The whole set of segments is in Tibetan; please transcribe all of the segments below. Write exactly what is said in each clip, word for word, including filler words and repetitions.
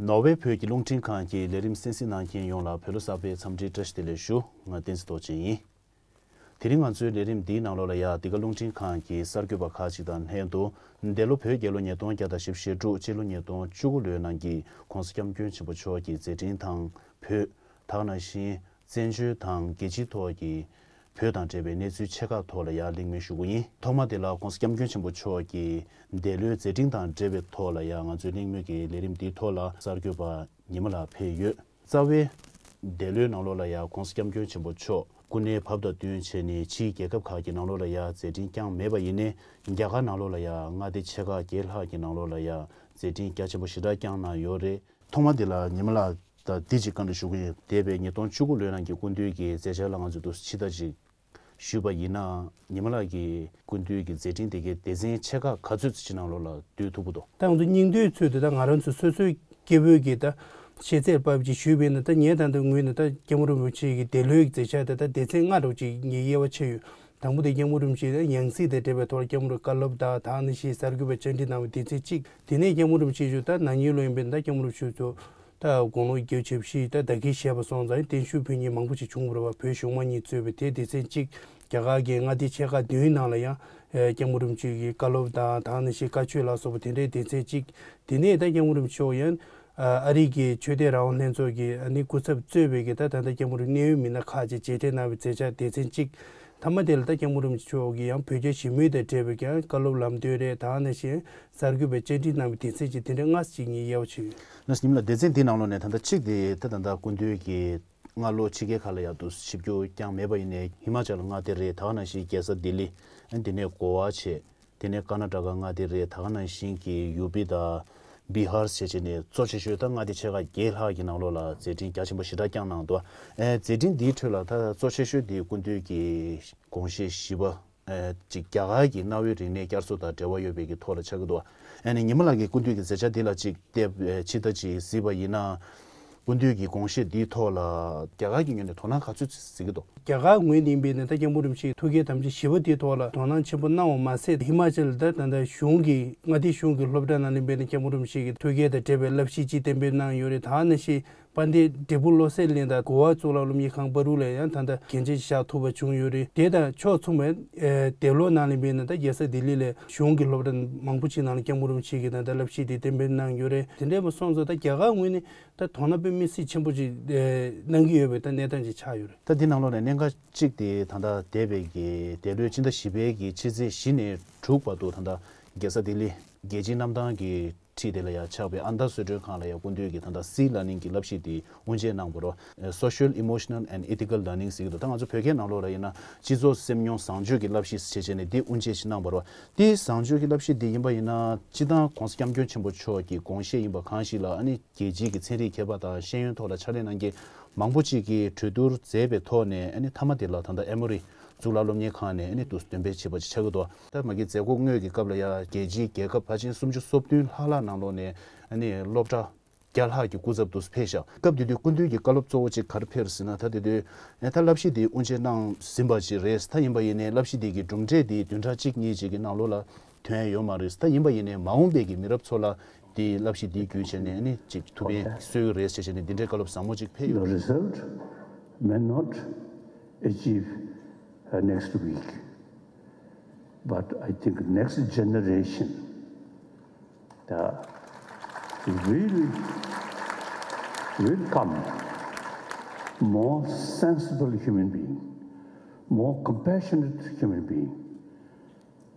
ནོར་ཝེ་བོད་ཀྱི་རླུང་འཕྲིན་ཁང་གི་ལས་རིམ་གསན་གཟིགས་གནང་མཁན་ཡོངས་ལ་བོད་ལོ་གསར་པའི་འཚམས་འདྲིའི་བཀྲ་ཤིས་བདེ་ལེགས་ཞུ། ང་བསྟན་འཛིན་རྡོ་རྗེ་ཡིན། དེ་རིང་ང་ཚོའི་ལས་རིམ་འདིའི་ནང་ལོགས་ལ་ཡ་འདི་ག་རླུང་འཕྲིན་ཁང་གི་གསར་འགོད་པ་ཁག་ཅིག་དང་ལྷན་དུ། འདས་ལོ་བོད་རྒྱལ་ལོ་ཉིས་སྟོང་བརྒྱ་དང་བཞི་བཅུ་ཞེ་དྲུག་སྤྱི་ལོ་ཉིས་སྟོང་བཅུ་དགུ་ལོའི་ནང་གི་༸གོང་ས་༸སྐྱབས་མགོན་ཆེན་པོ་མཆོག་གི་མཛད་འཕྲིན་དང་བོད། ད་ག་ནང་བཞིན་བཙན་བྱོལ་དང་རྒྱལ་སྤྱིའི་ཐོག་གི་བོད་དང་འབྲེལ་བའི་གནས་ཚུལ་ཆེ་ཁག་ཐོག་ལ་ཡ་གླེང་མོལ་ཞུ་གི་ཡིན། ཐོག་མ་དེ་ལ་༸གོང་ས་༸སྐྱབས་མགོན་ཆེན་པོ་མཆོག་གི་འདས་ལོའི་མཛད་འཕྲིན་དང་འབྲེལ་བའི་ཐོག་ལ་ཡ་ང་ཚོའི་གླེང་མོལ་གྱི་ལས་རིམ་འདིའི་ཐོག་ལ་གསར་འགོད་པ་ཉི་མ་ལགས་ཕེབས་ཡོད། རྩ་བའི་འདས་ལོའི་ནང་ལོགས་ལ་ཡ་༸གོང་ས་༸སྐྱབས་མགོན་ཆེན་པོ་མཆོག་སྐུ་ནད་བབས་དང་བསྟུན་བྱས་ནས་ཕྱིའི་རྒྱལ་ཁབ་ཁག་གི་ནང་ལོགས་ལ་ཡ་མཛད་འཕྲིན་བསྐྱངས་མེད་པ་ཡིན་ནའི་རྒྱ་གར་ནང་ལོགས་ལ་ཡ་མངའ་སྡེ་ཆེ་ཁག་བརྒྱད་ལྷག་གི་ནང་ལོགས་ལ་ཡ་མཛད་འཕྲིན་རྒྱ་ཆེན་པོ་ཞེ་དྲག་བསྐྱངས་གནང་ཡོད་རེད། ཐོག་མ་དེ་ལ་ཉི་མ་ལགས་དང་འདི་གཅིག་བཀའ་འདྲི་ཞུ་གི་ཡིན། འདས་པའི་ཉིས་སྟོང་བཅུ་དགུ་ལོའི་ནང་གི་སྐུ་མདུན་གྱི་མཛད་འཆར་ལ་ང་ཚོས་འདུག་ཕྱི་ལྟ་ཅིག་ཞུས་པ་ཡིན་ན། ཉི་མ་ལགས་ཀྱིས་སྐུ་མདུན་གྱི་མཛད་འཕྲིན་དེ་གའི་སྡེ་ཚན་ཆེ་ཁག་ག་ཚོད་ཅིག་ནང་ལོགས་ལ་འདུས་ཐུབ་ཀྱི་འདུག་ད་ང་ཚོ་སྙིང་འདོད་ཚོད་དེ་ད་ང་རང་ཚོ་སོ་སོའི་སྐྱེ་བོའི་གི་ད་ཤེས་ཚད་པ་ཅིག་ཞུས་པས་ན། ད་ངས་ད་ལྟ་ངོས་ནས་ད་སྐྱབས་མགོན་རིན་པོ་ཆེ་གི་འདས་ལོའི་མཛད་འཆར་དེ་ད་སྡེ་ཚན་ལྔ་འདྲ་བོ་ཅིག་ངས་དབྱེ་བ་ཕྱེ་ཡོད། དང་པོ་དེ་སྐྱབས་མགོན་རིན་པོ་ཆེ་ད་ཡང་སྲིད་དང་འབྲེལ་བའི་ཐོག་ལ་སྐྱབས་མགོན་བཀའ་སློབ་དང་ད་ནང་བཞིན་གསར་འགོད་པ་བཅར་འདྲི་གནང་བའི་སྡེ་ཚན་གཅིག་དེ་ནས་སྐྱབས་མགོན་རིན་པོ་ཆེ་མཆོག་ད་ན་ནིང་ལོ་ཡིན་པས་ན་ད་སྐྱབས་མགོན་རིན་པོ་ཆེ་མཆོག་ད་དགུང་ལོ་བརྒྱད་ཅུ་ཞེ་བཞི་ད་ད་གིན་བཞེས་པ་སོང་ཙང་བརྟན་བཞུགས་ཕུལ་མཁན་མང་པོ་ཞིག་བྱུང་བ་རེད་བ། བོད་གཞུང་མང་གཉིས་གཙོས་པའི་དེ་སྡེ་ཚན་གཅིག་རྒྱ་གར་གྱི་མངའ་སྡེ་ཆེ་ཁག་བདུན་ནང་ལ་ཡང་སྐྱབས་མགོན་རིན་པོ་ཆེ་གི་བཀའ་སློབ་དང་ད་ནང་བཞིན་བཀའ་ཆོས་ལ་སོགས་པ་དེ་འདྲའི་སྡེ་ཚན་གཅིག་དེ་ནས་ད་སྐྱབས་མགོན་རིན་པོ་ཆེ་མཆོག་ཡང་ཨ་རི་གི་ཆོས་དད་རང་དབང་ལྷན་ཚོགས་ཀྱི་ཨ་ནི་སྐུ་ཚབ་གཙོས་པའི་གི་ད་ད་ལྟ་སྐྱབས་མགོན་རིན་གནད་ཡོད་མི་སྣ་ཁག་ཅིག་མཇལ་འཕྲད་གནང་བའི་མཛད་འཆར་སྡེ་ཚན་གཅིག་མཐའ་མ་དེ་ལ་ད་སྐྱབས་མགོན་རིན་པོ་ཆེ་མཆོག་གི་ཡང་བོད་རྒྱ་ཞི་མོལ་དང་འབྲེལ་བའི་ཀྱང་བཀའ་སློབ་ལམ་སྟོན་རེད། ད་ནང་བཞིན་གསར་འགོད་པའི་བཅར་འདྲི་གནང་བའི་སྡེ་ཚན་གཅིག་དེ་འདྲ་ལྔ་ཅིག་ངས་དབྱེ་བ་ཕྱེ་ཡོད། ལགས་སོ། ཉི་མ་ལགས་སྡེ་ཚན་འདི་ནང་ལོགས་ནས་ད་ལྟ་གཅིག་དེ་ད་ད་ལྟ་སྐུ་མདུན་གྱི་སྔ་ལོ་ཕྱི་རྒྱལ་ཁག་ལ་ཡང་དུ་ཆིབས་བསྒྱུར་བསྐྱངས་མེད་པ་ཡིན་ནའི་ཧི་མ་ཅལ་མངའ་སྡེ་རེད། ད་ག་ནང་བཞིན་རྒྱལ་ས་ལྡི་ལི། ཨ་དེ་ནས་གོ་བ་བྱས། དེ་ནས་ཀར་ན་ཊ་ཀ་མངའ་སྡེ་རེད། ད་ག་ནང་བཞིན་གྱི་ཡུ་པི་དང་བི་ཧར་བྱས་བྱས་ནས་གཙོ་ཆེ་ཤོས་ད་མངའ་སྡེ་ཆེ་ཁག་བརྒྱད་ལྷག་གི་ནང་ལོགས་ལ་མཛད་འཕྲིན་རྒྱ་ཆེན་པོ་ཞེ་དྲག་བསྐྱངས་གནང་འདུག་ཨ་མཛད་འཕྲིན་འདིའི་ཁྲོད་ལ་ད་གཙོ་ཆེ་ཤོས་འདི་སྐུ་མདུན་གྱི་དགོངས་བཞེད་བཞི་པ། ཨ་ཅིག་རྒྱ་གར་གྱི་གནའ་བོའི་རིག་གནས་བསྐྱར་གསོ་དང་འབྲེལ་བ་ཡོད་པའི་གི་ཐོག་ལ་ཆགས་ཀྱི་འདུག་ཨ་ནི་ཉི་མ་ལགས་ཀྱིས་སྐུ་མདུན་གྱི་མཛད་འཆར་འདི་ལ་ཅིག་བལྟས་ཕྱི་ལྟ་ཅིག་གཟིགས་པ་ཡིན་ན། སྐུ་མདུན་གྱི་དགོངས་བཞེད་འདིའི་ཐོག་ལ་རྒྱ་གར་གྱི་ངོས་ནས་དོ་སྣང་ག་ཚོད་གཟིགས་ཀྱི་འདུག་རྒྱ་གར་ངོས་ནས་ཡིན་པས་ན་ད་སྐྱབས་མགོན་རིན་པོ་ཆེའི་ཐུགས་བསྐྱེད་དམ་བཅའ་བཞི་པ་དེའི་ཐོག་ལ་དོ་སྣང་ཆེན་པོ་གནང་བ་མ་ཟད། ཧི་མ་ཅལ་ད་ད་ལྟ་གཞུང་གི་མངའ་སྡེ་གཞུང་གི་སློབ་གྲྭ་ནང་ལ་ཡིན་པས་ན་སྐྱབས་མགོན་རིན་པོ་ཆེ་གི་ཐུགས་བསྐྱེད་དང་འབྲེལ་བའི་བསླབ་གཞི་ཅིག་གཏན་འབེབས་གནང་ཡོད་རེད། ད་ནང་བཞིན་དཔལ་ལྡན་འབྲས་སྤུངས་བློ་གསལ་གླིང་དང་གོ་བ་གཙུག་ལག་སློབ་གཉེར་ཁང་བར་དུ་ལ་ཡང་ད་ལྟ་འགན་ཆེ་བཞག་ཐུབ་པ་བྱུང་ཡོད་རེད། དེ་དང་ཕྱོགས་མཚུངས་པའི་ཨེ་འདས་ལོ་ནང་ལ་ཡིན་པས་ན་ད་རྒྱལ་ས་ལྡི་ལི་ལ་གཞུང་གི་སློབ་གྲྭ་མང་པོ་ཞིག་ནང་ལ་སྐྱབས་མགོན་རིན་པོ་ཆེ་གིས་ད་ལྟ་བསླབ་གཞི་དེ་གཏན་འབེབས་གནང་ཡོད་རེད། དེ་འདྲ་མ་སོང་ཙང་ད་རྒྱ་གར་ངོས་ནས་ད་དོ་སྣང་དཔེ་མི་སྲིད་ཆེན་པོ་ཅིག་ཨེ་གནང་གི་ཡོད་པའི་ད་གནས་སྟངས་ཅིག་ཆགས་ཡོད་རེད། ད་འདི་ནང་ལོགས་ནས་གནད་འགག་ཅིག་དེ་ད་ལྟ་འདས་པའི་གི་འདས་ལོའི་ཕྱི་ཟླ་བཞི་པའི་གི་ཕྱི་ཚེས་བཞི་ནས་དྲུག་བར་དུ་ད་ལྟ་རྒྱལ་ས་ལྡི་ལི་རྒྱལ་སྤྱིའི་གནམ་ཐང་གི་འཁྲིས་དེ་ལ་ཡང་ཆགས་པའི་ཨན་དྷ་གསོལ་མགྲོན་ཁང་ལ་ཡང་སྐུ་མདུན་གྱིས་ད་ལྟ་སི་ལར་ནིང་གི་བསླབ་གཞི་དེ་དབུ་འབྱེད་གནང་བ་རེད། Social Emotional and Ethical Learning ཟེར་གྱི་འདུག་ད་ང་ཚོ་བོད་སྐད་ནང་ལོགས་ལ་ཡིན་ན་སྤྱི་ཚོགས་སེམས་མྱོང་བཟང་སྤྱོད་ཀྱི་བསླབ་གཞི་ཞེས་བྱས་ནས་འདི་དབུ་འབྱེད་ཞིག་གནང་བ་རེད། དེ་བཟང་སྤྱོད་ཀྱི་བསླབ་གཞི་འདི་ཡིན་པ་ཡིན་ན་སྤྱིར་བཏང་༸གོང་ས་༸སྐྱབས་མགོན་ཆེན་པོ་མཆོག་གི་དགོངས་བཞེད་ཡིན་པ་གང་ཞིག་ལ་ཨ་ནི་རྒྱལ་སྤྱིའི་གི་ཚན་རིག་མཁས་པ་དང་ཤེས་ཡོན་ཐོག་ལ་ཕྱག་ལས་གནང་མཁན་མང་པོ་ཅིག་གིས་གྲོས་བསྡུར་མཛད་པའི་ཐོག་ནས་ཨ་ནི་མཐའ་མ་དེ་ལ་ད་ལྟ་ཨེ་མོ་རི་གཙུག་ལག་སློབ་གཉེར་ཁང་ནས་ཨ་ནི་དུ་འདོན་སྤེལ་བྱས་པ་ཅིག་ཆགས་ཀྱི་འདུག་ད་མ་གི་མཛད་སྒོ་དངོས་ཀྱི་སྐབས་ལ་ཡང་རྒྱལ་སྤྱིའི་རྒྱལ་ཁབ་ཕལ་ཆེར་སུམ་ཅུ་སོ་བདུན་ལྷག་ལྷག་ནང་ལོགས་ནས་ཨ་ནི་སློབ་གྲྭ་བརྒྱ་ལྷག་གི་སྐུ་ཚབ་དུ་ཕེབས་ཤག་སྐབས་དེ་དུས་སྐུ་མདུན་གྱི་བཀའ་སློབ་གཙོ་བོ་ཅིག་ག་རེ་ཕེབས་ཟེར་ན། ད་དེ་དུས་ཨེ་ད་བསླབ་གཞི་འདི་དབུ་འབྱེད་གནང་ཟིན་པ་ཅིག་རེད། ད་ཡིན་པ་ཡིན་ནའི་བསླབ་གཞི་འདི་གི་གྲུབ་འབྲས་འདི་བདུན་ཕྲག་གཅིག་གཉིས་ཅིག་གི་ནང་ལོགས་ལ་ཐོན་ཡོད་མ་རེད། ད་ཡིན་པ་ཡིན་ནའི་མ་འོངས་པའི་གི་མི་རབས་ཚོ་ལ་འདི་བསླབ་གཞི་འདི་བརྒྱུད་བྱས་ནས་ཨ་ནི་ཅིག་ཐུགས་ཕན་གསོས་ཀྱི་རེད་ཟེར་བྱས་ནས་འདི་འདྲའི་བཀའ་སློབ་བཟང་མོ་ཅིག་ཕེབས་ཡོད། The result may not achieve uh, next week. But I think next generation uh, will, will come more sensible human being, more compassionate human being.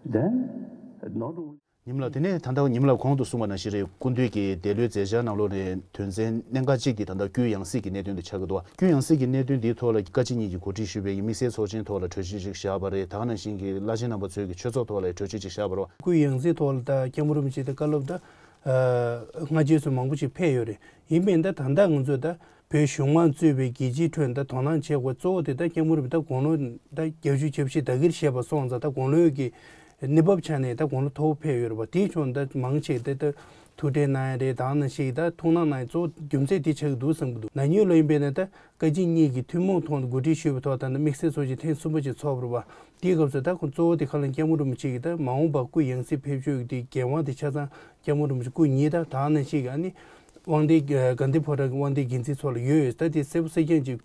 Then, not only ཉི་མ་ལགས། དེ་ནས་ད་ལྟ་ཉི་མ་ལགས་གོང་དུ་གསུངས་པ་ནང་བཞིན་རེད། སྐུ་མདུན་གྱི་འདས་ལོའི་མཛད་འཆར་ནང་ལོགས་ནས་དོན་ཚན་གནད་འགག་གཅིག་དེ་ད་ལྟ་རྒྱུན་ཡང་སྲིད་ཀྱི་གནད་དོན་དེ་ཆགས་ཀྱི་འདུག་རྒྱུན་ཡང་སྲིད་ཀྱི་གནད་དོན་འདིའི་ཐོག་ལ་བཀའ་སྤྱི་གཉིས་ཀྱིས་གོ་སྒྲིག་ཞུས་པའི་དམིགས་བསལ་ཚོགས་ཆེན་ཐོག་ལ་གྲོས་ཆོད་ཅིག་བཞག་པ་རེད། ད་ག་ནང་བཞིན་གྱི་བླ་ཆེན་རྣམ་པ་ཚོའི་གི་ཆོས་ཚོགས་ཐོག་ལ་གྲོས་ཆོད་ཅིག་བཞག་པ་རེད། སྐུའི་ཡང་སྲིད་ཐོག་ལ་ད་སྐྱབས་མགོན་རིན་པོ་ཆེ་དང་བཀའ་སློབ་ད་སྔ་རྗེས་སུ་མང་པོ་ཞིག་ཕེབས་ཡོད་རེད། ཡིན་པས་ད་ད་ལྟ་ང་ཚོས་ད་བོད་གཞུང་མང་གཙོས་པའི་རྒྱལ་སྤྱིའི་ཁྲོད་ད་དོ་སྣང་བྱེད་དགོས་གཙོ་བོ་དེ་ད་སྐྱབས་མགོན་རིན་པོ་ཆེ་ད་དགུང་ལོ་ད་བརྒྱད་ཅུ་གྱ་བཞི་ད་གིར་བཞེས་པ་སོང་ཙང་ད་དགུང་ལོའི་གི་གནས་བབ་ཆ་ནས་ད་དགུང་ལོ་མཐོ་པོ་ཕེབས་ཡོད་རེད་པ། དེའི་ཕྱོགས་ད་མང་ཆེ་ད་ད་ཐུགས་ཁྲལ་གནང་ཡ་རེད། ད་ག་ནང་བཞིན་ད་ཐུགས་སྣང་གནང་ཡ་གཙོ་བོ་རྒྱུ་མཚན་དེ་ཆགས་ཀྱི་འདུག་བསམ་གྱི་འདུག་ན་ནིང་ལོ་ཡིན་པས་ན་ད་བཀའ་སྤྱི་གཉིས་ཀྱི་ཐུན་མོང་ཐོག་ནས་གོ་སྒྲིག་ཞུས་པའི་ཐོག་ད་ད་དམིགས་བསལ་ཚོགས་ཆེན་ཐེངས་གསུམ་པ་ཅིག་ཚོགས་པ་རེད་པ། དེའི་སྐབས་སུ་ད་ཁོང་གཙོ་བོ་དེ་ཁ་ལ་སྐྱབས་མགོན་རིན་པོ་ཆེ་གི་ད་མ་འོངས་པ་སྐུ་ཡང་སྲིད་ཕེབས་ཕྱོགས་ཀྱི་དེ་འགན་དབང་དེ་ཆ་ཚང་སྐྱབས་མགོན་རིན་པོ་ཆེ་སྐུ་ཉིད་ད་ད་ག་ནང་བཞིན་གྱི་ཨ་ནི་ དབང་ལྡན་དགའ་ལྡན་ཕོ་བྲང་གི་དབང་ལྡན་འགན་འཛིན་ཚོ་ལ་ཡོད་ཡོད། ད་དེ་གསལ་པོ་གསལ་རྐྱང་ཅིག་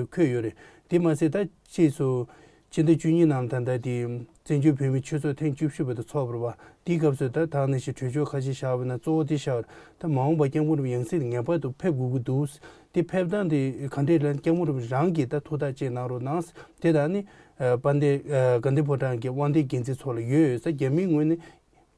འཁོད་ཡོད་རེད། དེ་མ་ཟད་ད་ཕྱིས་སུ་ཕྱི་ཟླ་བཅུ་གཉིས་ནང་ད་ལྟ་དེ་བཙན་བྱོལ་བོད་མིའི་ཆོས་ཚོགས་ཐེངས་བཅུ་བཞི་པ་དེ་ཚོགས་པ་རེད་བ། དེའི་སྐབས་སུ་ད་ད་ནང་བཞིན་གྲོས་ཆོད་ཁ་ཤས་བཞག་པ་ན་གཙོ་བོ་དེ་བཞག་པ་རེད། ད་མ་འོངས་པ་སྐྱབས་མགོན་རིན་པོ་ཆེ་ཡང་སྲིད་ངེས་པར་དུ་ཕེབས་དགོས་ཀྱི་འདུག་དེ་ཕེབས་སྟངས་དེ་ག་འདྲས་ལབ་ན་སྐྱབས་མགོན་རིན་པོ་ཆེ་རང་གིས་ད་ཐུགས་ཐག་བཅད་གནང་རོགས་གནང་། དེ་དང་ནི་དཔལ་ལྡན་དགའ་ལྡན་ཕོ་བྲང་གི་དབང་ལྡན་འགན་འཛིན་ཚོ་ལ་ཡོད་ཡོད་ས། རྒྱ་མིའི་ངོས་ནས་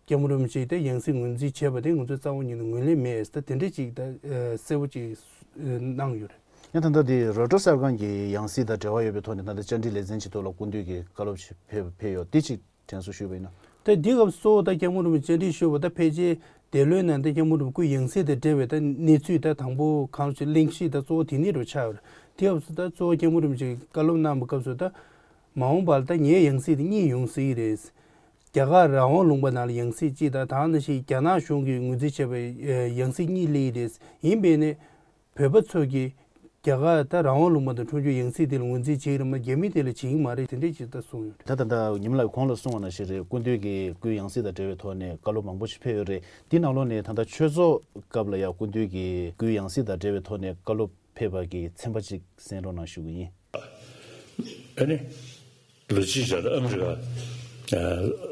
སྐྱབས་མགོན་རིན་པོ་ཆེ་ད་ཡང་སྲིད་ངོས་འཛིན་བྱས་པ་དེ་ང་ཚོས་རྩ་བ་ཉིད་ནས་ངོས་ལེན་མེད་ཟེར་དེ་འདྲ་ཅིག་ད་གསལ་པོ་ཅིག་གནང་ཡོད་རེད། ཡང་ད་ལྟ་དེ་རོའི་ཊར་གསར་ཁང་གི་ཡང་སྲིད་དང་འབྲེལ་བ་ཡོད་པའི་ཐོག་ནས་ད་ལྟ་བཅར་འདྲི་ལེ་ཚན་ཅིག་ཐོག་ལ་སྐུ་མདུན་གྱིས་བཀའ་སློབ་ཅིག་ཕེབས་ཕེབས་ཡོད། དེ་ཅིག་དྲན་གསོ་ཞུས་པ་ཡིན་ན། ད་འདི་སྐབས་གཙོ་བོ་ད་སྐྱབས་མགོན་རིན་པོ་ཆེ་བཅར་འདྲི་ཞུས་པ་ད་ཕལ་ཆེར་འདས་ལོའི་ནང་ད་སྐྱབས་མགོན་རིན་པོ་ཆེ་སྐུའི་ཡང་སྲིད་དང་འབྲེལ་བའི་ད་གནས་ཚུལ་ད་དང་པོ་གང་ཞིག་གླེང་གཞི་ད་གཙོ་བོ་དེ་ནས་རུ་ཆགས་ཡོད་རེད། དེ་སྐབས་སུ་ད་གཙོ་བོ་སྐྱབས་མགོན་རིན་པོ་ཆེས་བཀའ་སློབ་གནང་བའི་སྐབས་སུ་ད་མ་འོངས་པར་ད་ངའི་ཡང་སྲིད་དེ་གཉིས་ཡོང་སྲིད་ཀྱི་རེད། རྒྱ་གར་རང་དབང་ལུང་པ་ནང་ལ་ཡང་སྲིད་གཅིག་དང་ད་ག་ནང་བཞིན་རྒྱ་ནག་གཞུང་གིས་ངོས་འཛིན་བྱས་པའི་ཡང་སྲིད་གཉིས་སླེབས་ཀྱི་རེད། ཡིན་པས་ནས་བོད་པ་ཚོ་གིས་རྒྱ་གར་ད་རང་དབང་ལུང་པ་དང་འཁྲུངས་ཆོས་ཡང་སྲིད་དེ་ལ་ངོས་འཛིན་བྱེད་ཀྱི་རེད་མ་རྒྱ་མི་དེ་ལ་བྱེད་ཀྱི་མ་རེད་དེ་འདྲས་ཅིག་ད་གསུངས་ཡོད་རེད། ད་ད་ལྟ་ཉི་མ་ལགས་གོང་ལ་གསུངས་པ་ནང་བཞིན་རེད། སྐུ་མདུན་གྱི་སྐུའི་ཡང་སྲིད་དང་འབྲེལ་བའི་ཐོག་ནས་བཀའ་སློབ་མང་པོ་ཞིག་ཕེབས་ཡོད་རེད། འདི་ནང་ལོགས་ནས་ད་ལྟ་ཆོས་ཚོགས་སྐབས་ལ་ཡང་སྐུ་མདུན་གྱི་སྐུའི་ཡང་སྲིད་དང་འབྲེལ་བའི་ཐོག་ནས་བཀའ་སློབ་ཕེབས་པ་གི་ཚན་པ་ཅིག་གསན་རོགས་གནང་ཞུ་གི་ཡིན། ཨ་ནི། ལོ་གཅིག་རྗེས་ལ་ཨ་མི་རི་ཀ་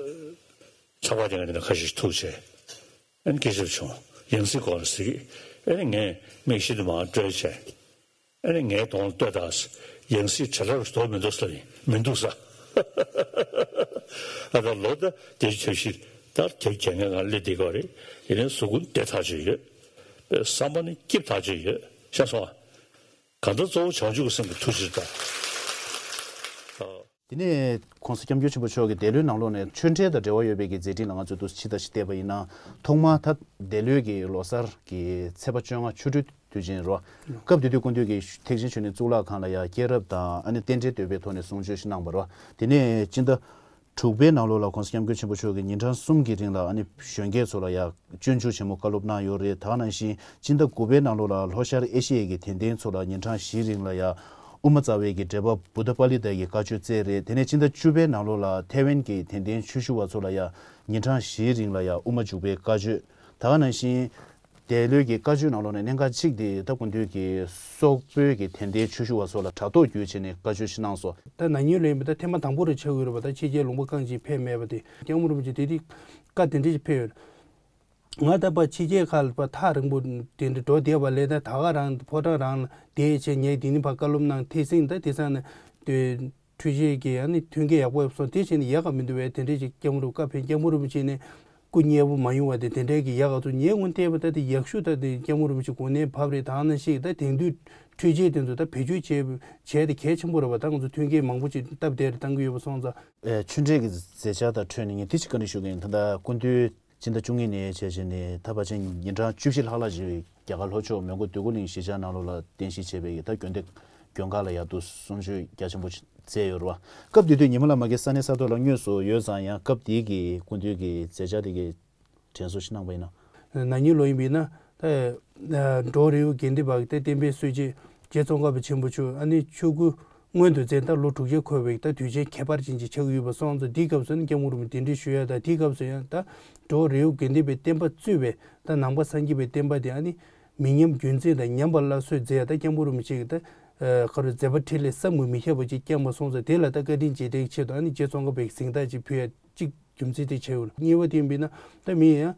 ཚགས་པར་སྡེ་ཁག་དེ་འདྲ་ཁ་ཤས་ཤིག་ཐུག་བྱས། ཨ་ནི་སྐད་ཆ་བྱུང་། ཡང་སྲིད་སྐོར་ལ་ཟེར་གི། ཨ་ནི་ངས་མིག་ཤེལ་དེ་མར་བཀྲོལ་བྱས། ཨ་ནི་ངའི་གདོང་ལ་ལྟོས་དང་། ཡང་སྲིད་བྲེལ་བ་ཞིག་འདུག་མི་འདུག་ཟེར་ཡིན་མི་འདུག་ཟེར། ཨ་ད་ལོ་ད་བདུན་ཅུ་དོན་བཞི་ད་དེབ་རྒྱག་མཁན་ང་སླེབས་བསྡད་ཀྱི་ཡོད་རེད། ཡིན་ནའི་གཟུགས་པོ་བདེ་ཐག་ཆོད་ཡོད། བསམ་པ་ནི་སྐྱིད་ཐག་ཆོད་ཡོད། ཤེས་སོང་ཨ། གང་ལྟར་གཙོ་བོ་བྱང་ཆུབ་ཀྱི་སེམས་ཀྱི་ཐུགས་རྗེ་དང་། དེ་ནས་༸གོང་ས་༸སྐྱབས་མགོན་ཆེན་པོ་མཆོག་གིས་འདས་ལོའི་ནང་ལོགས་ནས་ཆོས་འབྲེལ་དང་འབྲེལ་བ་ཡོད་པའི་གི་མཛད་འཕྲིན་ལ་ང་ཚོས་འདུག་ཕྱི་ལྟ་ཞིག་བལྟས་པ་ཡིན་ན། ཐོག་མར་ད་འདས་ལོའི་གི་ལོ་གསར་གི་ཚེས་པ་བཅོ་ལྔ་ཆོ་འཕྲུལ་དུས་ཆེན་རེད། སྐབས་དེ་དུས་སྐུ་མདུན་གྱིས་ཐེག་ཆེན་ཆོས་གླིང་གཙུག་ལག་ཁང་ལ་ཡང་སྐྱེས་རབས་དང་ཨ་ནི་རྟེན་འབྲེལ་བསྟོད་པའི་ཐོག་ནས་གསུང་ཆོས་ཤིག་གནང་བ་རེད། དེ་ནས་སྤྱི་ཟླ་དྲུག་པའི་ནང་ལོགས་ལ་༸གོང་ས་༸སྐྱབས་མགོན་ཆེན་པོ་མཆོག་གིས་ཉིན་གྲངས་གསུམ་གྱི་རིང་ལ་ཨ་ནི་གཞོན་སྐྱེས་ཚོ་ལ་ཡང་སྤྱོད་འཇུག་ཆེན་མོ་བཀའ་སློབ་གནང་ཡོད་རེད། ད་ག་ནང་བཞིན་སྤྱི་ཟླ་དགུ་པའི་ནང་ལོགས་ལ་ལྷོ་ཤར་ཨེ་ཤི་ཡའི་གི་དད་ལྡན་ཚོ་ལ་ཉིན་གྲངས་བཞིའི་རིང་ལ་ཡང་དབུ་མ་རྩ་བའི་གི་འགྲེལ་པ་བུདྡྷ་པཱ་ལི་ཏ་ཡི་བཀའ་ཆོས་སྩལ་རེད། དེ་ནས་སྤྱི་ཟླ་བཅུ་པའི་ནང་ལོགས་ལ་ཐའེ་ཝན་གྱི་དད་ལྡན་ཆོས་ཞུ་བ་ཚོ་ལ་ཡང་ཉིན་གྲངས་བཞིའི་རིང་ལ་ཡང་དབུ་མ་འཇུག་པའི་བཀའ་ཆོས། ད་ག་ནང་བཞིན། འདས་ལོའི་གི་བཀའ་ཆོས་ནང་ལོགས་ནས་གནད་འགག་གཅིག་དེ་ད་སྐུ་མདུན་གྱིས་སོག་པོའི་གི་དད་ལྡན་ཆོས་ཞུ་བ་ཚོ་ལ་དྲ་ཐོག་བརྒྱུད་བྱས་ནས་བཀའ་ཆོས་ཤིག་གནང་སོང་། ད་ན་ནིང་ལོ་ཡིན་པ་ད་ཐེངས་མ་དང་པོ་རེད་ཆགས་ཀྱི་ཡོད་རེད་པ། ད་ཕྱི་རྒྱལ་ལུང་པ་རྐང་གཅིག་ཕེབས་མེད་པ་དེ་སྐྱབས་མགོན་རིན་པོ་ཆེ་དེ་བཀའ་དེ་འདྲ་ཞིག་ཕེབས་ཡོད། ང་ད་ཕར་ཕྱི་རྒྱལ་ཁག་ལ་ཕར་ཐག་རིང་པོ་དེ་འདྲ་འགྲོ་བསྡད་པ་ལས་ད་ད་ག་རང་ཕོ་བྲང་རང་ལ་བསྡད་བྱས་ངས་དེ་ནི་ཕར་བཀའ་སློབ་གནང་ཐེག་སེང་ད་དེ་སང་ནས་དེ། འཕྲུལ་ཆས་ཀྱི་ཨ་ནི་མཐུན་རྐྱེན་ཡག་པོ་ཡོད་སོང་དེ་བྱས་ནས་ཡག་ག་མི་འདུག་བས་དེ་འདྲས་ཅིག་སྐྱབས་མགོན་རིན་པོ་ཆེ་ནས་སྐུ་མཉེལ་པོ་མ་ཡོང་བ་དེ་དེ་འདྲས་ཀྱི་ཡག་ག་ཚོ་ངས་སྔོན་བལྟས་པ་ད་དེ་ཡག་ཤོས་ད་དེ་སྐྱབས་མགོན་རིན་པོ་ཆེ་གོ་གནས་བབས་རེད། ད་ནང་བཞིན་ད་དེང་དུས་འཕྲུལ་ཆས་དེ་ཚོ་ད་བེད་སྤྱོད་བྱས་བྱས་དེ་གལ་ཆེན་པོ་རེད་བ། ད་ང་ཚོ་མཐུན་རྐྱེན་མང་པོ་ཅིག་སྟབས་བདེ་རེ་བཏང་གི་ཡོད་པ་སོང་ཙང་། ཨེ་ཆོས་འབྲེལ་གྱི་མཛད་འཆར་དང་འཕྲོས་ནས་ངས་དེ་ཅིག་བཀའ་འདྲི་ཞུ་གི་ཡིན། ད་ལྟ་སྐུ་མདུན། སྤྱི་ཟླ་བཅུ་གཉིས་ནས་བྱས་བྱས་ནས་ད་བར་ཆད་ཉིན་གྲངས་བཅུ་བཞི་ལྷག་ལྷག་ཅིག་རྒྱ་གར་ལྷོ་ཕྱོགས་མོན་གྷོ་འདོད་རྒུ་གླིང་གཞིས་ཆགས་ནང་ལོགས་ལ་རྟེན་གཞི་བྱས་པའི་ད་དགོན་སྡེ་དགོན་ཁག་ལ་ཡར་དུ་གསུང་ཆོས་རྒྱ་ཆེན་པོ་མཛད་ཡོད་རེད་བ། སྐབས་དེ་དུས་ཉི་མ་ལགས་མ་གི་ས་གནས་ས་ཐོག་ལ་དངོས་སུ་ཡོད་ཙང་ཡང་སྐབས་དེའི་གི་སྐུ་མདུན་གྱི་མཛད་འཆར་དེ་གི་དྲན་གསོ་ཞིག་གནང་བ་ཡིན་ན། ན་ནིང་ལོ་ཡིན་པས་ན་ད་འབྲོག་རི་བོ་དགེ་ལྡན་པ་གི་ད་བསྟན་པའི་སྲོལ་འབྱེད་རྗེ་ཙོང་ཁ་པ་ཆེན་པོ་མཆོག་ཨ་ནི་ཆོས་སྐུ། སྔོན་དུ་མཛད་ད་ལོ་དྲུག་ཅུ་འཁོར་བའི་ད་དུས་ཆེན་ཁྱད་པར་ཅན་ཅིག་ཆགས་ཀྱི་ཡོད་པ་སོང་ཙང་འདིའི་སྐབས་སུ་ནི་སྐྱབས་མགོན་རིན་པོ་ཆེ་གདན་འདྲེན་ཞུ་ཡ་དང་དེའི་སྐབས་སུ་ཡང་ད་འགྲོ་བ་རི་བོ་དགེ་ལྡན་པའི་བསྟན་པ་གཙོས་པའི་ད་ནང་པ་སངས་རྒྱས་པའི་བསྟན་པ་དེ་ཨ་ནི་མི་ཉམས་རྒྱུན་འཛིན་དང་ཉམས་པ་སླར་གསོ་མཛད་ཡ་ད་སྐྱབས་མགོན་རིན་པོ་ཆེ་གི་ད་ག་རེ་མཛད་པ་འཕྲིན་ལས་བསམ་གྱིས་མི་ཁྱབ་པ་ཅིག་བསྐྱངས་པ་སོང་ཙང་དེ་ལ་ད་བཀའ་དྲིན་རྗེས་དྲན་ཆེད་དུ་ཨ་ནི་རྗེ་ཙོང་ཁ་པའི་གཟེངས་རྟགས་ཅིག་ཕུལ་ཡ་གཅིག་རྒྱུ་མཚན་དེ་བྱས་ཡོད། གཉིས་པ་དེ་ཡིན་པས་ན་ད་མི་ཡང་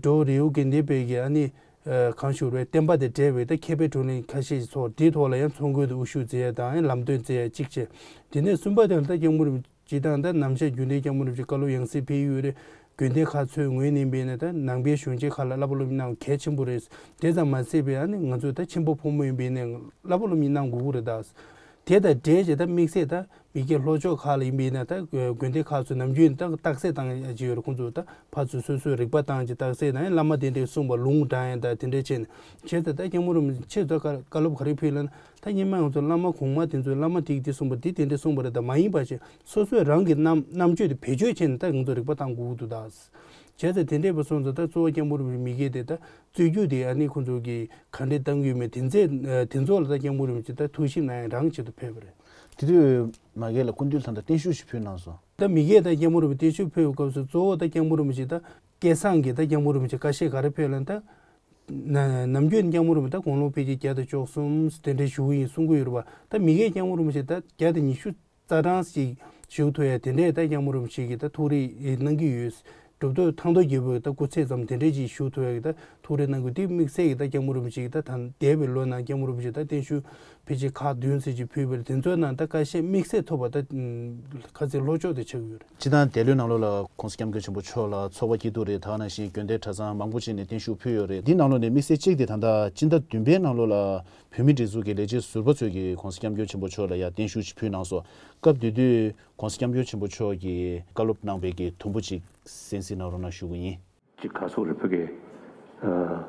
འགྲོ་བ་རི་བོ་དགེ་ལྡན་པའི་གི་ཨ་ནི་གང་ཞུ་རེད། བསྟན་པ་དང་འབྲེལ་བའི་ད་མཁས་པའི་བགྲོ་གླེང་ཁ་ཤས་ཤིག་ཚོགས་དེའི་ཐོག་ལ་ཡང་ཚོགས་མགོན་དུ་དབུ་བཞུགས་མཛད་ཡ་དང་ཡང་ལམ་སྟོན་མཛད་ཡ་གཅིག་བྱས། དེ་ནས་གསུམ་པ་དེ་ལ་ད་སྐྱབས་མགོན་རིན་པོ་ཆེ་སྤྱི་བཏང་ད་ནམ་ཞག་རྒྱུན་ལྡན་སྐྱབས་མགོན་རིན་པོ་ཆེ་བཀའ་སློབ་ཡང་སེ་ཕེབས་ཡོད་རེད། དགོན་སྡེ་ཁག་ཚོའི་ངོས་ནས་ཡིན་པས་ན་ད་ནང་པའི་གཞོན་སྐྱེས་ཁག་ལ་བསླབ་པ་སློབ་གཉེར་གནང་གལ་ཆེན་པོ་རེད། དེ་ཙམ་མ་ཟད་པའི་ཨ་ནི་ང་ཚོ་ད་ཁྱིམ་པ་ཕོ་མོ་ཡིན་པས་ན་བསླབ་པ་སློབ་གཉེར་གནང་དགོས་ཀྱི་རེད་ད། དེ་དང་འབྲེལ་བྱས་ད་དམིགས་བསལ་ད་མི་སྐྱ་ལྷོ་ཕྱོགས་ཁག་ལ་ཡིན་པས་ན་ད་དགོན་སྡེ་ཁག་ཚོ་ནམ་རྒྱུན་ད་རྟགས་གསལ་བཏང་ཡ་ཅིག་ཡོད་རེད། ཁོང་ཚོ་ད་ཕར་ཚུར་སོ་སོའི་རིག་པ་བཏང་ཅིག་རྟགས་གསལ་དང་བླ་མ་དེ་འདྲས་གསུངས་པ་ལུང་དྲངས་ཡ་ད་དེ་འདྲས་བྱས་ནས་བྱས་ད་ད་སྐྱབས་མགོན་རིན་པོ་ཆེ་ཚོ་བཀའ་སློབ་ག་རེ་ཕུལ་ལབ་ན། ད་སྔོན་མ་ང་ཚོ་བླ་མ་གོང་མ་དེ་ཚོས་བླ་མ་དེས་འདི་གསུངས་པ་རེད། འདི་དེ་འདྲ་གསུངས་པ་རེད། ད་མ་ཡིན་པ་བྱས་སོ་སོས་རང་གི་རྣམ་རྣམ་དཔྱོད་དེ་བེད་སྤྱོད་བྱས་ནས་ད་ང་ཚོ་རིག་པ་བཏང་དགོས་ཀྱི་འདུག་ད། བྱས་ཙང་དེ་འདྲས་པ་སོང་ཙང་ད་གཙོ་བོ་སྐྱབས་མགོན་རིན་པོ་ཆེ་མི་སྐྱ་དེ་ད་རྩོད་རྒྱུགས་དེ་ཨ་ནི་ཁོང་ཚོ་གིས་ག་འདྲས་བཏང་གི་ཡོད་མེད་དེ་ཚོ་དེ་ཚོ་ལ་ད་སྐྱབས་མགོན་རིན་པོ་ཆེ་ད་ཐུགས་ཞིབ་གནང་ཡ་རང་ཆེད་དུ་ཕེབས་པ་རེད། དེ་དུས་མ་གི་ལ་སྐུ་མདུན་ལ་ད་བརྟན་བཞུགས་ཤིག་ཕུལ་གནང་སོང་། ད་མི་སྐྱ་ད་སྐྱབས་མགོན་རིན་པོ་ཆེ་བརྟན་བཞུགས་ཕུལ་བའི་སྐབས་སུ་གཙོ་བོ་ད་སྐྱབས་མགོན་རིན་པོ་ཆེ་ད་སྐལ་བཟང་གིས་ད་སྐྱབས་མགོན་རིན་པོ་ཆེ་བཀའ་བཤད་ག་རེ་ཕུལ་ལབ་ན་ད། ན་ནམ་རྒྱུན་སྐྱབས་མགོན་རིན་པོ་ཆེ་ད་དགུང་ལོ་ཕལ་ཆེར་བརྒྱ་དང་བཅུ་གསུམ་དེ་འདྲ་བཞུགས་ཡིན་གསུང་གི་ཡོད་རེད་པ། ད་མི་རྒན་སྐྱབས་མགོན་རིན་པོ་ཆེ་ད་བརྒྱ་དང་ཉི་ཤུ་རྩ་གྲངས་ཤིག་བཞུགས་ཐུབ་ཡ་དེ་འདྲས་ད་སྐྱབས་མགོན་རིན་པོ་ཆེ་གིས་ད་ཐུགས་རེ་གནང་གི་ཡོད། གྲུབ་ཐོབ་ཐང་སྟོང་རྒྱལ་པོའི་ད་སྐུ་ཚེ་ཙམ་དེ་འདྲས་ཅིག་བཞུགས་ཐུབ་ཡ་གི་ད་ཐུགས་རེ་གནང་གི་དེ་དམིགས་བསལ་གྱི་ད་སྐྱབས་མགོན་རིན་པོ་ཆེ་གིས་ད་ད་འདས་པའི་ལོ་ནང་སྐྱབས་མགོན་རིན་པོ་ཆེ་ད་བརྟན་བཞུགས་ཕལ་ཆེར་ཁག་བདུན་ཙམ་ཅིག་ཕུལ་བ་རེད། དེ་ཚོའི་ནང་ད་ཁ་ཤས་དམིགས་བསལ་ཐོབ་པ་ད་ཁ་ཚིག་ལྷོ་ཕྱོགས་དེ་ཆགས་ཀྱི་ཡོད་རེད། སྤྱིར་བཏང་འདས་ལོའི་ནང་ལོགས་ལ་༸གོང་ས་༸སྐྱབས་མགོན་ཆེན་པོ་མཆོག་ལ་ཚོགས་པ་སྐྱིད་སྡུག་རེད། ད་ག་ནང་བཞིན་དགོན་སྡེ་གྲྭ་ཚང་མང་པོ་ཅིག་ནས་བརྟན་བཞུགས་ཕུལ་ཡོད་རེད། འདིའི་ནང་ལོགས་ནས་དམིགས་བསལ་གཅིག་དེ་ད་ལྟ་སྤྱི་ཟླ་བདུན་པའི་ནང་ལོགས་ལ་བོད་མིའི་སྒྲིག་འཛུགས་ཀྱི་ལས་བྱེད་ཟུར་པ་ཚོས་ཀྱིས་༸གོང་ས་༸སྐྱབས་མགོན་ཆེན་པོ་མཆོག་ལ་ཡང་བརྟན་བཞུགས་ཅིག་ཕུལ་གནང་སོང་། སྐབས་དེ་དུས་༸གོང་ས་༸སྐྱབས་མགོན་ཆེན་པོ་མཆོག་གིས་བཀའ་སློབ་གནང་པའི་གི་དུམ་བུ་ཅིག་གསན་གཟིགས་གནང་རོགས་གནང་ཞུ་གི་ཡིན། ཅིག་ག་ཚོད་རེད་ཕ་གི། ཨ།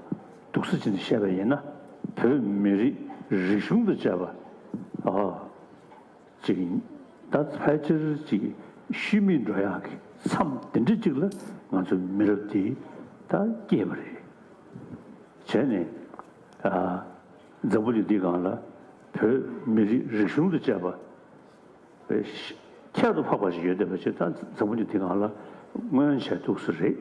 སྡུག་ས་ཅན་དུ་བཤད་པ་ཡིན་ན། བོད་མི་རིགས་རིག་གཞུང་དང་བཅས་པ། ཨ། ཅིག་ད་ཕལ་ཆེར་ཅིག་ཤུལ་མེད་འགྲོ་ཡག་གི་མཚམས་དེ་འདྲ་ཅིག་ལ་ང་ཚོ་མི་རབས་འདི་ད་སྐྱེས་པ་རེད། བྱས་ནས། ཨ། འཛམ་བུ་གླིང་འདིའི་སྒང་ལ་བོད་མི་རིགས་རིག་གཞུང་དང་བཅས་པ། ཁྱད་དུ་འཕགས་པ་ཞིག་ཡོད་བསྡད་པ་ཞིག་ད་འཛམ་བུ་གླིང་འདི་སྒང་ལ་མངོན་བྱས་ཐུབ་ས་རེད།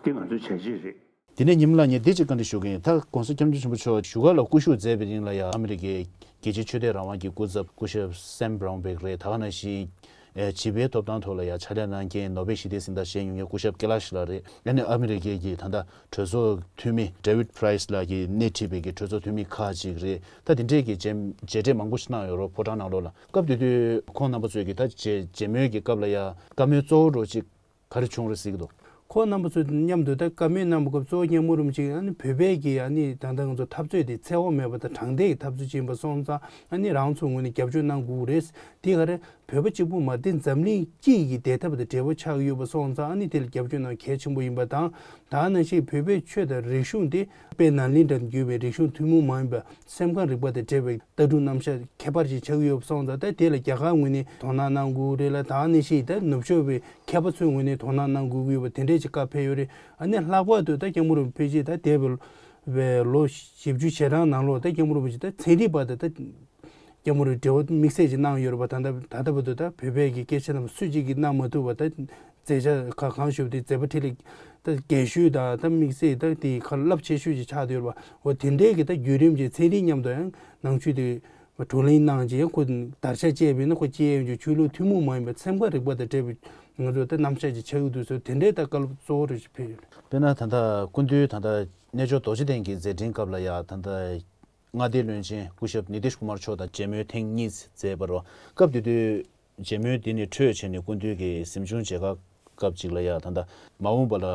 འདི་ང་ཚོའི་བྱས་རྗེས་རེད། དེ་ནས་ཉི་མ་ལགས་ངས་འདི་གཅིག་བཀའ་འདྲི་ཞུ་གི་ཡིན། ད་༸གོང་ས་༸སྐྱབས་མགོན་ཆེན་པོ་མཆོག་བཞུགས་སྒར་ལ་སྐུ་བཞུགས་མཛད་པའི་རིང་ལ་ཡང་ཨ་མི་རི་ཀའི་རྒྱལ་སྤྱིའི་ཆོས་དད་རང་དབང་གི་སྐུ་ཚབ་སྐུ་ཞབས་སེམ་བྷ་རའུན་བྷེག་རེད། ད་ག་ནང་བཞིན་བྱིས་པའི་ཐོབ་ཐང་ཐོག་ལ་ཡང་ཕྱག་ལས་གནང་མཁན་ནོ་བེལ་ཞི་བདེའི་གཟེངས་རྟགས་བཞེས་མྱོང་མཁན་སྐུ་ཞབས་ཀེ་ལ་ཤི་ལགས་རེད། ཨ་ནི་ཨ་མི་རི་ཀའི་གི་ད་ལྟ་གྲོས་ཚོགས་འཐུས་མི་ཌེ་ཝིད་པ་རའི་སི་ལགས་ཀྱིས་སྣེ་ཁྲིད་པའི་གི་གྲོས་ཚོགས་འཐུས་མི་ཁག་ཅིག་རེད། ད་དེ་འདྲས་ཀྱི་མཇལ་མཇལ་འཕྲད་མང་པོ་ཞིག་གནང་ཡོད་རེད་ཕོ་བྲང་ནང་ལོགས་ལ། སྐབས་དེ་དུས་ཁོང་རྣམ་པ་ཚོས་ཀྱི་ད་མཇལ་མཇལ་མོལ་གྱི་སྐབས་ལ་ཡང་བཀའ་མོལ་གཙོ་བོ་འདྲ་ཅིག་ག་རེ་བྱུང་རེད་ཟེར་གྱི་འདུག་ཁོང་རྣམ་པ་ཚོ་མཉམ་དུ་ད་བཀའ་མོལ་གནང་བ་སྐབས་གཙོ་བོ་སྐྱབས་མགོན་རིན་པོ་ཆེ་ཨ་ནི་བོད་པའི་གི་ཨ་ནི་ད་ལྟ་ང་ཚོ་འཐབ་རྩོད་དེ་འཚེ་བ་མེད་པ་དང་དྲང་བདེན་གྱི་འཐབ་རྩོད་ཅིག་ཡིན་པ་སོང་ཙང་ཨ་ནི་རང་ཚོའི་ངོས་ནས་རྒྱབ་སྐྱོར་གནང་དགོས་རེད། དེ་ག་རེ་བོད་པ་གཅིག་པུ་མ་དེ་འཛམ་གླིང་སྤྱི་ཡི་གི་བདེ་ཐབས་དང་འབྲེལ་བ་ཆགས་ཡོད་པ་སོང་ཙང་ཨ་ནི་དེ་ལ་རྒྱབ་སྐྱོར་གནང་གལ་ཆེན་པོ་ཡིན་པ་དང་། ད་ནང་བཞིན་བོད་པའི་ཆོས་དང་རིག་གཞུང་དེ་དཔལ་ནཱ་ལེནྡྲ་བརྒྱུད་པའི་རིག་གཞུང་ཐུན་མོང་མ་ཡིན་པ་སེམས་ཁམས་རིག་པ་དང་འབྲེལ་བའི་ལྟ་གྲུབ་རྣམ་གཞག་ཁྱད་པར་ཅན་ཆགས་ཡོད་པ་སོང་ཙང་ད་དེ་ལ་རྒྱ་གར་ངོས་ནས་དོ་སྣང་གནང་དགོས་རེད་ལ། ད་ནང་བཞིན་ད་ནུབ་ཕྱོགས་པའི་མཁས་པ་ཚོའི་ངོས་ནས་དོ་སྣང་གནང་དགོས་ཀྱི་ཡོད་པ་དེ་འདྲས་ཅིག་བཀའ་ཕེབས་ཡོད་རེད། ཨ་ནི་ལྷག་པར་དུ་ད་སྐྱབས་མགོན་རིན་པོ་ཆེ་ད་འདས་པའི་ལོ་བཞི་བཅུ་ཞེ་གྲངས་ནང་ལོགས་ད་སྐྱབས་མགོན་རིན་པོ་ཆེ་ད་ཚན་རིག་པ་དང་ད་སྐྱབས་མགོན་རིན་པོ་ཆེ་དམིགས་བསལ་ཅིག་གནང་ཡོད་རེད་པ། ད་ལྟ་ད་ལྟ་བར་དུ་ད་བོད་པའི་གི་སྐད་ཆ་རྣམས་སུ་གཅིག་གིས་གནང་མ་ཐུབ་པ་ད་མཛད་བྱ་ཁག་གང་ཞུ་དེ་མཛད་པ་འཕྲིན་ལས་ད་རྒྱས་ཤོས་དང་ད་དམིགས་བསལ་ད་དེ་ཁག་རླབས་ཆེ་ཤོས་ཅིག་ཆགས་བསྡད་ཡོད་རེད་པ། འོ་དེ་འདྲའི་གི་ད་བརྒྱུད་རིམ་གྱི་ཚན་རིག་མཉམ་དུ་ཡང་ནང་ཆོས་དེ་བགྲོ་གླེང་གནང་རྗེས་ཁོ་དར་ཆ་བཅད་པས་ན་ཁོ་བཅས་ཡོང་རྒྱུ་ཆོས་ལུགས་ཐུན་མོང་མ་ཡིན་པ་སེམས་ཁམས་རིག་པ་དང་འབྲེལ་བའི་ང་ཚོ་ད་རྣམ་གཞག་ཅིག་ཆགས་ཀྱི་འདུག་ཟེར་དེ་འདྲའི་ད་བཀའ་སློབ་གཙོ་བོ་རེ་ཞིག་ཕེབས་ཡོད་རེད། དཔེར་ན་ད་ལྟ་སྐུ་མདུན་ད་ལྟ་རྣལ་འབྱོར་རྡོ་རྗེ་གདན་གྱི་མཛད་འཕྲིན་སྐབས་ལ་ཡང་ད་ལྟ་མངའ་སྡེའི་བློན་ཆེན་སྐུ་ཞབས་ནི་ཏིཤ་ཀུ་མར་མཆོག་དང་མཇལ་མོལ་ཐེངས་གཉིས་མཛད་པ་རེད། སྐབས་དེ་དུས་མཇལ་མོལ་འདི་ནས་འཕྲོས་བྱས་ནས་སྐུ་མདུན་གྱི་གཟིམ་ཆུང་མཇལ་ཁ་སྐབས་ཅིག་ལ་ཡང་ད་ལྟ་མ་འོངས་པ་ལ་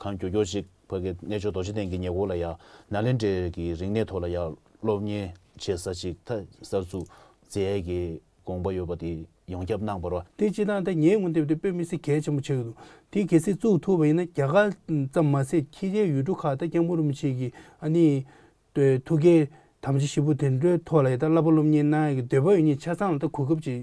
གང་མགྱོགས་མགྱོགས་ཅིག་ཕ་གི་རྣལ་འབྱོར་རྡོ་རྗེ་གདན་གྱི་ཉེ་འཁོར་ལ་ཡང་ནཱ་ལེནྡྲའི་གི་རིག་གནས་ཐོག་ལ་ཡང་སློབ་གཉེར་བྱེད་ས་ཅིག་ད་གསར་འཛུགས་མཛད་ཡས་ཀྱི་དགོངས་པ་ཡོད་པ་དེ་ཡོངས་ཁྱབ་གནང་བ་རེད། དེ་སྤྱིར་བཏང་ད་ངའི་ངོས་འདེབས་དེ་དཔེ་མི་སྲིད་གལ་ཆེན་པོ་ཆགས་ཀྱི་འདུག་དེ་གལ་སྲིད་བཙུགས་ཐུབ་པ་ཡིན་ན་རྒྱ་གར་ཙམ་མ་ཟད་ཕྱི་རྒྱལ་ཡུལ་གྲུ་ཁག་ད་སྐྱབས་མགོན་རིན་པོ་ཆེ་གི་ཨ་ནི་ཐུགས་བསྐྱེད་དམ་བཅའ་བཞི་པོ་དེ་འདྲའི་ཐོག་ལ་ཡང་ད་བསླབ་པ་སློབ་གཉེར་གནང་ཡག་གི་འདོད་པ་ཡོད་མཁན་ཆ་ཚང་ལ་ད་གོ་སྐབས་ཅིག་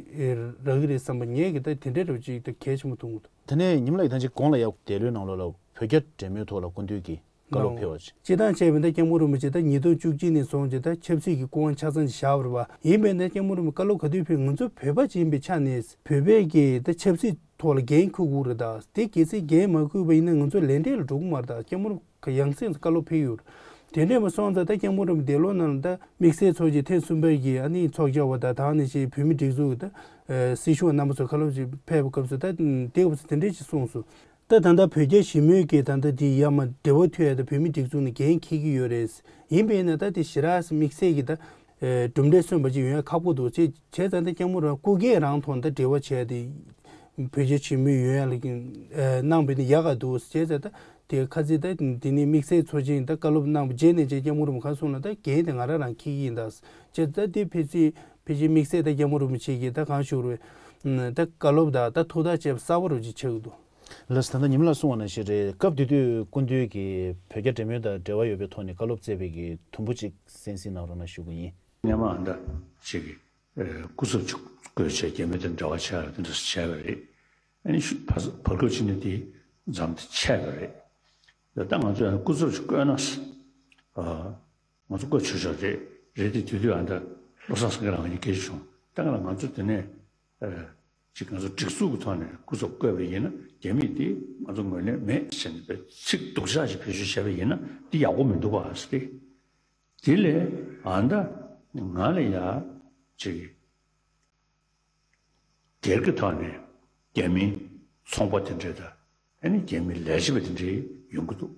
རག་གི་རེད་བསམ་པ་ངས་གི་ད་དེ་འདྲའི་རོ་ཅིག་ད་གལ་ཆེན་པོ་མཐོང་གི་འདུག་དེ་ནས་ཉི་མ་ལགས་ཀྱིས་ད་ཅིག་གོང་ལ་ཡང་འདས་ལོའི་ནང་ལོགས་ལ་བོད་རྒྱ་འབྲེལ་མོལ་ཐོག་ལ་སྐུ་མདུན་གྱིས་བཀའ་སློབ་ཕེབས་པ་ཅིག་སྤྱིར་བཏང་བྱས་པ་ཡིན་ན་སྐྱབས་མགོན་རིན་པོ་ཆེ་ད་ཉིས་སྟོང་བཅུ་གཅིག་ནས་བཟུང་བྱས་ད་ཆབ་སྲིད་ཀྱི་སྐུ་དབང་ཆ་ཚང་ཅིག་བཞག་པ་རེད་པ། ཡིན་པས་ན་སྐྱབས་མགོན་རིན་པོ་བཀའ་སློབ་ག་དུས་ཕེབས་ང་ཚོ་བོད་པ་ཅིག་ཡིན་པའི་ཆ་ནས་བོད་པའི་གི་ད་ཆབ་སྲིད་ཐོག་ལ་འགན་འཁུར་དགོས་རེད། ད་དེ་གལ་སྲིད་འགན་མ་འཁུར་བ་ཡིན་ན་ང་ཚོ་ལས་འབྲས་ལ་འགྲོ་གི་མ་རེད། ད་སྐྱབས་མགོན་རིན་པོ་ཆེ་ཡང་སེ་བཀའ་སློབ་ཕེབས་ཡོད་རེད། དེ་འདྲས་མ་སོང་ཙང་ད་སྐྱབས་མགོན་རིན་པོ་ཆེ་འདས་ལོ་ནང་ལ་ད་དམིགས་བསལ་ཚོགས་ཆེན་ཐེངས་གསུམ་པའི་གི་ཨ་ནི་ཚོགས་བཅར་བ་དང་ད་ནི་ཞེས་བོད་མི་སྒྲིག་འཛུགས་ཀྱི་ད་སྲིད་གཞུང་རྣམ་པ་ཚོ་བཀའ་སློབ་ཅིག་ཕེབས་པའི་སྐབས་སུ་ད་དེ་སྐབས་སུ་དེ་འདྲས་ཅིག་གསུངས་སོང་། ད་ད་ལྟ་བོད་རྒྱ་ཞི་མོལ་གྱི་ད་ལྟ་དེ་ཡ་མ་འབྲེལ་བ་མཐུད་ཡ་ད་བོད་མི་སྒྲིག་འཛུགས་ནས་འགན་འཁྱེར་གྱི་ཡོད་རེད། ཡིན་པས་ན་ད་དེ་ཞེ་དྲག་དམིགས་བསལ་གྱི་ད་གྲུབ་འབྲས་སོན་པ་ཅིག་ཡོང་ཡ་ཁག་པོ་འདུག་བྱས་བྱས་ཙང་ད་སྐྱབས་མགོན་རང་སྐུ་སྒེར་རང་ཐོག་ད་འབྲེལ་བ་བྱས་ཏེ་བོད་རྒྱ་ཞི་མོལ་ཡོང་ཡ་ལ་གནང་བས་ནི་ཡག་ག་འདུག་བྱས་ཙང་ད་དེ་ཁ་ཚིག་ད་དེ་ནི་དམིགས་བསལ་ཚོགས་ཆེན་ད་བཀའ་སློབ་གནང་བ་རྗེས་ནས་བྱས་སྐྱབས་མགོན་རིན་པོ་ཆེ་གསུངས་ལ་ད་འགན་དེ་ང་རང་རང་འཁྱེར་གྱི་ཡིན་ད་བྱས་ད་དེ་ཕལ་ཆེར་ཕལ་ཆེར་དམིགས་བསལ་ད་སྐྱབས་མགོན་རིན་པོ་ཆེ་གིས་ད་གང་ཞུ་རུང་ད་བཀའ་སློབ་ད་ད་ཐུགས་ཐག་བཅད་པ་གསར་པ་རུ་ཅིག་ཆགས་ཀྱི་འདུག་ལགས་སོ། ད་ལྟ་ཉི་མ་ལགས་གསུངས་པ་ནང་བཞིན་རེད། སྐབས་དེ་དུས་སྐུ་མདུན་གྱིས་བོད་རྒྱ་འབྲེལ་མོལ་དང་འབྲེལ་བ་ཡོད་པའི་ཐོག་ནས་བཀའ་སློབ་སྩལ་བའི་གི་དུམ་བུ་གཅིག་གསན་གཟིགས་གནང་རོགས་གནང་ཞུ་གི་ཡིན། སྔོན་མ་ཨ་འདྲ་ཞིག་གི་སྐུ་ཚབ་ཅིག་བསྐོས་བྱས་རྒྱ་མི་དང་འབྲེལ་བ་བྱས་པ་དེ་འདྲ་བྱས་པ་རེད། ཨ་ནི་ཕར་བར་སྐབས་ཅིག་ནས་དེ་མཚམས་དེ་ཆད་པ་རེད། ད་ལྟ་ང་ཚོས་ཨ་ནི་སྐུ་ཚབ་ཅིག་བསྐོས་ན་ང་ཚོ་བསྐོས་ཆོག་ཆོག་རེད་རེད་དེ་དུས་དུས་ཨ་འདྲ་བློ་བཟང་སེང་གེ་ལགས་ང་གཉིས་སྐད་ཆ་བྱུང་ད་ག་ལ་ང་ཚོ་དེ་ནས། ཅིག་ང་ཚོ་སྒྲིག་འཛུགས་ཀྱི་ཐོག་ནས་སྐུ་ཚབ་བསྐོས་པ་ཡིན་ན། རྒྱ་མིས་འདི་ང་ཚོ་ངོས་ལེན་མེད་ཟེར་ནས་ཚིག་སྡུག་ཅག་ཅིག་བེད་སྤྱོད་བྱས་པ་ཡིན་ན་འདི་ཡག་པོ་མི་འདུག་པ་ཟེར་ཏེ། དེ་ལས་ཨ་ད་ང་ལ་ཡ་ཅིག་སྒེར་གྱི་ཐོག་ནས་རྒྱ་མིའི་ཚོང་པ་དེ་འདྲས་དང་། ཨ་ནི་རྒྱ་མིའི་ལས་བྱེད་པ་དེ་འདྲས་ཡོང་གི་འདུག་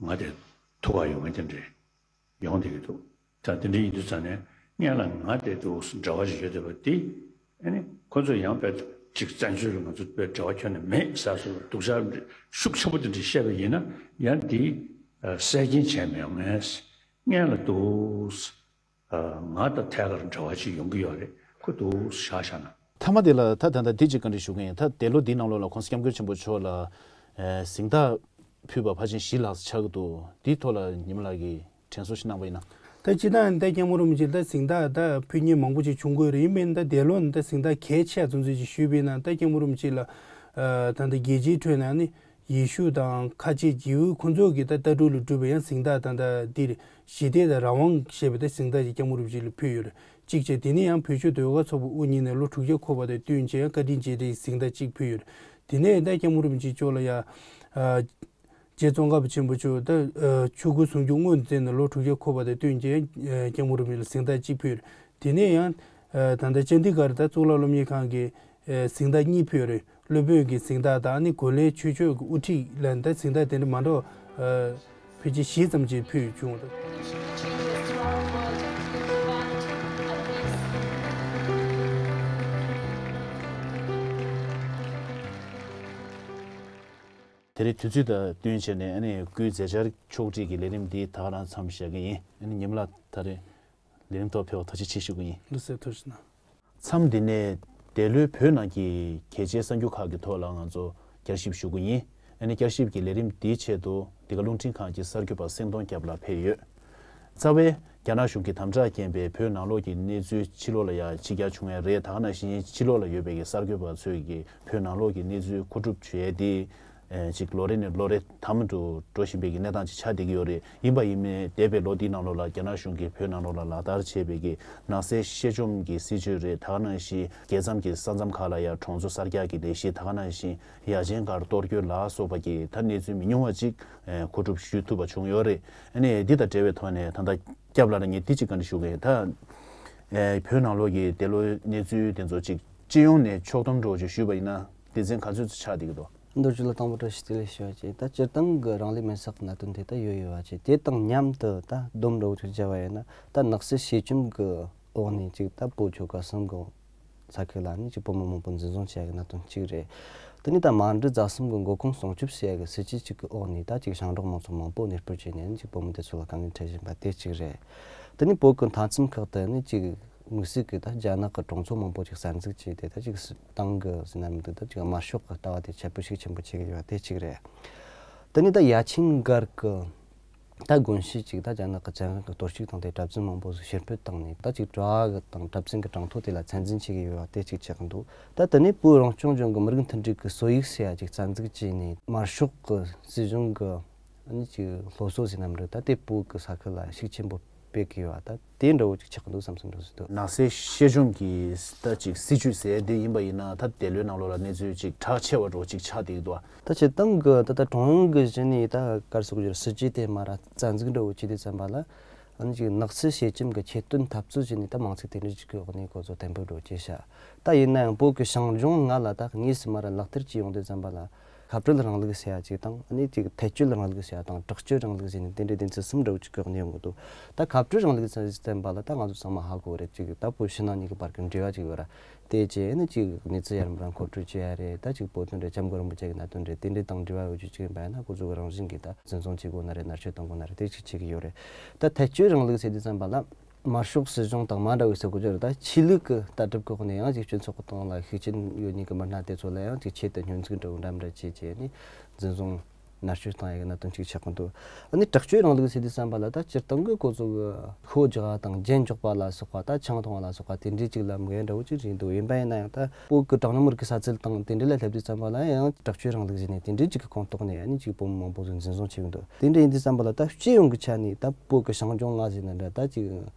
ང་དེ་ཐུག་ག་ཡོང་མཁན་དེ་འདྲས་ཡོང་བསྡད་ཀྱི་འདུག་ད་དེ་འདྲ་ཡིན་དུས་ཙང་ནས་སྔོན་ལ་ང་དེ་འདུག་འབྲེལ་བ་ཞིག་ཡོད་བསྡད་པ་དེ། ཨ་ནི་ཁོ་ཚོས་ཡང་དཔེ་ཅིག་བཙན་བྱོལ་ལ་ང་ཚོ་དཔེ་འབྲེལ་བ་ཁྱོན་ནས་མེད་ཟེར་སོང་། སྡུག་ཅག་ཤུགས་ཆེན་པོ་དེ་འདྲ་བཤད་པ་ཡིན་ན་ཡང་དེ་གསལ་རྐྱེན་བྱས་མི་ཡོང་ངས། སྔོན་ལ་འདུག་ང་དང་ཐད་ཀར་འབྲེལ་བ་ཅིག་ཡོང་གི་ཡོད་རེད། ཁོ་འདུག་བཞག་བཞག་ན། མཐའ་མ་དེ་ལ་ད་ད་ལྟ་འདི་ཅིག་བཀའ་འདྲི་ཞུ་གི་ཡིན། ད་འདས་ལོ་འདིའི་ནང་ལོགས་ལ་༸གོང་ས་༸སྐྱབས་མགོན་ཆེན་པོ་མཆོག་ལ་ཨ་གཟེངས་རྟགས་ཕུལ་བ་ཕལ་ཆེར་བཞི་ལྷག་ཙམ་ཆགས་ཀྱི་འདུག་འདིའི་ཐོག་ལ་ཉི་མ་ལགས་ཀྱིས་དྲན་གསོ་ཞིག་གནང་བ་ཡིན་ན། ད་སྤྱིར་བཏང་ད་སྐྱབས་མགོན་རིན་པོ་ཆེ་ད་གཟེངས་རྟགས་ད་ཕུལ་མཁན་མང་པོ་ཅིག་བྱུང་དགོས་རེད། ཡིན་པས་ད་འདས་ལོ་ད་གཟེངས་རྟགས་གལ་ཆེ་བ་ཙམ་ཟིག་ཅིག་ཞུས་པ་ཡིན་ན། ད་སྐྱབས་མགོན་རིན་པོ་ཆེ་ལ་ཨ་ད་ད་རྒྱལ་སྤྱིའི་ཁྲོད་ནས་ནི་ཡེ་ཤུ་དང་ཁ་ཆེ་ཇིའུ་ཁོ་ཚོ་གི་ད་ལྟ་གྲུབ་ལ་གྲུབ་པའི་ཡང་གཟེངས་རྟགས་ད་ད་འདིར་ཞི་བདེ་དང་རང་དབང་ཞེས་པའི་ད་གཟེངས་རྟགས་ཅིག་སྐྱབས་མགོན་རིན་པོ་ཆེ་ལ་ཕུལ་ཡོད་རེད། གཅིག་བྱས། དེ་ནས་ཡང་བོད་ཆོས་ལྡོག་ཕྱོགས་ཚོགས་པ་དབུ་བརྙེས་ནས་ལོ་དྲུག་ཅུ་འཁོར་བ་དང་བསྟུན་བྱས་ཡང་བཀའ་དྲིན་རྗེས་དྲན་གཟེངས་རྟགས་གཅིག་ཕུལ་ཡོད་རེད། དེ་ནས་ད་སྐྱབས་མགོན་རིན་པོ་ཆེ་མཆོག་ལ་ཡང་ཨ་རྗེ་ཙོང་ཁ་པ་ཆེན་པོ་མཆོག་ད་ཨ་ཆོས་སྐུ་གསུང་སྐྱོང་སྔོན་བརྩིས་ནས་ལོ་དྲུག་ཅུ་འཁོར་བ་དང་བསྟུན་བྱས་ཡང་སྐྱབས་མགོན་རིན་པོ་ཆེ་ལ་གཟེངས་རྟགས་གཅིག་ཕུལ་ཡོད་རེད། དེ་ནས་ཡང་ཨ་ད་ལྟ་ཅན་དི་གྷར་ད་གཙུག་ལག་སློབ་གཉེར་ཁང་གི་ཨ་གཟེངས་རྟགས་གཉིས་ཕུལ་ཡོད་རེད། སློབ་དཔོན་གྱི་གཟེངས་རྟགས་དང་ནི་གོ་ལའི་ཆོས་ཕྱོགས་ཀྱི་དབུ་ཁྲིད་ལ་ད་གཟེངས་རྟགས་དེ་འདྲ་མ་འདྲ་བ་ཕལ་ཆེར་བཞི་ཙམ་ཅིག་ཕུལ་བྱུང་། དེ་རིང་དུས་ཚོད་དང་བསྟུན་བྱས་ནས་ཨ་ནི་སྐུའི་མཛད་འཆར་ཕྱོགས་སྒྲིག་གི་ལས་རིམ་འདི་ད་ག་རང་མཚམས་བཞག་གི་ཡིན། ཨ་ནི་ཉི་མ་ལགས་ད་རེས་ལས་རིམ་ཐོག་ཕེབས་པར་ཐུགས་རྗེ་ཆེ་ཞུ་གི་ཡིན། ལགས་སོ། ཐུགས་རྗེ་གནང་། མཚམས་འདི་ནས་འདས་ལོའི་བོད་ནང་གི་གལ་ཆེའི་གསར་འགྱུར་ཁག་གི་ཐོག་ལ་ང་ཚོ་བསྐྱར་ཞིབ་ཞུ་གི་ཡིན། ཨ་ནི་བསྐྱར་ཞིབ་ཀྱི་ལས་རིམ་འདིའི་ཆེད་དུ་འདི་ག་རླུང་འཕྲིན་ཁང་གི་གསར་འགོད་པ་སེང་གདོང་སྐྱབས་ལགས་ཕེབས་ཡོད། རྩ་བའི་རྒྱ་ནག་གཞུང་གི་དམ་དྲག་རྐྱེན་པས་བོད་ནང་ལོགས་ཀྱི་གནས་ཚུལ་ཕྱི་ལོགས་ལ་ཡང་ཕྱི་གྱར་བྱུང་ཡས་རེད། ད་ག་ནང་བཞིན་ཕྱི་ལོགས་ལ་ཡོད་པའི་གསར་འགོད་པ་ཚོས་ཀྱི་བོད་ནང་ལོགས་ཀྱི་གནས་ཚུལ་མཁོ་སྒྲུབ་བྱེད་ཡས་དེ། ཨེ་ཅིག་ལོ་རེ་ནས་ལོ་རེ་དམ་དུ་འགྲོ་བཞིན་པའི་གི་གནས་སྟངས་ཅིག་ཆགས་བསྡད་ཀྱི་ཡོད་རེད། ཡིན་པ་ཡིན་མིན་འདས་པའི་ལོ་འདིའི་ནང་ལོགས་ལ་རྒྱ་ནག་གཞུང་གིས་བོད་ནང་ལོགས་ལ་ལག་བསྟར་བྱས་པའི་གི་ནག་སེལ་གཤེད་བཅོམ་གྱི་སྲིད་བྱུས་རེད། ད་ག་ནང་བཞིན་རྒྱལ་མཚམས་ཀྱི་ས་མཚམས་ཁག་ལ་ཡང་གྲོང་ཚོ་གསར་རྒྱག་གི་ལས་གཞི། ད་ག་ནང་བཞིན་ཡ་ཆེན་སྒར་གཏོར་སྐྱོན་ལ་སོགས་པ་གི་ད་གནས་ཚུལ་མི་ཉུང་བ་ཅིག་ཨེ་མཁོ་སྒྲུབ་ཞུ་ཐུབ་པ་བྱུང་ཡོད་རེད། ཨ་ནི་འདི་དང་འབྲེལ་བའི་ཐོག་ནས་ད་ལྟ་སྐྱབས་ལགས་ལ་ངས་འདི་གཅིག་བཀའ་འདྲི་ཞུ་གི་ཡིན། ད་ཨེ་བོད་ནང་ལོགས་ཀྱི་འདས་ལོའི་གནས་ཚུལ་དེ་ཚོ་ཅིག་སྤྱི་ཡོངས་ནས་ཕྱོགས་བསྡོམས་འདྲ་བོ་ཅིག་ཞུས་པ་ཡིན་ན་སྡེ་ཚན་ག་ཚོད་ཅིག་ཆགས་བསྡད་ཀྱི་འདུག་མདོ་རྒྱུད་ལ་དང་པོ་བཀྲ་ཤིས་བདེ་ལེགས་ཞུ་བ་བྱས། ད་སྤྱིར་བཏང་གི་རང་ལུས་མེར་སྲེག་གི་གནད་དོན་དེ་ད་ཡོད་ཡོད་པ་བྱས། དེ་དང་མཉམ་དུ་ད་བསྡོམས་འདྲ་བོ་ཅིག་བྱས་པ་ཡིན་ན། ད་ནག་སེལ་གཤེད་བཅོམ་གི་འོག་ནས་ཅིག་ད་བོད་ཆོལ་ཁ་གསུམ་གི་ས་ཁུལ་ལ་ནི་ཅིག་བོད་མི་མང་པོ་འཛིན་བཟུང་བྱས་ཡ་གི་གནད་དོན་གཅིག་རེད། དེ་ནས་ད་མར་འབྲི་རྫ་གསུམ་གི་མགོ་ཁུངས་སྲུང་སྐྱོབ་བྱེད་ཡ་གི་སྲིད་ཇུས་གཅིག་གི་འོག་ནས་ད་ཅིག་ཞིང་འབྲོག་མང་ཚོགས་མང་པོ་གནས་སྤོར་བྱས་ནས་ནི་ཅིག་བོད་མི་དེ་ཚོ་ལ་དཀའ་ངལ་འཕྲད་བཞིན་པ་དེ་གཅིག་རེད། དེ་ནས་བོད་གི་མཐའ་མཚམས་ཁག་ཏུ་ནི་ཅིག་དམིགས་བསལ་གྱི་ད་རྒྱ་ནག་གི་གྲོང་ཚོ་མང་པོ་ཅིག་གསར་འཛུགས་བྱས་ཏེ། ད་ཅིག་སྲིད་ཏང་གི་ཟེར་ན་མི་འདུག་ད་ཅིག་དམར་ཤོག་གི་ལྟ་བ་དེ་ཁྱད་པར་ཤུགས་ཆེན་པོ་ཆེ་གི་ཡོད་པ་དེ་གཅིག་རེད། དེ་ནས་ད་ཡ་ཆེན་སྒར་གི་ད་དགོན་གཞིས་ཅིག་ད་རྒྱ་ནག་གི་བཙན་དབང་གིས་གཏོར་བཤིག་བཏང་སྟེ་གྲྭ་བཙུན་མང་པོ་ཞིག་ཕྱིར་འབུད་བཏང་ནས། ད་ཅིག་གྲྭ་བ་གི་དང་གྲྭ་བཙུན་གྱི་གྲངས་ཐོ་དེ་ལ་ཚད་འཛིན་བྱེད་ཀྱི་ཡོད་པ་དེ་གཅིག་ཆགས་ཀྱི་འདུག་ད་དེ་ནས་བོད་རང་སྐྱོང་ལྗོངས་ཀྱི་མི་རིགས་མཐུན་སྒྲིལ་གྱི་སྲོལ་ཡིག་ཟེར་ཡ་ཅིག་རྩ་འཛུགས་བྱས་ནས། དམར་ཤོག་གི་སྲིད་གཞུང་གི་ཨ་ནི་ཅིག་སློབ་གསོ་ཟེར་ན་མི་འདུག་ད་དེ་བོད་ཀྱི་ས་ཁུལ་ལ་ཤུགས་ཆེན་པོ་སྤེལ་གྱི་ཡོད་པ། ད་དེ་འདྲ་བོ་ཅིག་ཆགས་ཀྱི་འདུག་བསམ་བསམ་འདྲ་བོ་ཞིག་འདུག་ནག་སེལ་གཤེད་བཅོམ་གྱི་ད་ཅིག་སྲིད་བྱུས་ཟེར་དེ་ཡིན་པ་ཡིན་ན། ད་འདས་ལོའི་ནང་ལོགས་ལ་གནས་ཚུལ་ཅིག་གྲགས་ཆེ་བ་འདྲ་བོ་ཅིག་ཆགས་བསྡད་ཀྱི་འདུག་ད་སྤྱིར་བཏང་གི་ད་ལྟ་ཀྲུང་དབྱང་གི་གཞི་ནས་ད་ག་རེ་ཟེར་དགོས་རེད། སྲིད་ཇུས་དེ་མར་རྩ་འཛུགས་འདྲ་བོ་བྱས་དུས་ཙམ་པ་ལ། ཨ་ནི་ཅིག་ནག་སེལ་གཤེད་བཅོམ་གྱི་ཆེད་དོན་འཐབ་རྩོད་བྱས་ནས་ད་མིང་ཚིག་དེ་འདྲ་ཅིག་གི་འོག་ནས་ཁོ་ཚོ་གཏན་འབེབས་འདྲ་བོ་བྱས་ཤག་ད་ཡིན་ན་ཡང་བོད་ཀྱི་ཞིང་ལྗོངས་ལྔ་ལ་ད་དངོས་སུ་མར་ལག་བསྟར་བྱས་ཡོང་དུས་ཙམ་པ་ལ། ཁ་བྲལ་རིང་ལུགས་ཟེར་ཡ་ཅིག་དང་། ཨ་ནི་ཅིག་ཐལ་སྤྱོད་རིང་ལུགས་ཟེར་ཡ་དང་། དྲག་སྤྱོད་རིང་ལུགས་ཟེར་ནས་དེ་འདྲའི་སྡེ་ཚན་གསུམ་འདྲ་བོ་ཅིག་གི་འོག་ནས་ཡོང་གི་འདུག་ད་ཁ་བྲལ་རིང་ལུགས་ཟེར་ཙམ་པ་ལ་ད་ང་ཚོ་ཚང་མ་ཧ་གོ་རེད། ཅིག་ད་བོད་ཕྱི་ནང་གཉིས་ཀྱི་བར་གྱི་འབྲེལ་བ་ཅིག་ཡོད་ར། དེ་རྗེས་ནི་ཅིག་གནས་ཚུལ་ཡར་མར་མཁོ་སྤྲོད་བྱེད་ཡ་རེད། ད་ཅིག་བོད་དོན་རེད། སྐྱབས་མགོན་རིན་པོ་ཆེ་གི་གནད་དོན་རེད། དེ་འདྲའི་དང་འབྲེལ་བ་ཡོད་རྒྱུ་ཅིག་ཡིན་པ་ཡིན་ན། ཁོ་ཚོ་གི་རང་བཞིན་གྱིས་ད་འཛིན་བཟུང་བྱེད་དགོས་ན་རེད། མནར་གཅོད་གཏོང་དགོས་ན་རེད། དེ་ཅིག་བྱེད་ཀྱི་ཡོད་རེད། ད་ཐལ་སྤྱོད་རིང་ལུགས་ཟེར་དུས་ཙམ་པ་ལ། དམར་ཤོག་སྲིད་གཞུང་དང་མ་འདྲ་བའི་ཟེར་དགོས་རྒྱུ་རེད། ད་ཆོས་ལུགས་ཀྱི་ལྟ་གྲུབ་ཀྱི་འོག་ནས་ཡང་ཅིག་སྤྱི་ཚོགས་ཀྱི་སྟེང་ལ་ཤུགས་རྐྱེན་ཡོད་མཁན་གྱི་མི་སྣ་དེ་ཚོ་ལ་ཡང་ཅིག་ཆེད་དུ་བསྙོན་འཛུགས་འདྲ་བོ་འདྲ་མི་འདྲ་བྱས་བྱས་ནས་འཛིན་བཟུང་མནར་གཅོད་བཏང་ཡ་གི་གནད་དོན་ཅིག་ཆགས་ཀྱི་འདུག་ཨ་ནི་དྲག་སྤྱོད་རིང་ལུགས་ཟེར་དུས་ཙམ་པ་ལ། ད་སྤྱིར་བཏང་གི་ཁོ་ཚོ་གི་ཤོ་རྒྱག་པ་དང་རྒྱན་འཇོག་པ་ལ་སོགས་པ། ད་ཆང་འཐུང་བ་ལ་སོགས་པ་དེ་འདྲའི་ཅིག་ལ་མོས་འདྲ་བོ་ཅིག་རེད་འདུག་ཡིན་པ་ཡིན་ན་ཡང་ད་བོད་ཀྱི་གྲངས་ཉུང་མི་རིགས་ཀྱི་ས་ཚིགས་དང་དེ་འདྲ་ལ་སླེབས་དུས་ཙམ་པ་ལ་ཡང་དྲག་སྤྱོད་རིང་ལུགས་ཟེར་ནས་དེ་འདྲའི་ཅིག་གི་ཁོངས་གཏོགས་ནས། ཨ་ནི་ཅིག་བོད་མི་མང་པོ་ཟིག་འཛིན་བཟུང་བྱས་ཀྱི་འདུག་དེ་འདྲ་ཡིན་དུས་ཙམ་པ་ལ་ད་སྤྱི་ཡོངས་ཀྱི་ཆ་ནས་ད་བོད་ཀྱི་ཞིང་ལྗོངས་ལྔ་ཟེར་ན་འདྲ། ད་ཅིག་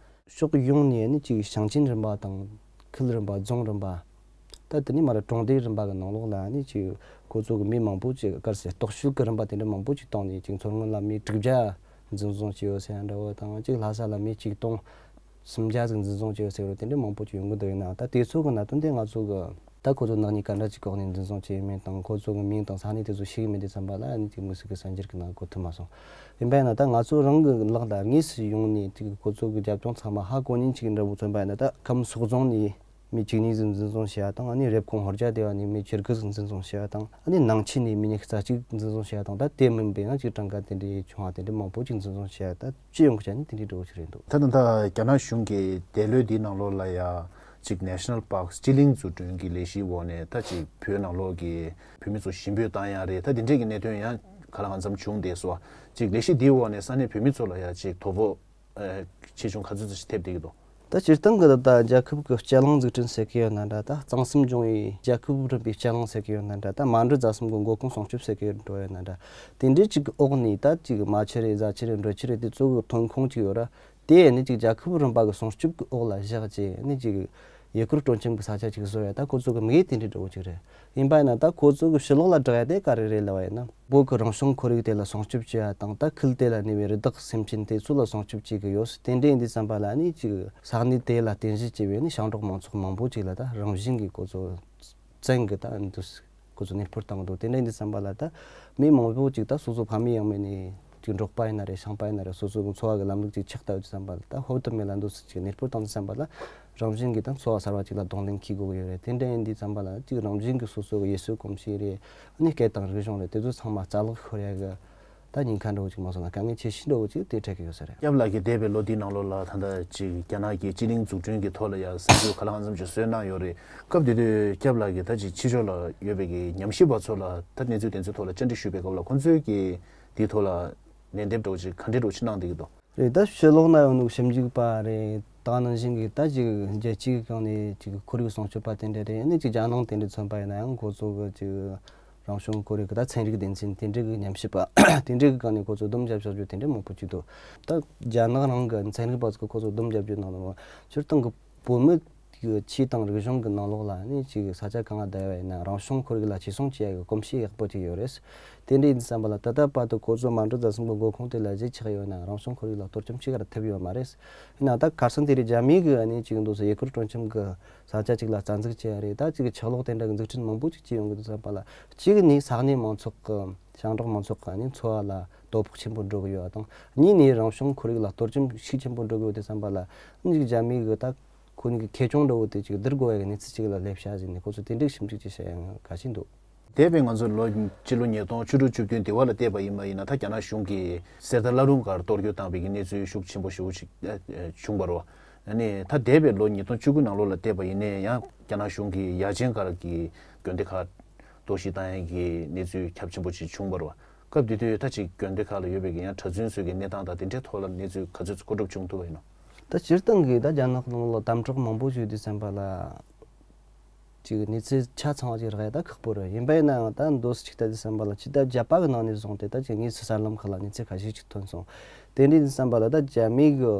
ཕྱོགས་ཡོངས་ནས་ནི་ཅིག་ཞིང་ཆེན་རིམ་པ་དང་ཁུལ་རིམ་པ། རྫོང་རིམ་པ། ད་དེ་ནས་མར་གྲོང་སྡེའི་རིམ་པ་གི་ནང་ལོགས་ལ་ནི་ཅིག་ཁོ་ཚོ་གི་མི་མང་པོ་ཅིག་གར་སའི་རྟོག་ཞིབ་གི་རིམ་པ་དེ་འདྲ་མང་པོ་ཅིག་བཏང་ནས། ཅིག་མཚོ་སྔོན་ལ་མི་དྲུག་བརྒྱ་འཛིན་བཟུང་བྱས་ཡོད་ཟེར་ཡ་འདྲ་བོ་དང་། ཅིག་ལྷ་ས་ལ་མི་ཆིག་སྟོང་སུམ་བརྒྱ་ཟིག་འཛིན་བཟུང་བྱས་ཡོད་ཟེར་བ་དེ་འདྲ་མང་པོ་ཅིག་ཡོང་གི་འདུག་ཡིན་ནའང་ད་དེ་ཚོ་གི་གནད་དོན་དེ་ང་ཚོ་གི་ད་ཁོ་ཚོ་ནག་ཉེས་ག་འདྲ་ཅིག་འོག་ནས་འཛིན་བཟུང་བྱས་ཡོད་མེད་དང་། ཁོ་ཚོ་གི་མིང་དང་ས་གནས་དེ་ཚོ་ཤེས་ཀྱི་མེད་དུས་ཙམ་པ་ལ་ནི་ཅིག་དམིགས་བསལ་གྱི་གསར་འགྱུར་གྱི་ནང་གོ་ཐུབ་མ་སོང་། ཡིན་པ་ཡིན་ན་ད་ང་ཚོ་རང་གི་ལག་ལ་དངོས་སུ་ཡོང་ནས་ཅིག་ཁོ་ཚོ་གི་རྒྱབ་ལྗོངས་ཚང་མ་ཧ་གོ་ཉིན་ཅིག་འདྲ་བོ་མཚོན་པ་ཡིན་ན། ད་ཁམས་སོག་རྫོང་ནས་མི་བཅུ་གཉིས་ཟིག་འཛིན་བཟུང་བྱས་པ་དང་། ཨ་ནི་རེབ་གོང་ཧོར་རྒྱ་སྡེ་བ་ནས་མི་བཅུ་དགུ་ཟིག་འཛིན་བཟུང་བྱས་པ་དང་། ཨ་ནི་ནང་ཆེན་ནས་མི་ཉི་ཤུ་རྩ་གཅིག་འཛིན་བཟུང་བྱས་པ་དང་། ད་དེ་མིན་པའི་ཡང་ཅིག་གྲངས་ཀ་དེ་འདྲའི་ཆུང་བ་དེ་འདྲའི་མང་པོ་ཅིག་འཛིན་བཟུང་བྱས་པ། ད་སྤྱི་ཡོངས་ཀྱི་ཆ་ནས་དེ་འདྲའི་འགྲོ་ཆོག་རེད་འདུག་ད་ད་ད་རྒྱ་ནག་གཞུང་གིས་འདས་ལོའི་འདིའི་ནང་ལོགས་ལ་ཡ་ཅིག་National Park སྤྱི་གླིང་འཛུགས་སྐྲུན་གྱི་ལས་གཞིའི་འོག་ནས་ད་ཅིག་བོད་ནང་ལོགས་ཀྱི་བོད་མི་ཚོ་ཞིང་འབོད་བཏང་ཡ་རེད། ད་དེ་འདྲས་ཀྱི་གནད་དོན་ཡང་ག་ལ་གང་འཚམ་བྱུང་བསྡད་སོང་། ཅིག་ལས་གཞི་འདིའི་འོག་ནས་ས་གནས་བོད་མི་ཚོ་ལ་ཡ་ཅིག་དོ་ཕོག་ཨ་ཆེ་ཆུང་ག་ཚོད་ཙམ་ཞིག་ཐེབས་བསྡད་ཀྱི་འདུག་ད་སྤྱིར་བཏང་གི་ད་ལྟ་རྒྱལ་ཁབ་ཀྱི་སྤྱི་གླིང་འཛུགས་སྐྲུན་ཟེར་གི་ཡོད་ན་འདྲ། ད་གཙང་གསུམ་ལྗོངས་ཡི་རྒྱལ་ཁབ་རིམ་པའི་སྤྱི་གླིང་ཟེར་གི་ཡོད་ན་འདྲ། ད་མ་འབྲུ་རྫ་གསུམ་གྱི་མགོ་ཁུངས་སྲུང་སྐྱོབ་ཟེར་གི་ཡོད་འགྲོ་ཡོད་ན་འདྲ། དེ་འདྲའི་ཅིག་གི་འོག་ནས་ད་ཅིག་མ་ཆུ་རེད། རྫ་ཆུ་རེད། འབྲོག་ཆུ་རེད། དེ་ཚོ་གི་ཐོན་ཁུངས་ཅིག་ཡོད་ར། དེ་ནི་ཅིག་རྒྱལ་ཁབ་རིམ་པ་གི་སྲུང་སྐྱོབ་ཀྱི་འོག་ལ་བཞག་བྱས་ནི་ཅིག་ཡུལ་སྐོར་སྤྲོ་འཆམ་གྱི་ས་ཆ་ཅིག་བཟོ་ཡ། ད་ཁོ་ཚོ་གི་དམིགས་ཡུལ་དེ་འདྲའི་འདྲ་བོ་ཅིག་རེད། ཡིན་པ་ཡིན་ན་ད་ཁོ་ཚོ་གི་ཕྱི་ལོགས་ལ་བསྒྲགས་ཡ་དེ་ག་རེ་རེད་ལབ་པ་ཡིན་ན། བོད་ཀྱི་རང་བྱུང་ཁོར་ཡུག་དེ་ལ་སྲུང་སྐྱོབ་བྱེད་ཡ་དང་། ད་ཁུལ་དེ་ལ་གནས་པའི་རི་དྭགས་སེམས་ཅན་དེ་ཚོ་ལ་སྲུང་སྐྱོབ་བྱེད་གི་ཡོད། དེ་འདྲ་ཡིན་དུས་ཙམ་པ་ལ་ནི་ཅིག་ས་གནས་དེ་ལ་རྟེན་གཞི་བྱས་པའི་ནི་ཞིང་འབྲོག་མང་ཚོགས་མང་པོ་ཅིག་ལ་ད་རང་བཞིན་གྱིས་ཁོ་ཚོ་བཙན་གྱིས་ད་འདུག་ཁོ་ཚོ་གནས་སྤོར་བཏང་འདུག་དེ་འདྲ་ཡིན་དུས་ཙམ་པ་ལ་ད་མི་མང་པོ་ཅིག་ད་སོ་སོ་ཕ་མེས་ཡང་མེས་ནས་ཅིག་འབྲོག་པ་ཡིན་ན་རེད། ཤིང་པ་ཡིན་ན་རེད། སོ་སོ་གི་འཚོ་བ་གི་ལམ་ལུགས་ཅིག་ཆགས་བསྡད་ཡོད་དུས་ཙམ་པ་ལ། ད་ཧོབ་ཏུ་མེད་ལ་འདུག་སེ་ཅིག་གནས་སྤོར་བཏང་དུས་ཙམ་པ་ལ། རང་བཞིན་གྱིས་ད་འཚོ་བ་གསར་བ་ཅིག་ལ་གདོང་ལེན་འཁེལ་དགོས་ཀྱི་ཡོད་རེད། དེ་འདྲ་ཡིན་དུས་ཙམ་པ་ལ་ཅིག་རང་བཞིན་གྱིས་སོ་སོ་གི་ཡུལ་སྲོལ་གོམས་གཤིས་རེད། ཨ་ནི་སྐད་དང་རིག་གཞུང་རེད། དེ་ཚོ་ཚང་མ་རྩ་བརླག་ཤོར་ཡ་གི་ད་ཉེན་ཁ་འདྲ་བོ་ཅིག་མ་སོང་ན་དཀའ་ངལ་ཆེ་ཤོས་འདྲ་བོ་ཅིག་དེ་འཕྲད་ཀྱི་ཡོད་ས་རེད། སྐྱབས་ལགས་ཀྱིས་འདས་པའི་ལོ་འདིའི་ནང་ལོགས་ལ་ད་ལྟ་ཅིག་རྒྱ་ནག་གི་སྤྱི་གླིང་འཛུགས་སྐྲུན་གྱི་ཐོག་ལ་ཡ་གསར་འགྱུར་ག་ལ་གང་འཚམ་ཅིག་བཟོས་གནང་ཡོད་རེད། སྐབས་དེ་དུས་སྐྱབས་ལགས་ཀྱིས་ད་ཅིག་ཕྱི་ཕྱོགས་ལ་ཡོད་པའི་གི་ཉམས་ཞིབ་པ་ཚོ་ལ་ད་གནས་ཚུལ་དེ་ཚོའི་ཐོག་ལ་བཅར་འདྲི་ཞུས་པའི་སྐབས་ལ། ཁོང་ཚོས་ཀྱིས་དེའི་ཐོག་ལ་ལན་འདེབས་འདྲ་བོ་ཅིག་ག་འདྲའི་འདྲ་བོ་ཅིག་གནང་བསྡད་ཀྱི་འདུག་རེད། ད་ཕྱི་ལོགས་ན་ཡོད་ནོ་ཞིབ་འཇུག་པ་རེད། ད་ནང་བཞིན་གྱི་ད་ཅིག་རྒྱལ་སྤྱིའི་སྒང་ནས་ཅིག་ཁོར་ཡུག་སྲུང་སྐྱོབ་པ་དེ་འདྲ་རེད། ཨ་ནི་ཅིག་རྒྱ་ནང་དེ་འདྲ་མཚོན་པ་ཡིན་ན་ཡང་ཁོ་ཚོ་གི་ཅིག་རང་བྱུང་ཁོར་ཡུག་གི་ད་ཚན་རིག་སྡེ་ཚན་དེ་འདྲ་གི་ཉམས་ཞིབ་པ་དེ་འདྲ་གི་སྒང་ནས་ཁོ་ཚོ་སྡོམ་རྒྱབ་བཞག་རྒྱུ་དེ་འདྲ་མང་པོ་ཅིག་འདུག་ད་རྒྱ་ནག་རང་གི་ཚན་རིག་པ་ཚོ་གིས་ཁོ་ཚོ་སྡོམ་རྒྱབ་རྒྱུ་ནང་ལ་སྤྱིར་བཏང་གི་བོད་མི་གི་ཆོས་དང་རིག་གཞུང་གི་ནང་ལོགས་ལ་ནི་ཅིག་ས་ཆ་གང་ལ་བསྡད་པ་ཡིན་ན་རང་བྱུང་ཁོར་ཡུག་ལ་བརྩི་སྲུང་བྱེད་ཡ་གི་གོམས་གཤིས་ཡག་པོ་ཅིག་ཡོད་རེད། དེ་འདྲ་ཡིན་བསམ་པ་ལ་ད་ལྟ་བར་དུ་ཁོ་ཚོ་མ་འབྲུ་རྫ་གསུམ་གྱི་མགོ་ཁུངས་དེ་ལ་གཞི་ཆགས་ཡོད་ན་རང་བྱུང་ཁོར་ཡུག་ལ་གཏོར་བཅོམ་ཅི་གར་ཐེབས་ཡོད་མ་རེད། ཡིན་ན་ད་ཁ་སང་དེ་རིང་རྒྱ་མི་གི་ནི་ཅིག་འདུག་སེ་ཡུལ་སྐོར་སྤྲོ་འཆམ་གི་ས་ཆ་ཅིག་ལ་རྩ་འཛུགས་བྱས་ཡ་རེད། ད་ཅིག་ཆག་ལོག་དེ་འདྲ་གི་འཛུགས་སྐྲུན་མང་པོ་ཅིག་བྱས་ཡོང་གི་འདུག་བསམ་པ་ལ། གཅིག་ནི་ས་གནས་མང་ཚོགས་གི་ཞིང་འབྲོག་མང་ཚོགས་ཀྱི་ནི་འཚོ་བ་ལ་དོ་ཕོག་ཆེན་པོ་འགྲོ་གི་ཡོད་པ་དང་། གཉིས་ནི་རང་བྱུང་ཁོར་ཡུག་ལ་གཏོར་བཅོམ་ཤུགས་ཆེན་པོ་འགྲོ་གི་ཡོད་དེ་བསམ་པ་ལ། ནི་ཅིག་རྒྱ་མི་གི་ད་ཁོ་གཉིས་ཀྱི་ཁེ་གྱོང་འདྲ་བོ་དེ་ཅིག་བསྡུར་དགོས་ཡ་གི་གནས་ཚུལ་ཅིག་ལ་སླེབས་ཤག་ཟེར་ནས་ཁོ་ཚོ་དེ་འདྲའི་ཞིབ་འཇུག་ཅིག་བྱས་ཡང་ག་ཞིག་འདུག་འདས་པའི་ང་ཚོ་ལོ་སྤྱི་ལོ་ཉིས་སྟོང་བཅུ་དྲུག་བཅུ་བདུན་དེ་བ་ལ་བལྟས་པ་ཡིན་པ་ཡིན་ན། ད་རྒྱ་ནག་གཞུང་གིས་གསེར་རྟ་བླ་རུང་སྒར་གཏོར་རྒོལ་བཏང་བའི་གི་གནས་ཚུལ་ཤུགས་ཆེན་པོ་ཞེ་པོ་ཅིག་ཨ་ཨ་བྱུང་བ་རེད་བ། ཨ་ནི་ད་འདས་པའི་ལོ་ཉིས་སྟོང་བཅུ་དགུ་ནང་ལོགས་ལ་བལྟས་པ་ཡིན་ནའི་ཡང་རྒྱ་ནག་གཞུང་གིས་ཡ་ཆེན་སྒར་གྱི་དགོན་སྡེ་ཁག་གཏོར་བཤིག་བཏང་ཡ་གི་གནས་ཚུལ་ཁྱབ་ཆེན་པོ་ཅིག་བྱུང་བ་རེད་བ། སྐབས་དེ་དུས་ད་ཅིག་དགོན་སྡེ་ཁག་ལ་ཡོད་པའི་གི་ཡང་གྲྭ་བཙུན་ཚོའི་གི་གནས་སྟངས་དང་དེ་འདྲའི་ཐོག་ལ་གནས་ཚུལ་ག་ཚོད་ཚོད་གོ་སྒྲུབ་བྱུང་ཐུབ་པ་ཡིན་ནམ། ད་སྤྱིར་བཏང་གི་ད་རྒྱ་ནག་ནང་ལ་དམ་དྲག་མང་པོ་བྱུང་དུས་ཙམ་པ་ལ། ཅིག་གནས་ཚུལ་ཆ་ཚང་བ་ཅིག་རག་ཡ་ད་ཁག་པོ་རེད། ཡིན་པ་ཡིན་ནའང་ད་མདོར་ཅིག་ལྟ་དུས་ཙམ་པ་ལ་ཅིག་ད་རྒྱ་པ་གི་ནང་ནས་བཟུང་སྟེ་ད་ཅིག་དངོས་སུ་གསར་ལམ་ཁག་ལ་གནས་ཚུལ་ཁ་ཤས་ཅིག་ཐོན་སོང་། དེ་འདྲ་ཡིན་དུས་ཙམ་པ་ལ་ད་རྒྱ་མི་གི་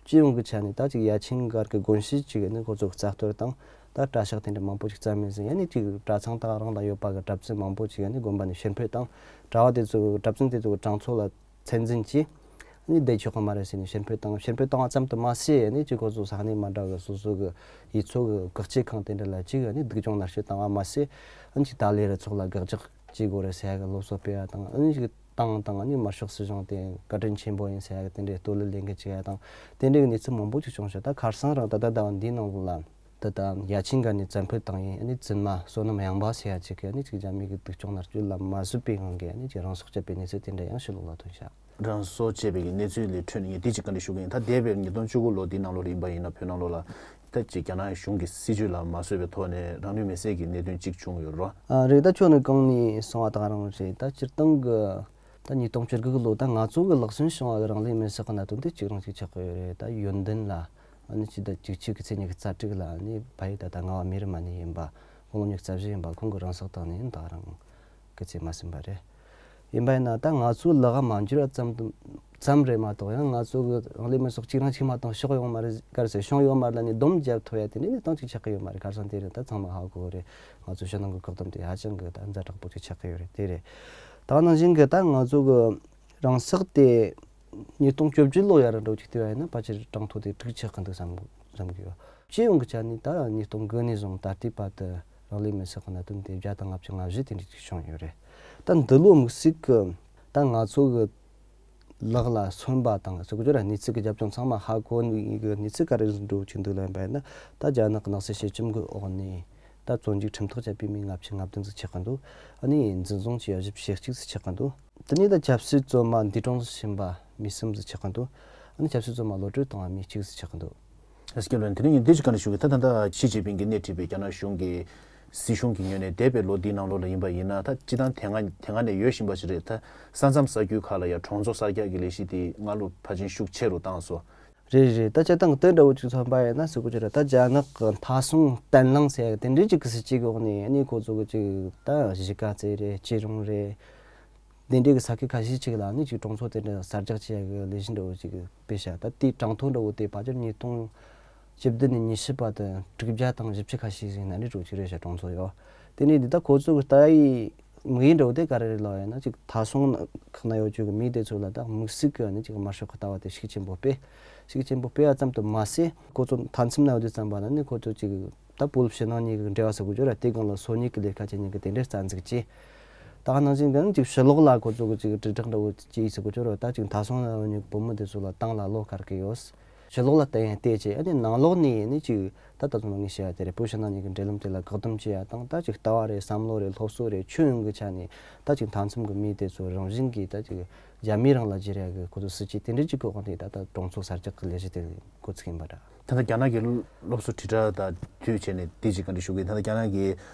སྤྱི་ཡོངས་ཀྱི་ཆ་ནས་ད་ཅིག་ཡ་ཆེན་སྒར་གྱི་དགོན་གཞིས་ཅིག་ནི་ཁོ་ཚོ་རྩ་གཏོར་དང་། ད་གྲྭ་ཤག་དེ་འདྲ་མང་པོ་ཅིག་རྩ་མེད་ཟིན། ཡ་ནི་ཅིག་གྲྭ་ཚང་དང་རང་དང་ཡོད་པ་གི་གྲྭ་བཙུན་མང་པོ་ཅིག་ཡ་ནི་དགོན་པ་ནས་ཕྱིར་འཕུད་དང་། གྲྭ་བ་དེ་ཚོ་གྲྭ་བཙུན་དེ་ཚོ་གི་གྲངས་ཚོད་ལ་ཚད་འཛིན་གྱིས་ནི་བསྡད་ཆོག་གི་མ་རེད་ཟེར་ནས་ཕྱིར་འཕུད་བཏང་། ཕྱིར་འཕུད་བཏང་བ་ཙམ་དུ་མ་ཟད། ནི་ཅིག་ཁོ་ཚོ་ས་གནས་མ་འདྲ་གི་སོ་སོ་གི་ཡུལ་ཚོ་གི་བཀག་སྐྱིལ་ཁང་དེ་འདྲ་ལ་ཅིག་ནི་སྡུག་སྦྱོང་མནར་གཅོད་བཏང་བ་མ་ཟད། ནི་ཅིག་ཏཱ་ལའི་རུ་ཚོགས་ལ་དགག་རྒྱག་བྱེད་དགོས་རེད་ཟེར་ཡ་གི་སློབ་གསོ་སྤེལ་བ་དང་། ནི་ཅིག་ཏང་དང་ནི་དམར་ཤོག་སྲིད་གཞུང་དེ་བཀའ་དྲིན་ཆེན་པོ་ཡིན་ཟེར་ཡ་གི་དེ་འདྲའི་བསྟོད་གླུ་ལེན་གི་བྱེད་ཡ་དང་། དེ་འདྲའི་གི་གནས་ཚུལ་མང་པོ་ཅིག་བྱུང་ཤག་ད་ཁ་སང་རང་ད་ལྟ་ཟླ་བ་འདིའི་ནང་ལོགས་ལ། ད་ལྟ་ཡ་ཆེན་སྒར་ནས་བཙན་ཕུད་བཏང་ཡིན། ཨ་ནི་བཙུན་མ་བསོད་ནམས་གཡང་པ་ཟེར་ཡ་ཅིག་གིས་ཨ་ནི་ཅིག་རྒྱ་མི་གི་སྡུག་སྦྱོང་མནར་གཅོད་ལ་མ་བཟོད་པའི་དབང་གིས་ཨ་ནི་ཅིག་རང་སྲོག་བཅད་པའི་གནས་ཚུལ་དེ་འདྲ་ཡང་ཕྱི་ལོགས་ལ་ཐོན་ཤག་རང་སྲོག་བཅད་པའི་གི་གནས་ཚུལ་ལས་འཕྲོས་ནས་ངས་འདི་ཅིག་བཀའ་འདྲི་ཞུ་གི་ཡིན། ད་འདས་པའི་ཉིས་སྟོང་བཅུ་དགུ་ལོ་འདིའི་ནང་ལོགས་ལ་ཡིན་པ་ཡིན་ན། བོད་ནང་ལོགས་ལ་ད་ཅིག་རྒྱ་ནག་གཞུང་གི་སྲིད་བྱུས་ལ་མ་བཟོད་པའི་ཐོག་ནས་རང་ལུས་མེར་སྲེག་གི་གནད་དོན་ཅིག་བྱུང་ཡོད་རེད་བ། ཨ་རེད། ད་ཁྱོད་ནས་གོང་ནས་གསུངས་པ་དང་རང་རེད། ད་སྤྱིར་བཏང་གི་ད་ཉིས་སྟོང་བཅུ་དགུ་གི་ལོ་ད་ང་ཚོ་གི་ལག་སོན་བྱུང་བ་གི་རང་ལུས་མེར་སྲེག་གི་གནད་དོན་དེ་གཅིག་རང་གཅིག་ཆགས་ཀྱི་ཡོད་རེད། ད་ཡོན་ཏན་ལ་ཨ་ནི་ཕྱི་ཟླ་བཅུ་གཅིག་གི་ཚེས་ཉི་ཤུ་རྩ་དྲུག་ལ་ཨ་ནི་ཕ་ཡུལ་ད་ལྟ་རྔ་བ་མི་རི་མ་ནས་ཡིན་པ། དགུང་ལོ་ཉི་ཤུ་རྩ་བཞི་ཡིན་པ་ཁོང་གི་རང་སྲོག་བཏང་ནས་ད་རང་སྐུ་ཚེ་མ་ཟིན་པ་རེད། ཡིན་པ་ཡིན་ན་ད་ང་ཚོའི་ལག་ག་མ་འབྱོར་བ་ཙམ་དུ་ ཙམ་རེད་མ་གཏོགས། ཡང་ང་ཚོ་གི་རང་ལས་མི་སོགས་གཅིག་རང་གཅིག་མ་གཏོགས་ཕྱོགས་ཡོང་མ་རེད། ག་རེ་ཟེར། བྱུང་ཡོད་མ་རེད་ལ་ནི་སྡོམ་རྒྱབ་ཐུབ་ཡ་དེ་འདྲའི་གནས་སྟངས་ཅིག་ཆགས་ཀྱི་ཡོད་མ་རེད། ཁ་སང་དེ་རིང་ད་ཚང་མ་ཧ་གོ་གི་རེད། ང་ཚོ་ཕྱི་ནང་གི་བཀག་སྡོམ་དེ་ཧ་ཅང་གི་ད་ཛ་དྲག་པོ་ཅིག་ཆགས་ཀྱི་ཡོད་རེད། དེ་རེད། ད་ག་ནང་བཞིན་གི་ད་ང་ཚོ་གི་རང་སག་དེ་ཉིས་སྟོང་བཅོ་བརྒྱད་ལོ་ཡར་འགྲོ་ཅིག་བལྟས་པ་ཡིན་ན་ཕལ་ཆེར་གྲངས་ཐོ་དེ་དྲུག་ཆགས་ཀྱི་འདུག་བསམ་བསམ་གི་ཡོད། སྤྱི་ཡོངས་ཀྱི་ཆ་ནས་ད་ཉིས་སྟོང་དགུ་ནས་བཟུང་ད་ལྟའི་བར་དུ་རང་ལས་མི་སོགས་ཀྱི་གནད་དོན་དེ་བརྒྱ་དང་ལྔ་བཅུ་ང་བཞི་དེ་འདྲ་ཅིག་བྱུང་ཡོད་རེད། ད་འདི་ལོ་དམིགས་བསལ་གི་ད་ང་ཚོ་གི་ལག་ལ་སོན་པ་དང་ཟེར་གི་ཡོད་ར། གནས་ཚུལ་གྱི་རྒྱབ་ལྗོངས་ཚང་མ་ཧ་གོ་ནས་གི་གནས་ཚུལ་ག་རེ་འགྲོ་གི་འདུག་ལབ་པ་ཡིན་ན། ད་རྒྱ་ནག་གི་ནག་སེལ་སྤྱི་ཁྱབ་ཀྱི་འོག་ནས་ད་བཙོན་འཇུག་ཁྲིམས་ཐག་བཅད་པའི་མི་ལྔ་བཅུ་ང་བདུན་ཙམ་ཆགས་ཀྱི་འདུག་ཨ་ནི་འཛིན་བཟུང་བྱས་པ་བཞི་བཅུ་ཞེ་གཅིག་ཙམ་ཆགས་ཀྱི་འདུག་དེ་ནས་ད་ཆབ་སྲིད་བཙོན་མ་འདས་གྲོངས་ཕྱིན་པ་མི་གསུམ་ཙམ་ཆགས་ཀྱི་འདུག་ཨ་ནི་ཆབ་སྲིད་བཙོན་མ་གློད་བཀྲོལ་བཏང་བ་མི་གཅིག་ཙམ་ཆགས་ཀྱི་འདུག་ཨ་སྐལ་བློན། དེ་རིང་ངས་འདི་ཞིག་བཀའ་འདྲི་ཞུ་གི། ད་ད་ལྟ་ཞི་ཅིན་ཕིང་གིས་སྣེ་ཁྲིད་པའི་རྒྱ་ནག་གཞུང་གི་སྲིད་གཞུང་གི་ངོས་ནས་འདས་པའི་ལོ་འདིའི་ནང་ལོགས་ལ་ཡིན་པ་ཡིན་ན། ད་སྤྱི་བཏང་དེ་སྔ་དེ་སྔ་ནས་ཡོད་བཞིན་པ་ཞིག་རེད། ད་ས་མཚམས་ས་ཁུལ་ཁག་ལ་ཡང་གྲོང་ཚོ་གསར་རྒྱག་གི་ལས་གཞི་དེ་སྔ་ལོ་ཕལ་ཆེར་ཤུགས་ཆེ་རུ་བཏང་སོང་། རེད་རེད། ད་སྤྱིར་བཏང་གི་དོན་འདྲ་བོ་ཅིག་མཚོན་པ་ཡིན་ན་ཟེར་གི་ཡོད་རེད། ད་རྒྱ་ནག་གི་མཐའ་སྲུང་བརྟན་ལྷིང་ཟེར་ཡ་དེ་འདྲའི་ཅིག་གི་སྲིད་ཇུས་ཀྱི་འོག་ནས་ནི་ཁོ་ཚོ་གི་ཅིག་ད་གཞིས་ཀ་རྩེ་རེད། སྐྱིད་རོང་རེད། དེ་འདྲའི་གི་ས་ཁུལ་ཁ་ཤས་ཅིག་ལ་ནི་ཅིག་གྲོང་ཚོ་དེ་འདྲ་གསར་རྒྱག་བྱེད་ཡ་གི་ལས་གཞི་འདྲ་བོ་ཅིག་སྤེལ་བྱ། ད་དེའི་གྲངས་ཐོ་འདྲ་བོ་དེ་ཕལ་ཆེར་ཉིས་སྟོང་བཅུ་བདུན་ནས་ཉི་ཤུ་བར་དུ་དྲུག་བརྒྱ་དང་བཞི་བཅུ་ཁ་ཤས་ཟིན་ན་འདྲ་བོ་ཅིག་རེད་ཤག་གྲོང་ཚོ་ཡོད། དེ་ནས་འདི་ད་ཁོ་ཚོ་གི་ལྟ་བའི་དམིགས་ཡུལ་འདྲ་བོ་དེ་ག་རེ་རེད་ལབ་ཡ་ན། ཅིག་མཐའ་སྲུང་ཁག་ན་ཡོད་ཅིག་གི་མི་དེ་ཚོ་ལ་ད་དམིགས་བསལ་གི་ནི་ཅིག་དམར་ཤོག་གི་ལྟ་བ་དེ་ཤུགས་ཆེན་པོ་སྤེལ། ཤུགས་ཆེན་པོ་སྤེལ་བ་ཙམ་དུ་མ་ཟད། ཁོ་ཚོ་མཐའ་མཚམས་ན་ཡོད་དུས་ཙམ་པ་ན་ནི་ཁོ་ཚོ་ཅིག་ད་བོད་ཕྱི་ནང་གཉིས་ཀྱི་འབྲེལ་བ་ཟེར་གི་ཡོད་ར། དེ་སྒང་ལ་སོ་ཉུལ་གྱི་ལས་ཀ་བྱེད་མཁན་གྱི་དེ་འདྲའི་རྩ་འཛུགས་བྱས། ད་ག་ནང་བཞིན་གྱི་ཅིག་ཕྱི་ལོགས་ལ་ཁོ་ཚོ་གི་ཅིག་དྲིལ་བསྒྲགས་འདྲ་བོ་ཅིག་ཡིན་ཟེར་གི་ཡོད་ར། ད་ཅིག་མཐའ་སྲུང་ལ་ཡོད་མཁན་གྱི་བོད་མི་དེ་ཚོ་ལ་ཏང་ལ་བློ་དཀར་གི་ཡོད། ཕྱི་ལོགས་ལ་བསྟན་ཡ་བལྟས་བྱས། ཨ་ནི་ནང་ལོགས་ནས་ནི་ཅིག་ད་ལྟ་ཚོ་ནང་ངས་བཤད་ཡ་དེ་རེད། བོད་ཕྱི་ནང་གཉིས་ཀྱི་འབྲེལ་ལམ་དེ་ལ་བཀག་སྡོམ་བྱེད་ཡ་དང་། ད་ཅིག་ལྟ་བ་རེད། བསམ་བློ་རེད། སློབ་གསོ་རེད། ཁྱོན་ཡོངས་ཀྱི་ཆ་ནས་ད་ཅིག་མཐའ་མཚམས་ཀྱི་མི་དེ་ཚོ་རང་བཞིན་གྱིས་ད་ཅིག་རྒྱ་མིའི་རིང་ལ་བསྒྱུར་ཡ་གི་ཁོ་ཚོ་སྲིད་ཇུས་དེ་འདྲ་ཅིག་གི་འོག་ནས་ད་ལྟ་གྲོང་ཚོ་གསར་རྒྱག་གི་ལས་གཞི་དེ་འགོ་ཚུགས་ཡིན་པ་འདྲ། ད་ལྟ་རྒྱ་ནག་གི་སློབ་གསོ་དྲིལ་བསྒྲགས་དང་དུས་བྱས་ནས་དེ་ཅིག་བཀའ་འདྲི་ཞུ་གི། ད་ལྟ་རྒྱ་ནག་གི་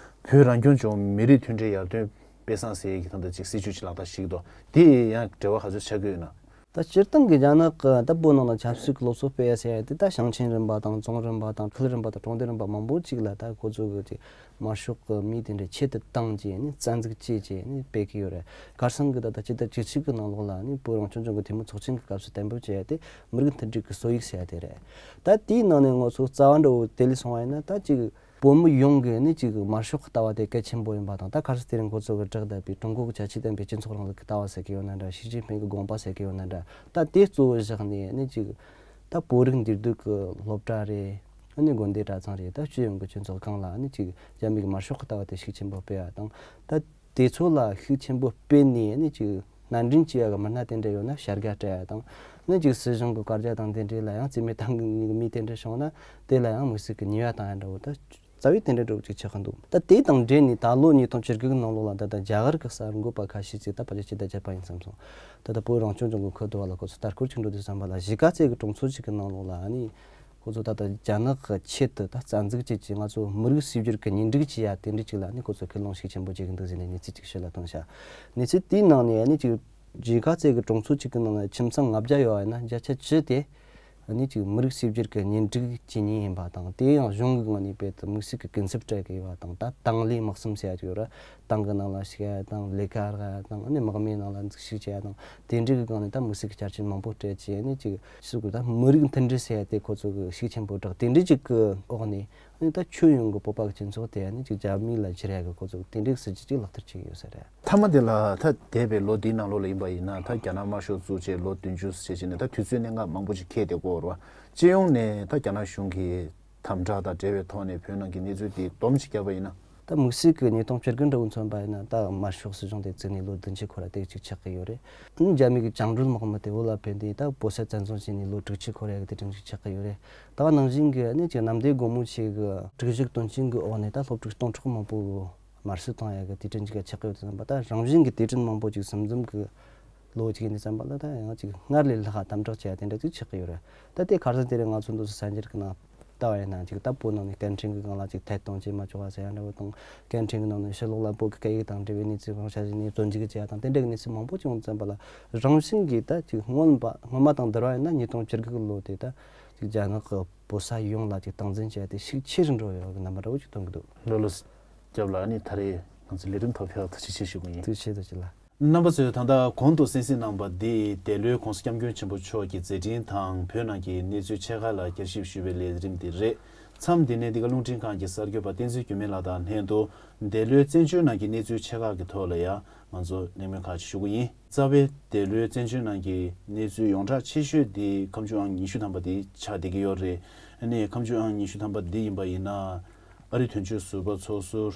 བོད་རང་སྐྱོང་ལྗོངས་མི་རིགས་མཐུན་སྒྲིལ་ཡར་ཐོན་དཔེ་བཟང་ཟེར་ཡས་ཀྱི་ད་ལྟ་ཅིག་སྲིད་ཇུས་ཅིག་ལག་བསྟར་བྱེད་ཀྱི་འདུག་དེ་ཡང་འབྲེལ་བ་ག་ཚོད་ཆགས་ཀྱི་ཡོད་ན། ད་སྤྱིར་བཏང་གི་རྒྱ་ནག་གི་ད་བོད་ནང་ལ་ཆབ་སྲིད་ཀྱི་སློབ་གསོ་སྤེལ་ཡ་ཟེར་ཡ་དེ་ད་ཞིང་ཆེན་རིམ་པ་དང་རྫོང་རིམ་པ་དང་ཁུལ་རིམ་པ་དང་གྲོང་སྡེ་རིམ་པ་མང་པོ་ཅིག་ལ་ད་ཁོ་ཚོ་གི་ཅིག་དམར་ཤོག་གི་མི་དེ་འདྲ་ཆེད་དུ་བཏང་བྱས་ནས་རྩ་འཛུགས་བྱས་བྱས་ནས་སྤེལ་གི་ཡོད་རེད། ཁ་སང་གི་ད་ལྟ་སྤྱི་ཟླ་བཅུ་གཅིག་གི་ནང་ལོགས་ལ་ནི་བོད་རང་སྐྱོང་ལྗོངས་ཀྱི་འཐུས་མི་ཚོགས་ཆེན་གྱི་སྐབས་སུ་གཏན་འབེབས་བྱས་ཡ་དེ་མི་རིགས་མཐུན་སྒྲིལ་གྱི་སྲོལ་ཡིག་ཟེར་ཡ་དེ་རེད། ད་དེའི་ནང་ནས་ང་ཚོ་རྩ་བ་འདྲ་བོ་དེ་ལས་སོང་བ་ཡིན་ན། ད་ཅིག་བོད་མི་ཡོངས་ཀྱི་ནི་ཅིག་དམར་ཤོག་གི་ལྟ་བ་དེ་གལ་ཆེན་པོ་ཡིན་པ་དང་། ད་ཁ་སང་དེ་རིང་ཁོ་ཚོ་གི་བསྒྲགས་བསྡད་པའི་ཀྲུང་གོ་གི་ཁྱད་ཆོས་ལྡན་པའི་སྤྱི་ཚོགས་རིང་ལུགས་ཀྱི་ལྟ་བ་ཟེར་གི་ཡོད་ན་འདྲ། ཞི་ཅིན་ཕིང་གི་དགོངས་པ་ཟེར་གི་ཡོད་ན་འདྲ། ད་དེ་གཙོ་བོ་བཞག་ནས་ནི་ཅིག་ད་བོད་རིགས་འདུས་སྡོད་ཀྱི་སློབ་གྲྭ་རེད། ཨ་ནི་དགོན་སྡེ་གྲྭ་ཚང་རེད། ད་སྤྱི་ཡོངས་ཀྱི་སྤྱི་ཚོགས་གང་ལ་ནི་ཅིག་རྒྱ་མི་གི་དམར་ཤོག་གི་ལྟ་བ་དེ་ཤུགས་ཆེན་པོ་སྤེལ་བ་དང་། ད་དེ་ཚོ་ལ་ཤུགས་ཆེན་པོ་སྤེལ་ནས་ནི་ཅིག་སྣ་འདྲེན་བྱེད་ཡ་གི་མི་སྣ་དེ་འདྲ་ཡོད་ན་བྱ་དགའ་སྤྲད་ཡ་དང་། ནི་ཅིག་སྲིད་གཞུང་གི་བཀའ་རྒྱ་དང་དེ་འདྲ་ལ་ཡང་རྩིས་མེད་བཏང་གི་མི་དེ་འདྲ་བྱུང་ན་དེ་ལ་ཡང་དམིགས་བསལ་གྱི་ཉེས་པ་བཏང་ཡ་འདྲ་བོ། ད་རྩ་བའི་དེ་འདྲ་འདྲ་བོ་ཅིག་ཆགས་ཀྱི་འདུག་ད་དེ་དང་འབྲེལ་ནས་ད་ལོ་ཉིས་སྟོང་བཅུ་དགུ་གི་ནང་ལོགས་ལ་ད་ལྟ་རྒྱ་གར་གྱི་གསར་འགོད་པ་ཁ་ཤས་ཅིག་ད་ཕལ་ཆེར་ཕྱི་ཟླ་བརྒྱད་པ་ཡིན་བསམ་སོང་། ད་ལྟ་བོད་རང་སྐྱོང་ལྗོངས་ཀྱི་ཁུལ་དུ་བ་ལ་ཁོ་ཚོ་ལྟ་སྐོར་ཅིག་འགྲོ་དུས་ཙམ་པ་ལ་གཞིས་ཀ་རྩེ་གི་གྲོང་ཚོ་ཅིག་གི་ནང་ལོགས་ལ་ཨ་ནི་ཁོ་ཚོ་ད་ལྟ་རྒྱ་ནག་གི་ཆེད་དུ་ད་རྩ་འཛུགས་བྱས་ཀྱི་ང་ཚོ་མི་རིགས་གཅིག་གྱུར་གྱི་གཉེན་སྒྲིག་བྱེད་ཡ་དེ་འདྲ་ཅིག་ལ་ནི་ཁོ་ཚོ་ཁས་ལེན་ཤུགས་ཆེན་པོ་བྱེད་ཀྱི་འདུག་ཟེར་ནས་གནས་ཚུལ་ཅིག་ཕྱི་ལ་བཏང་ཤག་གནས་ཚུལ་དེའི་ནང་ནས་ཨ་ནི་ཅིག་གཞིས་ཀ་རྩེ་གི་གྲོང་ཚོ་གཅིག་གི་ནང་ལ་ཁྱིམ་ཚང་ལྔ་བརྒྱ་ཡོད་པ་ཡིན་ན་བརྒྱ་ཆ་བཅུ་དེ་ཨ་ནི་ཅིག་མི་རིགས་གཅིག་གྱུར་གྱི་གཉེན་སྒྲིག་བྱེད་མཁན་ཡིན་པ་དང་། དེ་ཡང་གཞུང་གི་ངོས་ནས་དཔེ་དེ་དམིགས་བསལ་གྱི་ཀུན་གསབ་སྤྲད་ཀྱི་ཡོད་པ་དང་། ད་ཏང་ལས་དམག་གསུམ་ཟེར་ཡ་ཅིག་ཡོད་ར། ཏང་གི་ནང་ལ་ཞུགས་ཡ་དང་། ལས་ཀ་རག་ཡ་དང་། ཨ་ནི་དམག་མིའི་ནང་ལ་འཛུལ་ཞུགས་བྱེད་ཡ་དང་། དེ་འདྲའི་གི་སྒང་ནས་ད་དམིགས་བསལ་གྱི་ཆ་རྐྱེན་མང་པོ་སྤྲད་བྱས་ནས་ཅིག་ཕྱི་གི་ད་མི་རིགས་མཐུན་སྒྲིལ་ཟེར་ཡ་དེ་ཁོ་ཚོ་གི་ཤུགས་ཆེན་པོ་བསྒྲགས། དེ་འདྲའི་ཅིག་གི་འོག་ནས་ཨ་ནི་ད་ཁྱོན་ཡོངས་ཀྱི་བོད་པ་གི་སྤྱི་ཚོགས་དེ་ཨ་ནི་ཅིག་རྒྱ་མི་ལ་བསྒྱུར་ཡ་གི་ཁོ་ཚོ་དེ་འདྲའི་གི་སྲིད་ཇུས་ཅིག་ལག་བསྟར་བྱེད་ཀྱི་ཡོད་ས་རེད། མཐའ་མ་དེ་ལ་ད་འདས་པའི་ལོ་འདིའི་ནང་ལོགས་ལ་ཡིན་པ་ཡིན་ན། ད་རྒྱ་ནག་དམར་ཤོག་བཙུགས་བྱས་ལོ་བདུན་ཅུ་ཟེར་བྱས་ནས་ད་དུས་ཚོད་གནད་འགག་མང་པོ་ཅིག་འཁེལ་བསྡད་ཀྱི་ཡོད་རེད་བ། སྤྱི་ཡོངས་ནས་ད་རྒྱ་ནག་གཞུང་གི་དམ་དྲག་དང་འབྲེལ་བའི་ཐོག་ནས་བོད་ནང་གི་གནས་ཚུལ་དེ་སྡོམ་ཅིག་བརྒྱབ་པ་ཡིན་ན། ད་དམིགས་བསལ་གྱི་ཉིས་སྟོང་བཅུ་དགུ་འདྲ་བོ་མཚོན་པ་ཡིན་ན། ད་དམར་ཤོག་སྲིད་གཞུང་དེ་བཙུགས་ནས་ལོ་བདུན་ཅུ་འཁོར་བ་དེ་ཅིག་ཆགས་ཀྱི་ཡོད་རེད། ཨ་ནི་རྒྱ་མི་གི་བཅིངས་འགྲོལ་དམག་མི་དེ་བོད་ལ་ཕེབས་ཏེ་ད་བོད་ས་བཙན་བཟུང་བྱས་ནས་ལོ་དྲུག་ཅུ་འཁོར་ཡ་གི་དུས་དྲན་ཅིག་ཆགས་ཀྱི་ཡོད་རེད། ད་ག་ནང་བཞིན་གྱི་ཨ་ནི་ཅིག་གནམ་བདེ་སྒོ་མོ་ཆེ་གི་སྒྲིག་གཞི་དོན་རྐྱེན་གྱི་འོག་ནས་ད་སློབ་ཕྲུག་སྟོང་ཕྲག་མང་པོ་གི་དམར་གསོད་བཏང་ཡ་གི་དུས་དྲན་ཅིག་ཆགས་ཀྱི་ཡོད་དུས་ཙམ་པ། ད་རང་བཞིན་གྱི་དུས་དྲན་མང་པོ་ཅིག་ཟིན་ཟིན་གི་ལོ་ཅིག་ཡིན་དུས་ཙམ་པ་ལ་ད་ཡང་ཅིག་སྔར་ལས་ལྷག་དམ་དྲག་བྱེད་ཡ་དེ་འདྲ་ཅིག་ཆགས་ཀྱི་ཡོད་རེད། ད་དེ་ཁ་སང་དེ་རིང་ང་ཚོ་འདུག་སེ་གསར་འགྱུར་གི་ནང་ལྟ་བ་ཡིན་ན། ཅིག་ད་བོད་ནང་ནས་སྐད་འཕྲིན་གི་སྒང་ལ་ཅིག་ཐད་གཏོང་བྱེད་མ་ཆོག་པ་ཟེར་ཡ་འདྲ་བོ་དང་། སྐད་འཕྲིན་གི་ནང་ནས་ཕྱི་ལོགས་ལ་བོད་ཀྱི་སྐད་ཡིག་དང་འབྲེལ་བའི་གནས་ཚུལ་གང་ཤར་བྱས་ནས་བཙོན་འཇུག་བྱེད་ཡ་དང་། དེ་འདྲ་གི་གནས་ཚུལ་མང་པོ་ཅིག་ཡོང་དུས་ཙམ་པ་ལ་རང་བཞིན་གྱིས་ད་ཅིག་སྔོན་པ་སྔོན་མ་དང་བསྡུར་བ་ཡིན་ན་ཉིས་སྟོང་བཅུ་དགུ་གི་ལོ་དེ་ད་ཅིག་རྒྱ་ནག་གི་བོད་ས་ཡོངས་ལ་ཅིག་སྟངས་འཛིན་བྱས་ཏེ་ཤུགས་ཆེ་རུ་འགྲོ་ཡོད་པ་གི་རྣམ་པ་འདྲ་བོ་ཅིག་སྟོན་གི་འདུག་ལགས་ལགས། སྐྱབས་ལགས། ཨ་ནི་ད་རེས་ང་ཚོའི་ལས་རིམ་ཐོག་ཕེབས་པར་ཐུགས་རྗེ་ཆེ་ཞུ་གི་ཡིན། ཐུགས་རྗེ་ཆེ། ཐུགས་རྗེ་ལགས། རྣམ་པ་ཚོས་ད་ལྟ་གོང་དུ་གསན་གཟིགས་གནང་བ་འདི་འདས་ལོའི་༧གོང་ས་༧སྐྱབས་མགོན་ཆེན་པོ་མཆོག་གི་མཛད་འཕྲིན་དང་བོད་ནང་གི་གནས་ཚུལ་ཆེ་ཁག་ལ་བསྐྱར་ཞིབ་ཞུ་བའི་ལས་རིམ་དེ་རེད། མཚམས་འདི་ནས་འདི་ག་རླུང་འཕྲིན་ཁང་གི་གསར་འགོད་པ་བསྟན་འཛིན་འགྱུར་མེད་ལགས་དང་ལྷན་དུ་འདས་ལོའི་བཙན་བྱོལ་ནང་གི་གནས་ཚུལ་ཆེ་ཁག་གི་ཐོག་ལ་ཡང་ང་ཚོ་གླེང་མོལ་ཁག་ཅིག་ཞུ་གི་ཡིན། རྩ་བའི་འདས་ལོའི་བཙན་བྱོལ་ནང་གི་གནས་ཚུལ་ཡོངས་གྲགས་ཆེ་ཤོས་འདི་ཁ་མཆུ་ཨང་ཉི་ཤུ་ཐམ་པ་འདི་ཆགས་བསྡད་ཀྱི་ཡོད་རེད། ཨ་ནི་ཁ་མཆུ་ཨང་ཉི་ཤུ་ཐམ་པ་འདི་ཡིན་པ་ཡིན་ན་ཨ་རིའི་དོན་གཅོད་ཟུར་པ་ཚོགས་ཟུར་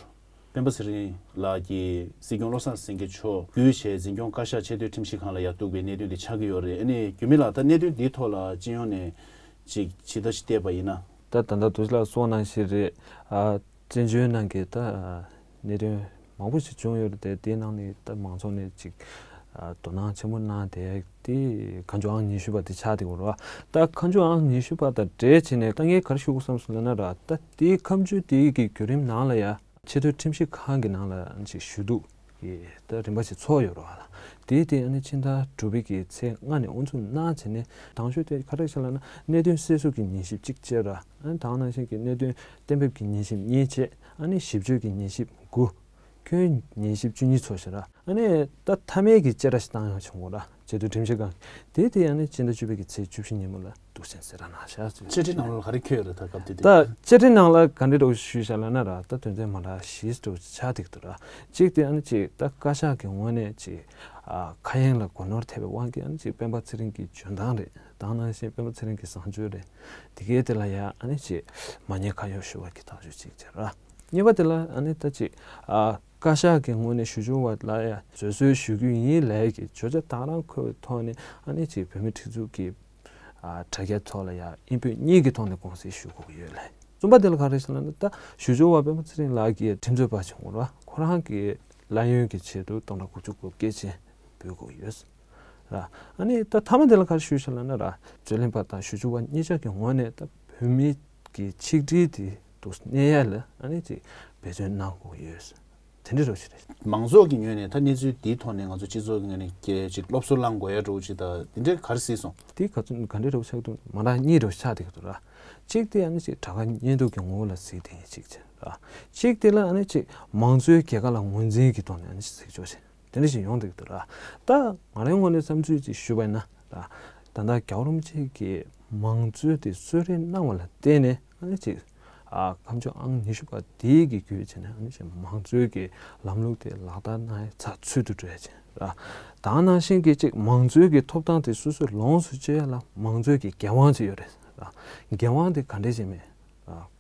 སྤེན་པ་ཚེ་རིང་ལགས་ཀྱིས་སྲིད་སྐྱོང་བློ་བཟང་སེང་གེ་མཆོག་བསྐུལ་བྱས་འཛིན་སྐྱོང་བཀའ་ཤག་ཆེས་མཐོའི་ཁྲིམས་ཞིབ་ཁང་ལ་ཡར་གཏུགས་པའི་གནད་དོན་དེ་ཆགས་ཀྱི་ཡོད་རེད། ཨ་ནི་འགྱུར་མེད་ལགས་ད་གནད་དོན་འདིའི་ཐོག་ལ་སྤྱི་ཡོངས་ནས་ཅིག་ཇི་ལྟ་ཞིག་བལྟས་པ་ཡིན་ན། ད་ད་ལྟ་དུ་ལ་སོང་ནང་བཞིན་རེད། ཨ་བཙན་བྱོལ་ནང་གི་ད་གནད་དོན་མང་པོ་ཞིག་བྱུང་ཡོད་རེད་དེ་དེའི་ནང་ནས་ད་མང་ཚོགས་ནས་ཅིག་ཨ་དོ་སྣང་ཆེན་པོ་གནང་བསྡད་ཡག་དེ་ཁ་མཆུ་ཨང་ཉི་ཤུ་པ་དེ་ཆགས་བསྡད་ཡོད་རེད་བ། ད་ཁ་མཆུ་ཨང་ཉི་ཤུ་པ་དང་འབྲེལ་བྱས་ནས་ད་ངས་ག་རེ་ཞུ་དགོས་བསམ་སོང་ལབ་ན་ར་ད་དེའི་ཁ་མཆུ་དེའི་གི་བརྒྱུད་རིམ་ནང་ལ་ཡ། ཆེས་མཐོའི་ཁྲིམས་ཞིབ་ཁང་གི་ནང་ལ་ཅིག་ཞུ་གཏུག་གི་ད་རིམ་པ་ཞིག་ཚོགས་ཡོད་རེད་བ། དེའི་སྟེང་ཨ་ནི་ཕྱི་ཟླ་དྲུག་པའི་གི་ཚེས་ལྔ་ནས་དབུ་འཛུགས་གནང་བྱས་ནས་དང་ཤོས་དེ་ག་རེ་བྱས་ལབ་ན་གནད་དོན་གསལ་བསྒྲགས་ཀྱི་ཉན་ཞིབ་གཅིག་བྱས་ར། ཨ་ནི་དེ་ནང་བཞིན་གྱི་གནད་དོན་གཏན་འབེབས་ཀྱི་ཉན་ཞིབ་གཉིས་བྱས། ཨ་ནི་ཞིབ་དཔྱོད་ཀྱི་ཉན་ཞིབ་དགུ། ཁྱོན་ཉན་ཞིབ་བཅུ་གཉིས་ཚོགས་བཞག་ར། ཨ་ནི་ད་མཐའ་མའི་གི་བཅད་ཁྲ་ཞིག་བཏང་ཡོང་བྱུང་གོ་ར། ཆེས་མཐོའི་ཁྲིམས་ཞིབ་ཁང་། དེ་དེ་ཨ་ནི་སྤྱི་ཟླ་བཅུ་པའི་གི་ཚེས་བཅུ་བཞི་ཉིན་མོ་ལ་གཏུག་ཆེན་གསལ་བསྒྲགས་གནང་བཞག་ཟེར། བཅད་ཁྲའི་ནང་ལོགས་ལ་ག་རེ་འཁོད་ཡོད་རེད་ད་སྐབས་དེ་དུས། ད་བཅད་ཁྲའི་ནང་ལ་ག་འདྲ་འདྲ་བོ་ཞུས་བཞག་ལབ་ན་ར་ད་དོན་ཚན་མ་འདྲ་བཞི་འདྲ་བོ་ཆགས་བསྡད་ཀྱི་འདུག་ར། གཅིག་དེ་ཨ་ནི་གཅིག་ད་བཀའ་ཤག་གི་ངོས་ནས་གཅིག་ཨ་ཁ་གཡེང་ལ་གོ་ནོར་ཐེབས་པའི་དབང་གིས་ཨ་ནི་གཅིག་སྤེན་པ་ཚེ་རིང་གི་འཇོན་ཐང་རེད། དེ་ནང་བཞིན་སྤེན་པ་ཚེ་རིང་གི་བཟང་སྤྱོད་རེད། དེ་གའི་དེ་ལ་ཡ་ཨ་ནི་གཅིག་མ་ཉེས་ཁ་གཡོགས་ཞུ་བ་གི་ཐག་གཅོད་གཅིག་བྱས་ར། གཉིས་པ་དེ་ལ་ཨ་ནི་ད་ཅིག་ཨ་བཀའ་ཤག་གི་ངོས་ནས་ཞུ་སྦྱོར་བ་ལ་ཡ་བཟོད་གསོལ་ཞུ་རྒྱུ་ཡིན་ལབ་ཀྱི་བརྗོད་བྱ་དང་རང་འཁོད་པའི་ཐོག་ནས་ཨ་ནི་ཅིག་བོད་མིའི་སྒྲིག་འཛུགས་ཀྱི་ཨ་དྲ་རྒྱའི་ཐོག་ལ་ཡ་ཨིན་བོད་གཉིས་ཀྱི་ཐོག་ནས་དགོངས་སེལ་ཞུ་དགོས་ཀྱི་ཡོད་ལབ། གསུམ་པ་དེ་ལ་ག་རེ་ཟེར་ན་ད་ཞུ་སྦྱོར་བ་སྤེན་པ་ཚེ་རིང་ལགས་ཀྱི་ཁྲིམས་རྩོད་པ་བྱུང་བ་ཁོ་རང་གི་གླ་ཡོན་གྱི་ཆེད་དུ་སྟོང་ཕྲག་དགུ་བཅུ་གོ་བརྒྱད་ཅན་འབུལ་དགོས་ཀྱི་ཡོད། ར། ཨ་ནི་ད་མཐའ་མ་དེ་ལ་ག་རེ་ཞུས་ཤག་ལབ་ན་ར། རྩོད་ལེན་པ་དང་ཞུ་སྦྱོར་བ་གཉིས་ཆ་གི་ངོས་ནས་ད་བོད་མི་གི་ཆིག་སྒྲིལ་དེ་འདུག་གནས་ཡ་ལ་ཨ་ནི་ཅིག་འབད་བརྩོན་གནང་དགོས་ཡོད། དེ་འདྲ་རོ་ཞིག་རེད། མང་ཚོགས་ཀྱི་ངོས་ནས་ད་གནས་ཚུལ་འདིའི་ཐོག་ནས་ང་ཚོ་སྤྱི་ཚོགས་ཀྱི་ངོས་ནས་ཅིག་སློབ་གསོ་བླང་དགོས་ཡ་འདྲ་བོ་ཅིག་ད་དེ་འདྲ་ག་རེ་གཟིགས་སོང་། དེ་ག་ཚོད་ག་འདྲ་འདྲ་བོ་ཆགས་འདུག་མ་འདྲ་གཉིས་འདྲ་བོ་ཆགས་བསྡད་ཀྱི་འདུག་ར། གཅིག་དེ་ཨ་ནི་ཅིག་དྲག་ག་ཉེན་སྡུག་གི་ངོ་བོ་ལ་གཟིགས་དེ་གཅིག་བྱས་ར། གཅིག་དེ་ལ་ཨ་ནི་ཅིག་མང་གཙོའི་རྒྱལ་ཁ་ལ་ངོས་འཛིན་གྱི་ཐོག་ནས་ཨ་ནི་ཅིག་གཟིགས་ཕྱོགས་ཅིག་དེ་འདྲ་ཞིག་ཡོང་བསྡད་ཀྱི་འདུག་ར། ད་ང་རའི་ངོས་ནས་བསམ་ཚུལ་ཅིག་ཞུས་པ་ཡིན་ན་ར། ད་ལྟ་རྒྱལ་བ་རིན་པོ་ཆེ་གིས་མང་གཙོའི་དེ་གསོལ་རས་གནང་བ་ལ་བརྟེན་ནས་ཨ་ནི་ཅིག་ཨ་ཁ་མཆུ་ཨང་ཉི་ཤུ་པ་དེའི་གི་བརྒྱུད་བྱས་ནས་ཨ་ནི་ཅིག་མང་གཙོའི་གི་ལམ་ལུགས་དེ་ལག་བསྟར་གནང་ཡ་ཚགས་ཚུད་དུ་འགྲོ་ཡ་ཅིག་ར། ད་ནང་བཞིན་གྱི་ཅིག་མང་གཙོའི་གི་ཐོབ་ཐང་དེ་སོ་སོས་ལོངས་སུ་སྤྱོད་ཡ་ལ་མང་གཙོའི་གི་འགན་དབང་ཅིག་ཡོད་རེད་ར། འགན་དབང་དེ་ག་འདྲས་བྱས་མེད།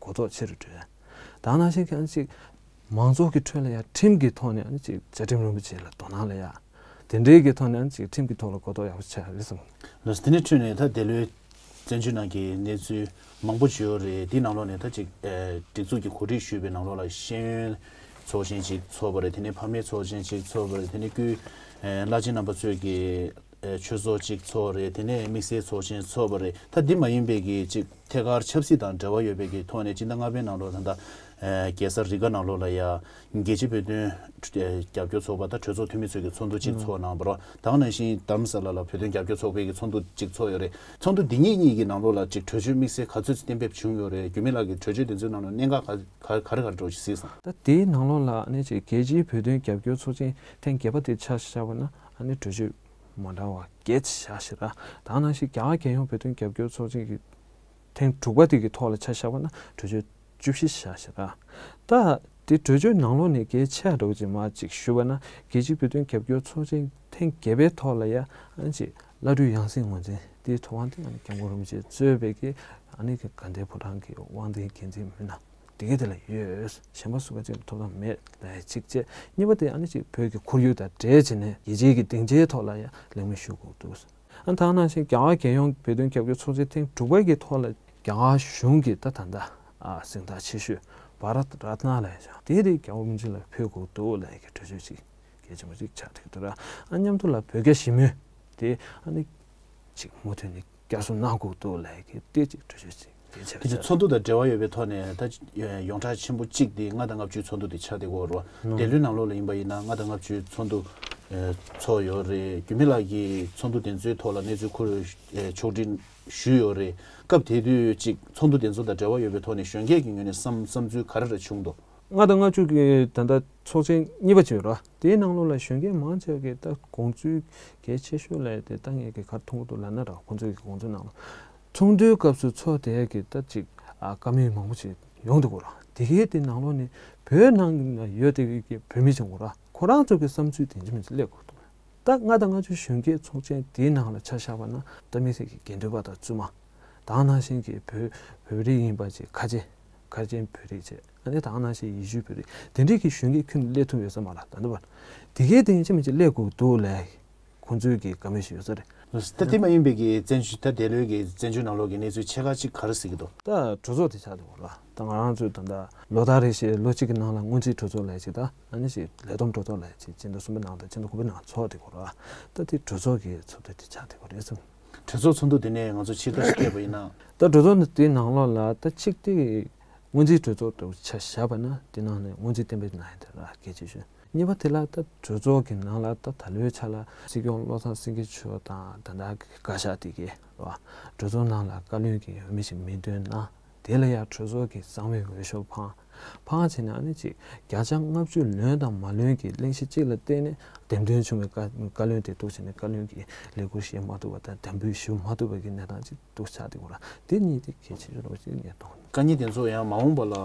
གོ་རྟོགས་ཆེ་རུ་འགྲོ་ཡ། ད་ནང་བཞིན་གྱི་ཨ་ནི་ཅིག་མང་ཚོགས་ཀྱི་ཁྲོད་ལ་ཡ་ཁྲིམས་ཀྱི་ཐོག་ནས་ཨ་ནི་ཅིག་བཅའ་ཁྲིམས་རིན་པོ་ཆེ་ལ་དོ་སྣང་ལ་ཡ། དེ་འདྲའི་གི་ཐོག་ནས་ཨ་ནི་ཅིག་ཁྲིམས་ཀྱི་ཐོག་ལ་གོ་རྟོགས་ཡག་པོ་ཆགས་རེད་བསམ། ལགས་སོ། དེ་ནས་འཕྲོས་ནས་ད་འདས་ལོའི་བཙན་བྱོལ་ནང་གི་གནས་ཚུལ་མང་པོ་ཞིག་ཡོད་རེད། དེའི་ནང་ལོགས་ནས་ད་ཅིག་ཨ་སྒྲིག་འཛུགས་ཀྱི་གོ་སྒྲིག་ཞུས་པའི་ནང་ལོགས་ལ་ཤེས་ཡོན་ཚོགས་ཆེན་ཅིག་ཚོགས་པ་རེད། དེ་ནས་ཕ་མའི་ཚོགས་ཆེན་ཅིག་ཚོགས་པ་རེད། དེ་ནས་སྐུའི་ཨ་བླ་ཆེན་རྣམ་པ་ཚོས་ཀྱི་ཨ་ཆོས་ཚོགས་ཅིག་ཚོགས་རེད། དེ་ནས་དམིགས་བསལ་ཚོགས་ཆེན་ཚོགས་པ་རེད། ད་འདི་མ་ཡིན་པའི་གི་ཅིག་ཐད་ཀར་ཆབ་སྲིད་དང་འབྲེལ་བ་ཡོད་པའི་གི་ཐོག་ནས་སྤྱི་ཟླ་ལྔ་པའི་ནང་ལོགས་ད་ལྟ་ཨ་རྒྱལ་ས་རི་ག་ནང་ལོགས་ལ་ཡ་རྒྱལ་སྤྱིའི་བོད་དོན་རྒྱབ་སྐྱོར་ཚོགས་པ་དང་གྲོས་ཚོགས་འཐུས་མི་ཚོས་ཀྱི་ཚོགས་འདུ་གཅིག་ཚོགས་གནང་བ་རེད། ད་ག་ནང་བཞིན་རྡ་རམ་ས་ལ་ལ་བོད་དོན་རྒྱབ་སྐྱོར་ཚོགས་པའི་གི་ཚོགས་འདུ་གཅིག་ཚོགས་ཡོད་རེད། ཚོགས་འདུ་འདི་གཉིས་གཉིས་ཀྱི་ནང་ལོགས་ལ་ཅིག་གྲོས་ཆོད་དམིགས་བསལ་ག་ཚོད་ཅིག་གཏན་འབེབས་བྱུང་ཡོད་རེད། རྒྱུད་སྨད་ལགས་ཀྱི་གྲོས་ཆོད་དེ་ཚོའི་ནང་ལ་གནད་འགག་ག་ག་རེ་ག་རེ་འདྲ་བོ་ཞིག་གཟིགས་སོང་། ད་དེའི་ནང་ལོགས་ལ་ཨ་ནི་ཅིག་རྒྱལ་སྤྱིའི་བོད་དོན་རྒྱབ་སྐྱོར་ཚོགས་ཆེན་ཐེངས་བརྒྱད་པ་དེ་ཆ་བཞག་པ་ན་ཨ་ནི་གྲོས་ཆོད་མ་འདྲ་བ་བརྒྱད་ཅིག་བཞག་ཤག་ར། ད་ག་ནང་བཞིན་རྒྱ་གར་རྒྱལ་ཡོངས་བོད་དོན་རྒྱབ་སྐྱོར་ཚོགས་ཆེན་གྱི་ཐེངས་དྲུག་པ་དེ་གི་ཐོག་ལ་ཆ་བཞག་པ་ན་གྲོས་ཆོད་བཅུ་བཞི་བཞག་ཤག་ར། ད་དེ་གྲོས་ཆོད་ནང་ལོགས་ནས་གལ་ཆེ་བ་འདྲ་བོ་ཅིག་མར་ཅིག་ཞུས་པ་ན་རྒྱལ་སྤྱིའི་བོད་དོན་རྒྱབ་སྐྱོར་ཚོགས་ཆེན་ཐེངས་བརྒྱད་པའི་ཐོག་ལ་ཡ་ཨ་ནི་ཅིག་བླ་སྤྲུལ་ཡང་སྲིད་ངོས་འཛིན་དེའི་ཐོབ་དབང་དེ་ཨ་ནི་སྐྱབས་མགོན་རིན་པོ་ཆེ་གཙོས་པའི་གི་ཨ་ནི་གི་དགའ་ལྡན་ཕོ་བྲང་གི་དབང་ལྡན་འགན་འཛིན་མི་སྣ་དེ་ག་དེ་ལ་ཡོད། གཞན་པ་སུ་ག་ཅིག་ལ་ཐོབ་ཐང་མེད་ལབ་ཡ་གཅིག་བྱས། གཉིས་པ་དེ་ཨ་ནི་ཅིག་བོད་ཀྱི་ཁོར་ཡུག་དང་འབྲེལ་བྱས་ནས་རྒྱལ་སྤྱིའི་གི་སྡིངས་ཆའི་ཐོག་ལ་ཡ་གླེང་མོལ་ཞུ་དགོས་འདུག་ཨ་ནི་ད་ག་ནང་བཞིན་རྒྱ་གར་རྒྱལ་ཡོངས་བོད་དོན་རྒྱབ་སྐྱོར་ཚོགས་ཆེན་ཐེངས་དྲུག་པ་གི་ཐོག་ལ་རྒྱ་གར་གཞུང་གི་ད་ད་ལྟ་ཨ་གཟེངས་རྟགས་ཆེ་ཤོས་བྷ་རཏ་རཏ་ན་ལབ་ཡ་དེ་རེད། རྒྱལ་བ་རིན་པོ་ཆེ་ལ་ཕུལ་དགོས་འདུག་ལབ་ཡ་གི་གྲོས་ཆོད་ཅིག་གལ་ཆེན་པོ་ཅིག་ཆགས་བསྡད་འདུག་ར། ཨ་མཉམ་དུ་ལ་བོད་རྒྱ་ཞི་མོལ་དེ་ཨ་ནི་ཅིག་མུ་མཐུད་ནས་བསྐྱར་གསོ་གནང་དགོས་འདུག་ལབ་ཡ་གི་དེ་ཅིག་གྲོས་ཆོད་ཅིག་གལ་ཆེན་པོ་དེ་ཚོ་ཆགས། ཚོགས་འདུ་དང་འབྲེལ་བ་ཡོད་པའི་ཐོག་ནས་ད་ཡོངས་གྲགས་ཆེན་པོ་གཅིག་དེ་ལྔ་དང་ལྔ་བཅུའི་ཚོགས་འདུ་དེ་ཆགས་བསྡད་ཀྱི་ཡོད་རེད་བ། ལོ། འདས་ལོའི་ནང་ལོགས་ལ་ཡིན་པ་ཡིན་ན་ལྔ་དང་ལྔ་བཅུའི་ཚོགས་འདུ་ཨེ་ཚོགས་ཡོད་རེད། རྒྱུད་སྨད་ལགས་ཀྱིས་ཚོགས་འདུ་དེ་ཚོའི་ཐོག་ལ་གནས་ཚུལ་ཁུར་ཨེ་ཕྱོགས་སྒྲིག་ཞུས་ཡོད་རེད། སྐབས་དེ་དུས་ཅིག་ཚོགས་འདུ་དེ་ཚོ་དང་འབྲེལ་བ་ཡོད་པའི་ཐོག་ནས་གཞོན་སྐྱེས་ཀྱི་ངོས་ནས་བསམ་བསམ་ཚུལ་ག་རེ་རེ་བྱུང་འདུག་ལྔ་དང་ལྔ་བཅུ་གི་ད་ལྟ་ཚོགས་ཆེན་གཉིས་པ་ཅིག་ཡོད་ར། དེའི་ནང་ལོགས་ལ་གཞོན་སྐྱེས་མང་ཆེ་བ་གིས་ད་དགོངས་ཚུལ་གལ་ཆེ་ཤོས་ལ་དེ་ད་ངས་གི་ག་རེ་མཐོང་གི་འདུག་ལབ་ན་ར། ཁོང་ཚོའི་གི་དགོངས་ཚུལ་ནང་ལ་ཚོགས་འདུའི་སྐབས་སུ་ཚོགས་དེ་གི་ད་ཅིག་ཨ་བཀའ་མོལ་མང་པོ་ཅིག་ཡོང་འདུག་གོ་ར། དེ་གའི་དེ་ནང་ལོགས་ནས་བོད་ནང་ན་ཡོད་དེ་གི་བོད་མི་ཅིག་གོ་ར། ཁོ་རང་ཚོ་གི་བསམ་ཚུལ་དེ་འདྲ་མི་ཅིག་སླེབས་དགོས་འདུག་ད་ལྔ་དང་ལྔ་བཅུ་གཞོན་སྐྱེས་ཚོགས་ཆེན་དེའི་ནང་ལ་ཆ་བཞག་པ་ན་ད་དམིགས་བསལ་གྱི་དགེ་འདུན་པ་དང་བཙུན་མ། ད་ག་ནང་བཞིན་གྱི་བོད་བོད་རིགས་ཡིན་པ་ཅིག་ཁ་ཆེ་ཁ་ཆེ་བོད་རིགས་ཅིག་ཨ་ནི་ད་ག་ནང་བཞིན་ཡེ་ཤུའི་བོད་རིགས་དེ་འདྲས་ཀྱི་གཞོན་སྐྱེས་ཁྱོན་ནས་སླེབས་ཐུབ་ཡོད་ས་མ་རེད། ད་འདི་བར་དེ་གའི་དེ་ཡིན་གཅིག་མིན་གཅིག་སླེབས་དགོས་འདུག་ལབ་ཁོང་ཚོའི་གི་བཀའ་མོལ་ཞིག་ཡོད་ས་རེད། ད་དེ་མ་ཡིན་པའི་གི་བཙན་བྱོལ་ད་འདས་ལོའི་གི་བཙན་བྱོལ་ནང་ལོགས་ཀྱི་གནས་ཚུལ་ཆེ་ཁག་ཅིག་ག་རེ་གཟིགས་ཀྱི་འདུག་ད་གྲོས་ཚོགས་དེ་ཆགས་འདུག་ལ། ད་ང་རང་ཚོས་ད་ལྟ་ལོ་ལྟར་རེ་བཞིན་ལོ་གཅིག་གི་ནང་ལ་སྔོན་རྩིས་གྲོས་ཚོགས་ལབ་ཅིག་དང་ཨ་ནི་ཞིག་ལས་བསྡོམས་གྲོས་ཚོགས་ལབ་ཅིག་སྤྱི་ཟླ་གསུམ་པའི་ནང་དང་སྤྱི་ཟླ་དགུ་པའི་ནང་ཚོགས་བསྡད་ཀྱི་ཡོད་རེད་བ། ད་དེ་གྲོས་ཚོགས་ཀྱི་ཚོགས་འདུ་དེ་ཆགས་བསྡད་ཀྱི་ཡོད་རེད་བསམ། གྲོས་ཚོགས་ཚོགས་འདུ་དེ་ནས་ང་ཚོ་ཕྱིར་ལྟ་ཞིག་བལྟས་པ་ཡིན་ན། ད་གྲོས་ཚོགས་འདི་དེའི་ནང་ལོགས་ལ་ད་གཅིག་དེ་སྔོན་རྩིས་གྲོས་ཚོགས་དུ་ཆ་བཞག་པ་ན་དེ་ནང་ནས་སྔོན་རྩིས་གཏན་འབེབས་གནང་ཡ་དེ་ར་གལ་ཆེ་ཤོས། གཉིས་པ་དེ་ལ་ད་གྲོས་ཚོགས་ཀྱི་ནང་ལ་ད་ད་ལོའི་ཆ་ལ་སྲིད་སྐྱོང་བློ་བཟང་སེང་གེ་མཆོག་དང་ད་ལྟ་གི་བཀའ་ཤག་དེ་གས་ར་གྲོས་ཚོགས་ནང་ལ་བཀའ་བློན་གྱི་འོས་མི་ཞིག་མིང་འདོན་གནང་། དེ་ལ་ཡང་གྲོས་ཚོགས་ཀྱི་གསང་བའི་འོས་ཤོག་འཕངས། འཕངས་བྱས་ནས་ཨ་ནི་ཅིག་བརྒྱ་ཆ་ལྔ་བཅུ་ལོན་དང་མ་ལོན་གྱི་གླེང་གཞི་གཅིག་ལ་བརྟེན་ནས་འདེམས་ཐོན་བྱུང་བའི་བཀའ་བཀའ་བློན་དེ་གཏུགས་བྱས་ནས་བཀའ་བློན་གྱི་ལས་འཁུར་བཞེས་མ་ཐུབ་པ་དང་དམ་འབུལ་ཞུ་མ་ཐུབ་པ་གི་གནས་སྟངས་ཅིག་ཏུ་ཆགས་བསྡད་ཡོད་རེད། དེ་གཉིས་དེ་གལ་ཆེ་ཤོས་རེད་ཅེས་ངས་མཐོང་། བཀའ་རྙིང་དེ་ཚོ་ཡང་མ་འོངས་པ་ལ་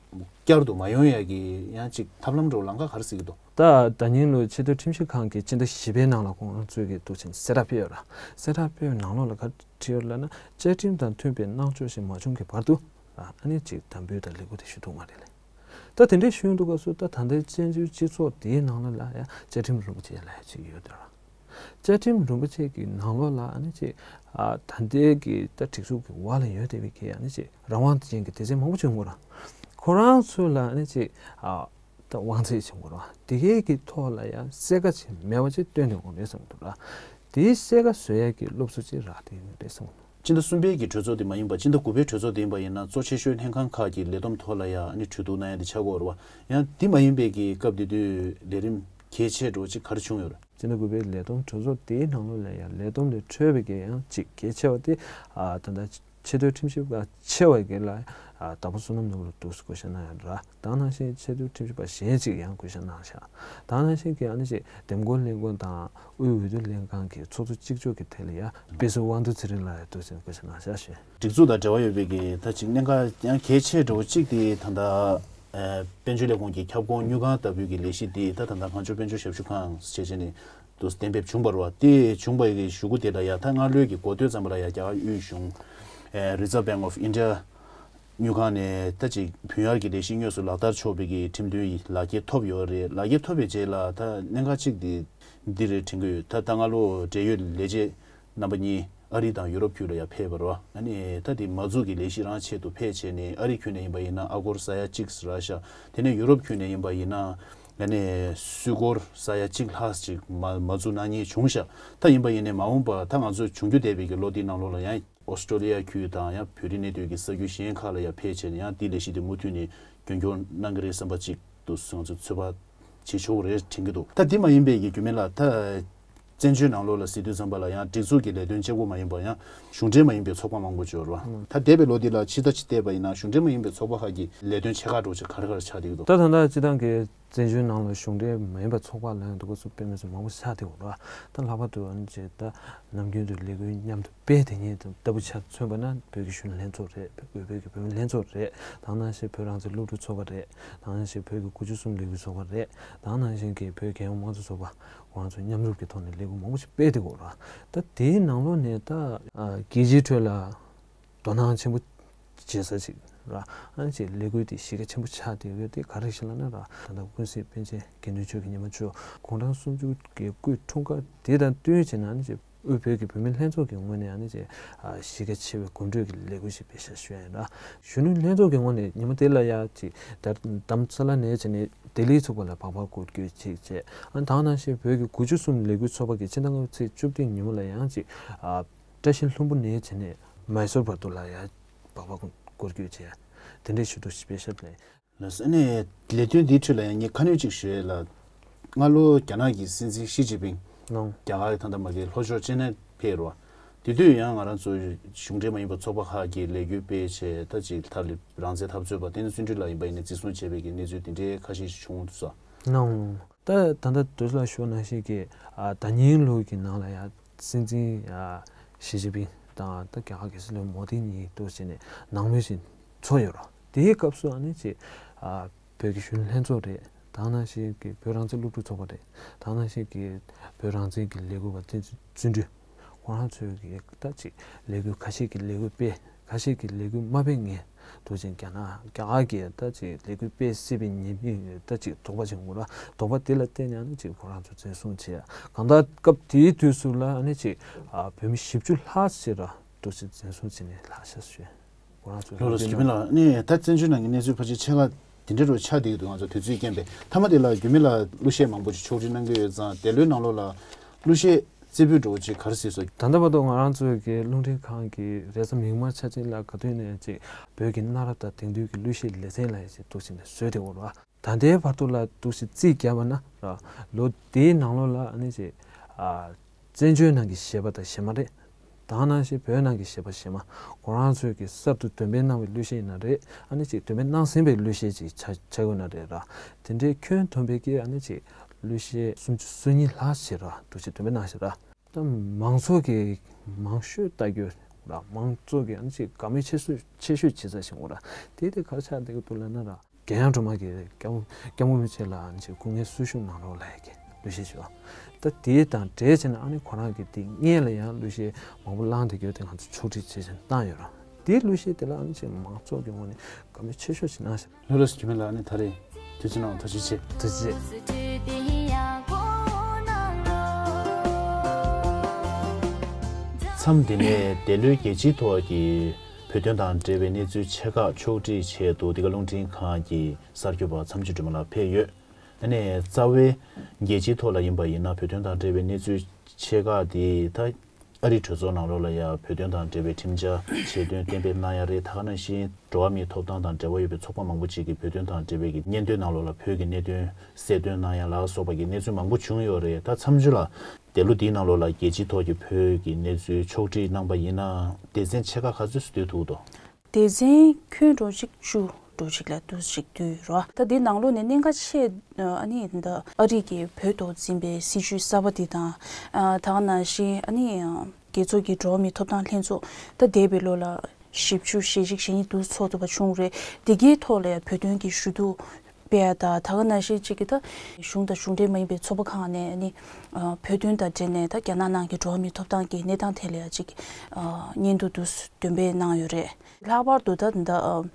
བསྐྱར་དུ་མ་ཡོང་ཡག་གི་ཡང་ཅིག་ཐབས་ལམ་འདྲ་བོ་ལམ་ཁ་ག་རེ་གཟིགས་ཀྱི་འདུག་ད་ཟླ་ཉིན་ལོའི་ཆེས་མཐོའི་ཁྲིམས་ཞིབ་ཁང་གིས་སྤྱི་ཟླ་བཞི་པའི་ནང་ལ་ཁོང་རང་ཚོས་ཀྱི་འདུག་ཅིང་གསལ་བསྒྲགས་ཕེབས་ཡོད་ར། གསལ་བསྒྲགས་ཕེབས་པའི་ནང་ལོགས་ལ་ག་རེ་བྲིས་ཡོད་ལབ་ན། བཅའ་ཁྲིམས་དང་མཐུན་པའི་གནང་ཕྱོགས་ཤིག་མ་བྱུང་གི་བར་དུ་ཨ་ནི་ཅིག་དམ་འབུལ་དང་ལས་འཁུར་དེ་ཞུ་ཐུབ་མ་རེད་ལེ། ད་དེ་འདྲའི་ཞུས་འདུག་སྐབས་སུ་ད་ད་ལྟའི་བཙན་བྱོལ་སྤྱི་ཚོགས་དེའི་ནང་ལ་ལ་ཡང་བཅའ་ཁྲིམས་རིན་པོ་ཆེ་ལ་ཡང་ཅིག་ཡོད་དེ་ར། བཅའ་ཁྲིམས་རིན་པོ་ཆེ་གི་ནང་ལོགས་ལ་ཨ་ནི་ཅིག་ཨ་ད་ལྟའི་གི་ད་སྒྲིག་འཛུགས་ཀྱི་འོག་ལ་ཡོད་བསྡད་པའི་གི་ཨ་ནི་ཅིག་རང་དབང་ཅན་གྱི་སྡེ་ཚན་མང་པོ་ཅིག་ཡོང་གི་ར། ཁོ་རང་ཚོ་ལ་ཨ་ནི་ཅིག་ཨ་ད་དབང་ཚད་ཅིག་ཡོང་གི་ར། དེ་གའི་གི་ཐོག་ལ་ཡང་གསལ་ཁ་ཅིག་མེད་པ་ཅིག་སྟོན་ནས་འོང་རེད་བསམ་གི་འདུག་ར། དེའི་གསལ་ཁ་བཟོ་ཡས་ཀྱི་སློབ་གསོ་ཅིག་རག་བསྡད་ཡོད་རེད་བསམ་གི་འདུག་སྤྱི་ཟླ་གསུམ་པའི་གི་གྲོས་ཚོགས་དེ་མ་ཡིན་པ་སྤྱི་ཟླ་དགུ་པའི་གྲོས་ཚོགས་དེ་ཡིན་པ་ཡིན་ན་གཙོ་ཆེ་ཤོས་ལྷན་ཁང་ཁག་གི་ལས་བསྡོམས་ཐོག་ལ་ཡང་ཨ་ནི་གྲོས་བསྡུར་གནང་ཡ་དེ་ཆགས་ཀྱི་ཡོད་རེད་བ། ཡང་དེ་མ་ཡིན་པའི་གི་སྐབས་དེ་དུས་ལས་རིམ་གལ་ཆེ་འགྲོ་ཅིག་ག་རེ་བྱུང་ཡོད་རེད། སྤྱི་ཟླ་དགུ་པའི་ལས་བསྡོམས་གྲོས་ཚོགས་དེའི་ནང་ལོགས་ལ་ཡང་ལས་བསྡོམས་ལས་འཕྲོས་པའི་གི་ཡང་ཅིག་གལ་ཆེ་བ་དེ་ཨ་ད་ལྟ་ཆེས་མཐོའི་ཁྲིམས་ཞིབ་པ་ཆེ་བ་གི་ལ་ཨ་དྭགས་པོ་བསོད་ནམས་ནོར་བུ་ལ་འདུག་སེ་བསྐོ་བཞག་གནང་ཡོད་ར། ད་ག་ནང་བཞིན་ཆེས་མཐོའི་ཁྲིམས་ཞིབ་པ་གཞན་ཅིག་ཡང་བསྐོ་བཞག་གནང་བཞག་ད་ག་ནང་བཞིན་གྱི་ཨ་ནི་ཅིག་འདེམས་བསྐོ་ལྷན་ཁང་དང་དབུས་འོས་བསྡུ་ལྷན་ཁང་གི་ཚོགས་གཙོ་གཅིག་ལྕོགས་ཀྱི་ཐད་ལ་ཡང་དཔེ་སྲིད་དབང་འདུས་ཚེ་རིང་ལགས་ཡང་འདུག་སེ་བསྐོ་བཞག་གནང་བཞག་ཞུ། སྒྲིག་འཛུགས་དང་འབྲེལ་བ་ཡོད་པའི་གི་ད་ཅིག་གནད་འགག་ཡང་གལ་ཆེ་འགྲོ་བ་གཅིག་དེ་ད་ལྟ་ཨ་དཔལ་འབྱོར་ལས་ཁུངས་ཀྱི་ཁྱབ་ཁོངས་དངུལ་ཁང་ལྟ་བུའི་གི་ལས་གཞི་དེ་ད་ད་ལྟ་གངས་ལྗོངས་དཔལ་འབྱོར་ཞབས་ཞུ་ཁང་ཞེས་བྱས་ནས་འདུག་གཏན་འབེབས་བྱུང་བ་རེད་བ། དེ་བྱུང་བའི་གི་གཞུག་གུ་དེ་ལ་ཡང་ད་སྔ་ལོའི་གི་འགོ་སྟོད་ཙམ་པ་ལ་ཡང་རྒྱ་གར་དབུས་གཞུང་ཨ་Reserve Bank of India དངུལ་ཁང་ནས་ད་ཅིག་བུན་གཡར་གྱི་ལས་གཞི་དངོས་སུ་ལག་བསྟར་ཆོག་པའི་གི་ཁྲིམས་མཐུན་ལག་ཁྱེར་ཐོབ་ཡོད་རེད། ལག་ཁྱེར་ཐོབ་པའི་རྗེས་ལ་ད་གནད་འགག་གཅིག་དེ་འདི་རེད་དྲན་གྱི་ཡོད། ད་ད་སྔ་ལོ་འབྲེལ་ཡོད་ལས་བྱེད་རྣམ་པ་གཉིས་ཨ་རི་དང་ཡུ་རོབ་ཁུལ་ལ་ཡང་ཕེབས་པ་རེད་བ། ཨ་ནི་ད་དེ་མ་འཛུགས་ཀྱི་ལས་གཞི་རང་ཆེད་དུ་ཕེབས་བྱས་ནས་ཨ་རི་ཁུལ་ནས་ཡིན་པ་ཡིན་ན་ཨ་སྒོར་ས་ཡ་གཅིག་རག་ཤག་དེ་ནས་ཡུ་རོབ་ཁུལ་ནས་ཡིན་པ་ཡིན་ན་ཨ་ནི་སུད་སྒོར་ས་ཡ་གཅིག་ལྷག་ཅིག་མ་མ་འཛུགས་གནང་མཁན་བྱུང་ཤག་ད་ཡིན་པ་ཡིན་ནའི་མ་འོངས་པ་ད་ང་ཚོ་འབྱུང་རྒྱུ་བསྡད་པའི་གི་ལོ་འདིའི་ནང་ལོགས་ལ་ཡང་། ཨོ་སི་ཀྲོ་ལི་ཡ་ཁུལ་དང་ཡང་བོད་རིགས་གནས་སྡོད་ཀྱི་ས་ཁུལ་གཞན་ཁག་ལ་ཡང་ཕེབས་བྱས་ནས་ཡང་དེའི་ལས་གཞི་དེ་མུ་མཐུད་ནས་རྒྱུན་འཁྱོངས་གནང་གི་རེད་བསམ་པ་ཅིག་ཏུ་ང་ཚོས་ཚོད་དཔག་བྱེད་ཆོག་གི་རེད་དྲན་གྱི་འདུག་ད་དེ་མ་ཡིན་པའི་གི་རྒྱུ་མེད་ལ་ད་བཙན་བྱོལ་ནང་ལོགས་ལ་གཟིགས་དུས་ཙམ་པ་ལ་ཡང་སྒྲིག་འཛུགས་ཀྱི་ལས་དོན་གཅིག་པོ་མ་ཡིན་པར་ཡང་གཞུང་འབྲེལ་མ་ཡིན་པའི་ཚོགས་པ་མང་པོ་ཅིག་ཡོད་རེད་བ། ད་འདས་པའི་ལོ་འདི་ལ་ཕྱི་ཟླ་གཅིག་བལྟས་པ་ཡིན་ན་གཞུང་འབྲེལ་མ་ཡིན་པའི་ཚོགས་པ་ཁག་གི་ལས་དོན་ཆེ་ཁག་འདྲ་བོ་ཅིག་ག་རེ་ག་རེ་ཆགས་བསྡད་ཀྱི་འདུག་ད་ད་ལྟ་སྤྱི་བཏང་གི་བཙན་བྱོལ་ནང་ལ་གཞུང་འབྲེལ་མ་ཡིན་པའི་ཚོགས་པ་ལ་ཡང་འདུག་སེ་དཔེ་མི་སྲིད་མང་པོ་ཆགས་བསྡད་ཡོད་རེད་བ། ད་ལྷག་པར་དུ་ཨ་ནི་ཅིག་ད་ནམ་རྒྱུན་དུ་ལས་འགུལ་མཉམ་དུ་སྤེལ་བསྡད་མཁན་དང་ལྟ་བུ་ཆ་མཚོན་པ་ན་བོད་ཀྱི་གཞོན་ནུ་ལྷན་ཚོགས་རེད། བོད་བོད་ཀྱི་བུད་མེད་ལྷན་ཚོགས་རེད། ད་ག་ནང་བཞིན་བོད་རང་བཙན་སློབ་ཕྲུག་ཚོགས་པ་རེད། ད་ག་ནང་བཞིན་བོད་ཀྱི་དགུ་བཅུ་གསུམ་ལས་འགུལ་ཚོགས་པ་རེད། ད་ག་ནང་བཞིན་གྱི་བོད་རྒྱལ་ཡོངས་དམངས་གཙོ་ཚོགས་པ་ཁོ་རང་ཚོ་མཉམ་རུབ་ཀྱི་ཐོག་ནས་ལས་འགུལ་མང་པོ་ཞིག་སྤེལ་བསྡད་ཡོད་རེད་བ། ད་དེའི་ནང་ལོགས་ནས་ད་ཨ་རྒྱལ་སྤྱིའི་ཁྲོད་ལ་དོ་སྣང་ཆེན་པོ་བྱེད་ས་ཞིག་ར། ཨ་ནི་ཅིག་ལས་འགུལ་དེ་གཞི་རྒྱ་ཆེན་པོ་ཆགས་བསྡད་ཡོད་དེ་ག་རེ་ཞིག་ལབ་ན་ར། ད་ལྟ་ཀུན་གཟིགས་པཎ་ཆེན་དགེ་འདུན་ཆོས་ཀྱི་ཉི་མ་མཆོག་དགུང་གྲངས་སུམ་ཅུ་གི་སྐུའི་འཁྲུངས་སྐར་དེ་དང་བསྟུན་བྱས་ནས་ཨ་ནི་ཅིག་དབུས་བོད་ཀྱི་བུད་མེད་ལྷན་ཚོགས་ཀྱི་ངོས་ནས་ཨ་ནི་ཅིག་ཨ་གཞི་རྒྱ་ཆེ་བའི་གོམ་བགྲོད་ཀྱི་ལས་འགུལ་ཞིག་སྤེལ་ཤག་ཞུ་ཡ་ཡིན་ར། གཞོན་ནུ་ལྷན་ཚོགས་ཀྱི་ངོས་ནས་ཉི་མ་དེ་ལ་ཡ་ཅིག་ད་རྡ་རམ་ས་ལ་ནས་བྱས་ནས་ལྡི་ལིའི་ཚོགས་པ་ལ་སྦག་སྦག་སྐོར་སྐྱོད་ཅིག་བྱས། ཨ་ནི་ད་ག་ནང་བཞིན་བོད་ཀྱི་དགུ་བཅུ་གསུམ་ལས་འགུལ་ཚོགས་པ་གིས་ཕྱི་ཟླ་ལྔ་པའི་ཚེས་བཅུ་བདུན་ཉིན་མོ་ལ་ཡང་ཅིག་ཨ། བཀྲ་ཤིས་ལྷུན་པོ་ནས་བྱས་ནས་མའི་སོར་བར་དུ་ལ་ཡང་སྦག་སྦག་སྐོར་སྐྱོད་བྱས། དེ་འདྲའི་ཞུ་གཏུག་ཞིག་སྤེལ་ཤག་ལས། ལགས་སོ། ཨ་ནི་ལས་དོན་འདིའི་ཁྲོད་ལ་ཡང་ངས་ཁ་སྣོན་ཅིག་ཞུ་ཡས་ལ། སྔ་ལོ་རྒྱ་ནག་གི་སྲིད་འཛིན་ཞི་ཅིན་ཕིང་ནང་རྒྱ་གར་གྱི་ད་ལྟ་མ་གི་ལྷོ་ཕྱོགས་ཅེ་ནན་ཕེབས་རོགས། དེ་དུས་ཡང་ང་རང་ཚོ་གཞུང་འབྲེལ་མ་ཡིན་པ་ཚོགས་པ་ཁག་གིས་ལས་འགུལ་སྤེལ་བྱས། ད་ཅིག་ཐ་ལི་རང་བཙན་འཐབ་རྩོད་པ་བསྟན་འཛིན་བརྩོན་འགྲུས་ལགས་ཡིན་པ་ཡིན་ན་འཛིན་བཟུང་བྱས་པའི་གི་གནས་ཚུལ་དེ་འདྲའི་ཁ་ཤས་ཤིག་བྱུང་འདུག་ས། ནའོ། ད་ད་ལྟ་དུས་ལ་ཞུ་ནང་བཞིན་གྱི་ཨ་ད་ཉིན་ལོ་གི་ནང་ལ་ཡང་སྲིད་འཛིན་ཨ་ཞི་ཅིན་ཕིང་དང་ད་རྒྱ་གར་གྱི་སྲིད་བློན་མོ་དི་གཉིས་འདུག་བྱས་ནས་ནང་མོལ་ཞིག་ཚོགས་ཡོད་རེད། དེའི་སྐབས་སུ་ཨ་ནི་ཅིག་ཨ་བོད་ཀྱི་གཞོན་ནུ་ལྷན་ཚོགས་རེད། ད་ནང་བཞིན་གྱི་བོད་རང་བཙན་སློབ་ཕྲུག་ཚོགས་པ་རེད། ད་ནང་བཞིན་གྱི་བོད་རང་བཙན་གྱི་ལས་འགུལ་བ་བསྟན་འཛིན་བརྩོན་འགྲུས། ཁོ་རང་ཚོའི་གི་ད་ཅིག་ལས་འགུལ་ཁ་ཤས་ཀྱི་ལས་འགུལ་སྤེལ། ཁ་ཤས་ཀྱི་ལས་འགུལ་མ་སྤེལ་མཁན་འདུག་ཅིང་། རྒྱ་ནག་རྒྱ་གར་གྱི་ད་ཅིག་ལས་འགུལ་སྤེལ་སྲིད་པའི་ཉེས་དམིགས་ད་ཅིག་དོགས་པ་ཅིག་ཡོང་གི་རེད། དོགས་པ་དེ་ལ་བརྟེན་ནས་ཨ་ནི་ཅིག་ཁོ་རང་ཚོ་འཛིན་བཟུང་བྱས། གང་ལྟར་སྐབས་དེའི་དུས་སུ་ལ་ཨ་ནི་ཅིག་ཨ་བོད་མི་བཞི་བཅུ་ལྷག་ཅིག་ར་འདུག་ཅིང་འཛིན་བཟུང་བྱས་ནས་ལྷག་བཞག་ཞུས། ཁོ་རང་ཚོ་ལོ་ལོ་རྒྱུས་མེད་ལ་ནི་ད་བཙན་བྱོལ་ནང་གི་གནས་ཚུལ་ཕལ་ཆེར་ཕྱེད་ཀ་དེ་འདྲ་རུ་ཆགས་བསྡད་ཀྱི་འདུག་ང་ཚོ་དུས་ཚོད་རྐྱེན་པས། མཐའ་མ་དེ་ལ་རྒྱུས་མེད་ལ་གླུ་གཞས་མང་པོ་ཅིག་ཕྱོགས་སྒྲིག་གནང་གི་ཡོད་ཙང་། འདས་ལོའི་ནང་ལོགས་ལ་གླུ་གཞས་རྩེ་ཕུད་འདྲ་བོ་ཅིག་ག་རེ་གཟིགས་སོང་། ད་ལྟ་བར་དུ་ང་རང་ཚོའི་གི་རླུང་འཕྲིན་ཁང་གི་རེས་གཟའ་མིག་དམར་ཆ་ཅན་ལ་ག་དུས་ནས་ཅིག་བོད་ཀྱི་གནའ་རབས་དང་དེང་དུས་ཀྱི་གླུ་གཞས་ལེ་ཚན་ལ་ཡང་ཅིག་འདུག་ཅིང་ནས་བཟོས་ཏེ་འོ་ར། ད་ལྟའི་བར་དུ་ལ་འདུག་ཅིང་རྩིས་བརྒྱབ་པ་ན་ར་ལོ་དེའི་ནང་ལོགས་ལ་ཨ་ནི་ཅིག་ཨ་བཙན་བྱོལ་ནང་གི་གཞས་པ་དང་གཞས་མ་རེད། ད་ནང་བཞིན་བོད་ནང་གི་གཞས་པ་གཞས་མ་ཁོ་རང་ཚོས་ཀྱི་གསར་དུ་འདོན་སྤེལ་གནང་བའི་གླུ་གཞས་ཡིན་ན་རེད། ཨ་ནི་ཅིག་འདོན་སྤེལ་གནང་ཟིན་པའི་གླུ་གཞས་ཅིག་ཆགས་ཆགས་ཡོད་ན་རེད་ར། དེ་འདྲའི་ཁྱོན་བསྡོམས་པའི་གི་ཨ་ནི་ཅིག་གླུ་གཞས་སུམ་ཅུ་སོ་གཉིས་ལྷག་ཅིག་ར་འདུག་ཅིག་འདོན་སྤེལ་གནང་ཞིག་ར། ད་མང་ཚོགས་ཀྱི་མང་ཤོས་ལྟ་རྒྱུ་ར། མང་ཚོགས་ཀྱི་ཨ་ནི་ཅིག་དགའ་མོས་ཆེ་ཤོས་ཆེ་ཤོས་བྱེད་ས་ཞིག་འོ་ར། དེ་དེ་ག་རེ་ཆགས་བསྡད་ཀྱི་འདུག་ལབ་ན་ར། རྒྱལ་ཡོངས་སྒྲོལ་མ་གི་སྐྱབས་སྐྱབས་མགོན་རིན་པོ་ཆེ་ལ་ཨ་ནི་ཅིག་སྐུ་ངལ་གསོ་བཞུགས་གནང་རོགས་ལབ་ཀྱི་གླུ་གཞས་ཞིག་ཡོད། ད་དེ་དང་འབྲེལ་བྱས་ནས་ཨ་ནི་ཁོ་རང་གི་དེ་སྔོན་ལ་ཡང་གླུ་གཞས་མང་པོ་བླངས་བསྡད་ཀྱི་ཡོད་དེ་ང་ཚོ་ཕྱོགས་སྒྲིག་བྱས་བྱས་བཏང་ཡོད་ར། དེའི་གླུ་གཞས་དེ་ལ་ཨ་ནི་ཅིག་མང་ཚོགས་ཀྱི་ངོས་ནས་དགའ་མོས་ཆེ་ཤོས་ཤིག་གནང་ཞིག་ལོ་ལོ་སི་ཁྱུ་མེད་ལ་ཨ་ནི་ད་རེས་དུས་ཚོད་གནང་བ་ཐུགས་རྗེ་ཆེ། ཐུགས་རྗེ་ཆེ། མཚམས་འདི་ནས་འདས་ལོའི་རྒྱལ་སྤྱིའི་ཐོག་གི་བོད་དོན་དང་འབྲེལ་བའི་གནས་ཚུལ་ཆེ་ཁག་ཕྱོགས་སྒྲིག་ཆེད་དུ་འདི་ག་རླུང་འཕྲིན་ཁང་གི་གསར་འགོད་པ་མཚམས་གཅོད་སྒྲོལ་མ་ལགས་ཕེབས་ཡོད། ཨ་ནི་རྩ་བའི་རྒྱལ་སྤྱིའི་ཐོག་ལ་ཡིན་པ་ཡིན་ན་བོད་དོན་དང་འབྲེལ་བའི་གནས་ཚུལ་ཆེ་ཁག་འདི་ད་ཨ་རིའི་གྲོས་ཚོགས་ནང་ལོགས་ལ་ཡང་བོད་དོན་དང་འབྲེལ་བའི་ཁྲིམས་འཆར་ཆེད་དོན་གཏན་འབེབས་གནང་ཡ་རེད། ད་ག་ནང་བཞིན་འགྲོ་བ་མིའི་ཐོབ་ཐང་དང་འབྲེལ་བ་ཡོད་པའི་ཚོགས་པ་མང་པོ་ཅིག་གིས་བོད་དོན་དང་འབྲེལ་བའི་གི་སྙན་ཐོའི་ནང་ལོགས་ལ་བོད་ཀྱི་གནད་དོན་གསལ་སྟོན་གནང་ཡ་ལ་སོགས་པ་གི་གནས་ཚུལ་མང་པོ་བྱུང་ཡོད་རེད། ད་མཚམས་སྦྱོར་ལ་འདས་ལོ་འདིའི་ནང་ལོགས་ལ་རྒྱལ་སྤྱིའི་ཐོག་གི་བོད་ཀྱི་གནས་ཚུལ་ཕྱོགས་སྒྲིག་གནང་པ་ཡིན་ན་སྡེ་ཚན་ཆེ་ཁག་ག་ཚོད་ཙམ་བསྡུས་ཐུབ་འདུག་སྡེ་ཚན་ཁྱོན་འགྲོ་གཅིག་བཅུ་འགྲོ་གཅིག་ལ་འདུག་ཅིག་འདུས་ཡོད་རེད། ད་འདི་ནང་ལོགས་ནས་གནད་འགག་ཆེ་ཨ་ནི་ད་ཨ་རི་གི་བོད་ཐོག་འཛིན་པའི་སྲིད་བྱུས་གསར་པ་འདི་དང་། ཨ་ད་ག་ནང་བཞིན་ཨ་ནི་རྒྱལ་ཚོགས་ཀྱི་འགྲོ་བ་མིའི་ཐོབ་ཐང་ལྷན་ཚོགས་ད་འདས་པའི་ལོ་ལ་བཞི་བཅུ་ཞེ་གཅིག་ཞེ་གཉིས་འདུག་ཚོགས་ཐུབ་པ་བྱུང་རེད། འདི་གའི་ཐོག་ལ་ཡང་བོད་དོན་གྱི་ཞུ་གཏུག་སྤེལ་ཡ་ད་ད་ག་ནང་བཞིན་གཅིག་གི་ད་གཞུང་དང་གཞུང་འབྲེལ་མ་ཡིན་པའི་ཚོགས་པ་ཁག་ནས་ནི་ཨ་བོད་དོན་དང་འབྲེལ་ནས་ད་རྒྱ་ནག་ནང་གི་འགྲོ་བ་མིའི་ཐོབ་ཐང་གི་གནས་སྟངས་ཐད་ལ་ཡང་གཅིག་ཨ་སྙན་ཐོ་འདུག་འདོན་སྤེལ་གནང་ཡོད་རེད། ལྷག་པར་དུ་ད་ད་ཨ་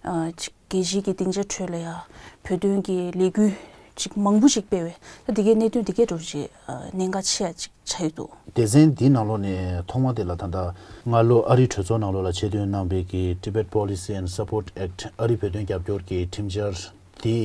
ཨ་གཅིག་རྒྱལ་སྤྱིའི་གི་སྡིངས་ཆ་ཁྲོད་ལ་ཡང་བོད་དོན་གྱི་ལས་འགུལ་གཅིག་མང་པོ་ཅིག་སྤེལ་བས་ད་འདི་གའི་གནད་དོན་འདི་གའི་འགྲོ་གཅིག་ཨ་གནད་འགག་ཆེ་ཡ་གཅིག་ཆགས་ཡོད་འདུག་སྡེ་ཚན་འདིའི་ནང་ལོགས་ནས་ཐོག་མ་དེ་ལ་ད་ལྟ་སྔ་ལོ་ཨ་རིའི་གྲོས་ཚོགས་ནང་ལོགས་ལ་ཆེད་དོན་གནང་པའི་གི་Tibet Policy and Support Act ཨ་རིའི་བོད་དོན་རྒྱབ་སྐྱོར་གྱི་ཁྲིམས་འཆར་དེ་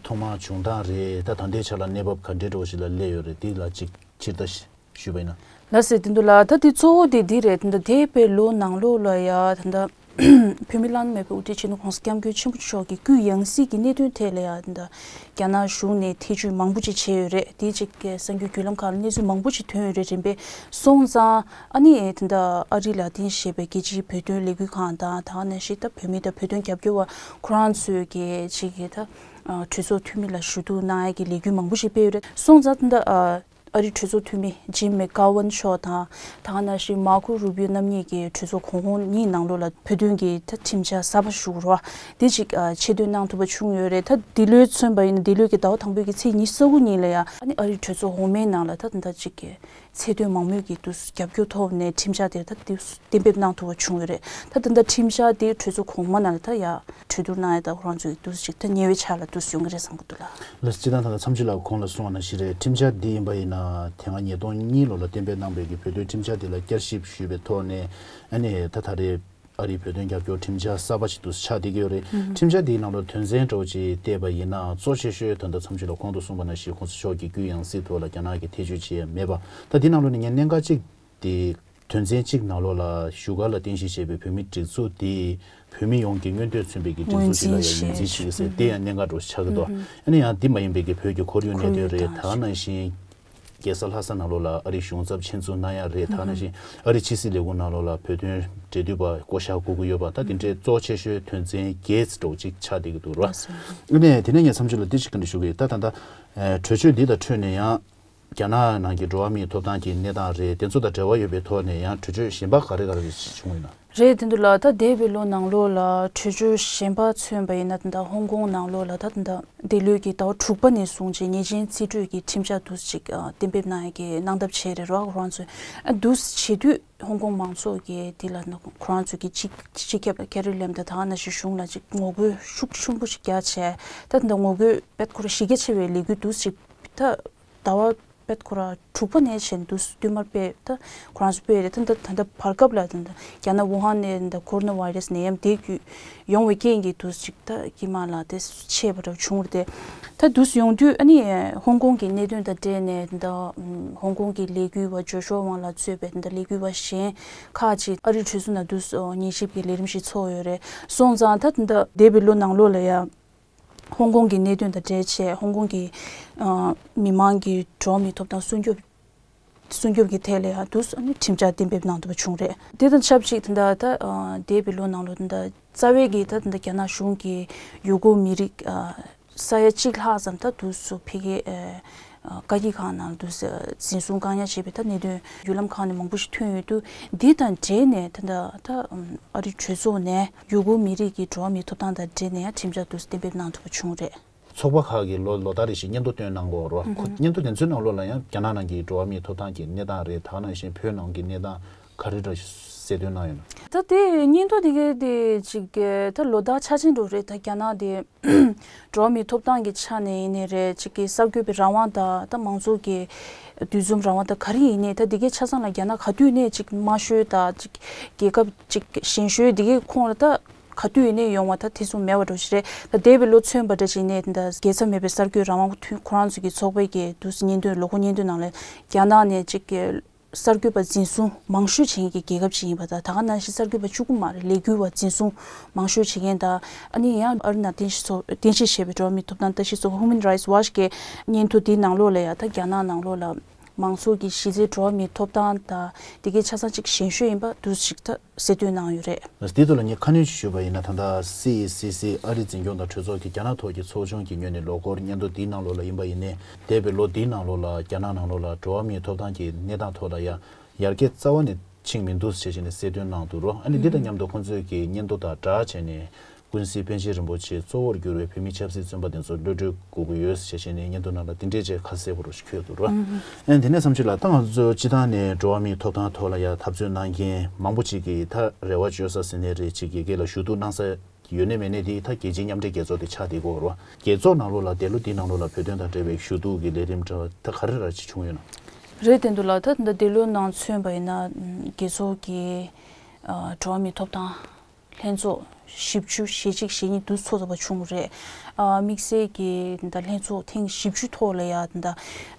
ཐོག་མ་བྱུང་སྟངས་རེད། ད་ད་ལྟའི་ཆ་ལ་གནས་བབ་ག་འདྲའི་འགྲོ་ཞིག་ལ་སླེབས་ཡོད་རེད། དེ་ལ་གཅིག་ཕྱིར་ལྟ་ཞུས་པ་ཡིན་ན། ལགས་སོ། དེ་འདུག་ལ་ད་དེ་གཙོ་བོ་དེ་འདི་རེད། ད་འདས་པའི་ལོ་ནང་ལོགས་ལ་ཡ་ད་ད་བོད་མི་བླ་ན་མེད་པའི་དབུ་ཁྲིད་སྤྱི་ནོར་༸གོང་ས་༸སྐྱབས་མགོན་ཆེན་པོ་མཆོག་གི་སྐུའི་ཡང་སྲིད་ཀྱི་གནད་དོན་ཐད་ལ་ཡང་ད་རྒྱ་ནག་གཞུང་ནས་ཐེ་བྱུས་མང་པོ་ཅིག་བྱས་ཡོད་རེད། དེ་གཅིག་གི་གསར་འགྱུར་བརྒྱུད་ལམ་ཁག་ལ་གནས་ཚུལ་མང་པོ་ཅིག་ཐོན་ཡོད་རེད། རིམ་པས་སོང་ཙང་ཨ་ནི་ད་ལྟ་ཨ་རི་ལ་གཏན་བཞེས་པའི་རྒྱལ་སྤྱིའི་བོད་དོན་ལས་འགུལ་ཁང་དང་ད་ག་ནང་བཞིན་ད་བོད་མི་དང་བོད་དོན་རྒྱབ་སྐྱོར་བ་ཁོ་རང་ཚོའི་གི་གཅིག་གི་ད་གྲོས་ཚོགས་འཐུས་མི་ལ་ཞུ་གཏུག་གནང་ཡ་གི་ལས་འགུལ་མང་པོ་ཞིག་སྤེལ་ཡོད་རེད། སོང་ཙང་ད་ལྟ་ཨ་རིའི་གྲོས་ཚོགས་འཐུས་མི་ཇིམ་མེག་གྷ་ཝན་མཆོག་དང་ད་ག་ནང་བཞིན་མར་ཁོ་རུ་བྷིའོ་རྣམ་གཉིས་ཀྱིས་གྲོས་ཚོགས་གོང་འོག་གཉིས་ནང་ལོགས་ལ་བོད་དོན་གྱི་ད་ཁྲིམས་འཆར་གསར་པ་ཞུ་རོགས་དེ་ཅིག་ཨ་ཆེད་འདོན་གནང་ཐུབ་པ་བྱུང་ཡོད་རེད། ད་འདི་ལོའི་མཚོན་པ་ཡིན་ན་འདི་ལོའི་གི་ཟླ་བ་དང་པོའི་གི་ཚེས་ཉི་ཤུ་རྩ་དགུ་ཉིན་ལ་ཡ་ཨ་ནི་ཨ་རིའི་གྲོས་ཚོགས་འོག་མའི་ནང་ལ་ད་ད་ཅིག་གི་ཚད་མཐོའི་མང་མོས་ཀྱི་དུས་རྒྱབ་སྐྱོར་ཐོབ་ནས་ཁྲིམས་འཆར་དེ་ད་དུས་གཏན་འབེབས་གནང་ཐུབ་པ་བྱུང་ཡོད་རེད། ད་ད་ལྟ་ཁྲིམས་འཆར་དེ་གྲོས་ཚོགས་གོང་མ་ནང་ལ་ད་ཡ་གྲོས་བསྡུར་གནང་ཡ་ད་ཁོ་རང་ཚོའི་དུས་ཅིག་ད་ཉེ་བའི་ཆར་ལ་དུས་ཡོང་གི་རེད་བསམ་གྱི་འདུག་ལ། ལགས། སྤྱིར་བཏང་ད་ལྟ་མཚམས་སྦྱོར་ལ་གོང་ལ་གསུངས་པ་ནང་བཞིན་རེད། ཁྲིམས་འཆར་འདི་ཡིན་པ་ཡིན་ན་དེ་སྔ་ཉིས་སྟོང་གཉིས་ལོ་ལ་གཏན་འབེབས་གནང་པའི་གི་བོད་དོན་ཁྲིམས་འཆར་དེ་ལ་བསྐྱར་ཞིབ་ཞུས་པའི་ཐོག་ནས་ཨ་ནི་ད་ད་རེས་ཨ་རིའི་བོད་དོན་རྒྱབ་སྐྱོར་ཁྲིམས་འཆར་གསར་པ་ཞིག་ཏུ་ཆགས་བསྡད་ཀྱི་ཡོད་རེད། ཁྲིམས་འཆར་འདིའི་ནང་ལ་དོན་ཚན་འདྲ་བོ་ཅིག་བལྟས་པ་ཡིན་ན་གཙོ་ཆེ་ཤོས་ད་ལྟ་མཚམས་སྦྱོར་ལ་གོང་དུ་གསུངས་པ་ནང་བཞིན་༸གོང་ས་མཆོག་གི་སྐུའི་ཡང་སྲིད་ཐོག་ལ་རྒྱ་ནག་གིས་ཐེ་བྱུས་བྱས་མེད་པ། ད་འདི་ནང་ལོགས་ནས་ངས་གནད་འགག་ཅིག་དེ་དོན་ཚན་གཅིག་ནང་ལོགས་ལ་བཞུགས་སྒར་ལ་རྟེན་གཞི་བྱས་པའི་བོད་མིའི་སྒྲིག་འཛུགས་དེ་བོད་མི་ཡོངས་ཀྱི་མངོན་འདོད་མཚོན་པའི་གི་སྒྲིག་འཛུགས་ཤིག་ལ་ཡང་ངོས་འཛིན་བྱེད་ཀྱི་ཟེར་དེ་ཡང་གནད་འགག་འདྲ་བོ་ཆགས་ཀྱི་འདུག་ཨ་ནི་ཡང་འདི་མ་ཡིན་པའི་གི་བོད་ཀྱི་ཁོར་ཡུག་གནད་དོན་རེད། ད་ག་ནང་བཞིན་ རྒྱལ་ས་ལྷ་ས་ནང་ལོགས་ལ་ཨ་རིའི་གཞུང་ཚབ་ཆེད་འཛུལ་གནང་ཡ་རེད། ད་ནང་བཞིན་ཨ་རིའི་ཕྱི་སྲིད་ལས་ཁུངས་ནང་ལོགས་ལ་བོད་དོན་འབྲེལ་མཐུད་པ་བསྐོ་བཞག་དགོས་ཀྱི་ཡོད་པ། ད་དེ་འདྲའི་གཙོ་ཆེ་ཤོས་དོན་ཚན་བརྒྱད་འདྲ་བོ་ཅིག་ཆགས་བསྡད་ཀྱི་འདུག་ར། ཨ་ནས་དེ་ནས་ངས་བསམ་ཚུལ་ལ་འདི་ཞིག་ག་འདྲ་ཞུ་གི་ཡོད། ད་ད་ལྟ་གྲོས་ཆོད་འདི་དང་འཕྲོས་ནས་ཡང་རྒྱ་ནག་ནང་གི་འགྲོ་བ་མིའི་ཐོབ་ཐང་གི་གནས་སྟངས་རེད། དེ་ཚོ་དང་འབྲེལ་བ་ཡོད་པའི་ཐོག་ནས་ཡང་གྲོས་ཆོད་གཞན་པ་ག་རེ་ག་རེ་ཞིག་བྱུང་ཡོད་ན། རེད། དེ་འདུག་ལ། ད་འདས་པའི་ལོ་ནང་ལོགས་ལ་གྲོས་ཆོད་གཞན་པ་མཚོན་པ་ཡིན་ན། ད་ལྟ་ཧོང་ཀོང་ནང་ལོགས་ལ་ད་ད་ལྟ་འདས་ལོའི་གི་ཟླ་བ་དྲུག་པ་ནས་བཟུང་བྱས་ཉེས་ཅན་རྩིས་སྤྲོད་ཀྱི་ཁྲིམས་འཆར་དུ་ཅིག་གཏན་འབེབས་གནང་ཡ་གི་གནང་ཐབས་བྱས་རེད་ར། ཁོ་རང་ཚོས་ཨ་འདུག་བྱེད་དུས་ཧོང་ཀོང་མང་ཚོགས་ཀྱིས་འདི་ལ་ན་ཁོ་རང་ཚོ་གི་སྤྱི་སྤྱི་ཁྱབ་ཀེ་རི་ལེམ་དང་ད་ག་ནང་བཞིན་གཞུང་ལ་ཅིག་ངོ་རྒོལ་ཤུགས་ཆེན་པོ་ཞིག་རྒྱག་བྱས། ད་ད་ལྟ་ངོ་རྒོལ་དཔེ་ཁོ་རང་གཞི་རྒྱ་ཆེ་བའི་ལས་འགུལ་འདུག་ཅིག་ད་ཟླ་བ་དཔེ་ཁོ་རང་དྲུག་པ་ནས་བྱས་འདུག་བསྟུད་མར་སྤེལ། ད་ཁོ་རང་ཚོ་སྤེལ་རེད། ད་ད་ད་ད་བར་སྐབས་ལ་ད་ད་རྒྱ་ནག་ཝུ་ཧན་ནས་ད་ཁོ་རོ་ན་ཝའི་རས་ནད་ཡམས་དེ་བརྒྱུད་ཡོང་བའི་རྐྱེན་གྱིས་འདུག་ཅིག་ད་དཀྱིལ་མ་ལ་དེ་ཆད་པ་འདྲ་བྱུང་རེད་དེ། ད་འདུག་ཡོང་དུས་ཨ་ནི་ཧོང་ཀོང་གི་གནད་དོན་དང་འབྲེལ་ནས་ད་ཧོང་ཀོང་གི་ལས་འགུལ་བ་ཇོ་ཤོ་ཝང་ལགས་གཙོས་པའི་ད་ལས་འགུལ་བ་གཞན་ཁག་ཅིག་ཨ་རིའི་གྲོས་ཚོགས་ནང་འདུག་ཉན་ཞིབ་ཀྱི་ལས་རིམ་ཞིག་ཚོགས་ཡོད་རེད། སོང་ཙང་ད་ད་འདས་པའི་ལོ་ནང་ལོགས་ལ་ཡ། ཧོང་ཀོང་གི་གནད་དོན་དང་འབྲེལ་བྱས་ཧོང་ཀོང་གི་ཨ་མི་མང་གི་འགྲོ་བ་མིའི་ཐོབ་ཐང་སྲུང་སྐྱོབ་སྲུང་སྐྱོབ་ཀྱི་ཐད་ལ་ཡང་དུ་ཁྲིམས་འཆར་གཏན་འབེབས་གནང་ཐུབ་པ་བྱུང་རེད། དེ་དང་ཆབས་ཅིག་ད་ལྟ་ད་ཨ་འདས་པའི་ལོ་ནང་ལོ་ད་ལྟ་རྩ་བའི་གི་ད་ད་ལྟ་རྒྱ་ནག་གཞུང་གིས་ཡུ་གུར་མི་རིགས་ཨ་ས་ཡ་གཅིག་ལྷག་ཙམ་ད་དུ་སུ་ཕ་གིའི་ཨ་བཀའ་སྐྱིད་ཁང་ནང་དུ་འཛིན་བཟུང་བཀག་ཉར་བྱས་པའི་ད་གནད་དོན་བརྒྱུད་ལམ་ཁག་ནས་མང་པོ་ཞིག་ཐོན་ཡོད་དུས། འདི་དང་འབྲེལ་ནས་ད་ལྟ་ད་ཨ་རི་གྲོས་ཚོགས་ནས་ཡུ་གུར་མི་རིགས་ཀྱི་འགྲོ་བ་མིའི་ཐོབ་ཐང་དང་འབྲེལ་ནས་ཡང་ཁྲིམས་འཆར་དུ་གཏན་འབེབས་གནང་ཐུབ་པ་བྱུང་རེད། ཚོགས་པ་ཁག་གིས་ལོ་ལོ་ལྟར་རེ་བཞིན་སྙན་ཐོ་བཏོན་གནང་གི་ཡོད་རེད་བ། ཁོ་སྙན་ཐོ་དེ་ཚོའི་ནང་ལོགས་ལ་ཡང་རྒྱ་ནག་ནང་གི་འགྲོ་བ་མིའི་ཐོབ་ཐང་གི་གནས་སྟངས་རེད། ད་ག་ནང་བཞིན་བོད་ནང་གི་གནས་སྟངས་ག་རེ་འདྲ་གསལ་སྟོན་གནང་ཡོད་ན། ད་དེ་སྙན་ཐོ་དེ་གའི་དེ་ཅིག་གི་ད་ལོ་ལྟར་འཆར་ཅན་འགྲོ་རེད། ད་རྒྱ་ནག་དེ་འགྲོ་བ་མིའི་ཐོབ་ཐང་གི་ཆ་ནས་ཡིན་ནའི་རེད། ཅིག་གི་གསར་འགོད་པའི་རང་དབང་དང་ད་མང་ཚོགས་ཀྱི་འདུ་འཛོམས་རང་དབང་དང་ག་རེ་ཡིན་ནའི་ད་དེ་གའི་ཆ་ཚང་ལ་རྒྱ་ནག་ག་དུས་ནས་ཅིག་དམའ་ཤོས་དང་ཅིག་རྒྱལ་ཁབ་ཅིག་ཞན་ཤོས་དེ་གའི་ཁོངས་ལ་ད། ག་དུས་ཡིན་ནའི་ཡོང་བ་ད་དེ་ཚོ་མེད་པ་འགྲོ་ཞིག་རེད། ད་འདས་པའི་ལོ་མཚོན་པ་འདྲ་ཞིག་ནས་ད་རྒྱལ་ཚབ་མེད་པའི་གསར་འགོད་རང་དབང་ཁོ་རང་ཚོ་གི་ཚོགས་པའི་གི་དུས་སུ་སྙན་ཐོའི་ལོ་འཁོར་སྙན་ཐོའི་ནང་ལ་རྒྱ་ནག་ནས་ཅིག་གི་གསར་འགོད་པ་འཛིན་བཟུང་མང་ཤོས་བྱེད་མཁན་གྱི་རྒྱལ་ཁབ་ཅིག་ཡིན་པ་དང་། ད་ག་ནང་བཞིན་གསར་འགོད་པ་གཅིག་པུ་མ་རེད། ལས་འགུལ་བ་འཛིན་བཟུང་མང་ཤོས་བྱེད་མཁན་དང་། ཨ་ནི་ཡང་ཨ་རི་ནང་རྟེན་གཞི་ཚོགས་རྟེན་གཞི་བྱས་པའི་འགྲོ་བ་མིའི་ཐོབ་ཐང་ལྟ་ཞིབ་ཚོགས་པ་Human Rights Watch གི་སྙན་ཐོ་འདིའི་ནང་ལོགས་ལ་ཡང་ད་རྒྱ་ནག་ནང་ལོགས་ལ་མང་ཚོགས་ཀྱི་གཞི་རྩའི་འགྲོ་བ་མིའི་ཐོབ་ཐང་དང་དེ་གའི་ཆ་ཚང་ཅིག་ཞན་ཤོས་ཡིན་པ་འདུག་ཅིག་ད། གསལ་སྟོན་གནང་ཡོད་རེད། འདི་ཐོག་ལ་ངས་ཁ་སྣོན་ཞུས་པ་ཡིན་ན། ད་ལྟ་སི་ཨི་སི་སི་ཨ་རི་འཛིན་སྐྱོང་དང་གྲོས་ཚོགས་ཀྱི་རྒྱ་ནག་ཐོག་གི་ཚོགས་ཆུང་གི་ངོས་ནས་ལོ་འཁོར་སྙན་ཐོ་འདིའི་ནང་ལོགས་ལ་ཡིན་པ་ཡིན་ནའི། འདས་པའི་ལོ་འདིའི་ནང་ལོགས་ལ་རྒྱ་ནག་ནང་ལོགས་ལ་འགྲོ་བ་མིའི་ཐོབ་ཐང་གི་གནས་སྟངས་ཐོག་ལ་ཡ་ཡར་རྒྱས་རྩ་བ་ནས་ཕྱིན་མི་འདུག་ཞེས་བྱས་ནས་གསལ་སྟོན་གནང་འདུག་རོ། ཨ་ནི་འདི་དང་མཉམ་དུ་ཁོང་ཚོས་ཀྱི་སྙན་ཐོ་དང་སྦྲགས་བྱས་ནས། ཀུན་གཟིགས་པཎ་ཆེན་རིན་པོ་ཆེ་གཙོ་བོར་གྱུར་བའི་བོད་མིའི་ཆབ་སྲིད་བཙོན་པ་དེ་ཚོ་གློད་གྲོལ་དགོས་ཀྱི་ཡོད་ཞེས་བྱས་ནས་སྙན་ཐོ་ནང་ལ་དེ་འདྲའི་བྱས་ཁ་གསལ་པོ་རུ་ཞིག་འཁོད་འདུག་རོ། ཨ་ནི་དེ་ནས་བསམ་ཚུལ་ལ་ད་ང་ཚོ་སྤྱི་བཏང་ནས་འགྲོ་བ་མིའི་ཐོབ་ཐང་ཐོག་ལ་ཡ་འཐབ་རྩོད་གནང་མཁན་མང་པོ་ཅིག་གིས་ད་རེ་བ་བཅོལ་ས་ཟེར་ནའི་རེད། ཅིག་གི་སྒེར་ལ་ཞུ་གཏུག་གནང་ས་ཡོད་ནའི་མེད་ནའི་དེ་ད་རྒྱལ་སྤྱིའི་མཉམ་འབྲེལ་རྒྱལ་ཚོགས་དེ་ཆགས་བསྡད་ཀྱི་ཡོད་རེད་བ། རྒྱལ་ཚོགས་ནང་ལོགས་ལ་འདས་ལོ་འདིའི་ནང་ལོགས་ལ་བོད་དོན་དང་འབྲེལ་བའི་ཞུ་གཏུག་གི་ལས་རིམ་འདྲ་ད་ག་རེ་ར་ཅིག་བྱུང་ཡོད་ན། རེད། དེ་འདུག་ལ། ད་ད་འདས་ལོ་ནང་མཚོན་པ་ཡིན་ན་རྒྱལ་ཚོགས་ཀྱི་འགྲོ་བ་མིའི་ཐོབ་ཐང་ལྷན་ཚོགས་བཞི་བཅུ་ཞེ་གཅིག་ཞེ་གཉིས་དུ་འཚོགས་ཐུབ་པ་བྱུང་རེད། ཨ་དམིགས་བསལ་གྱི་ད་ལྷན་ཚོགས་ཐེངས་བཞི་བཅུ་ཐོག་ལ་ཡ་ད་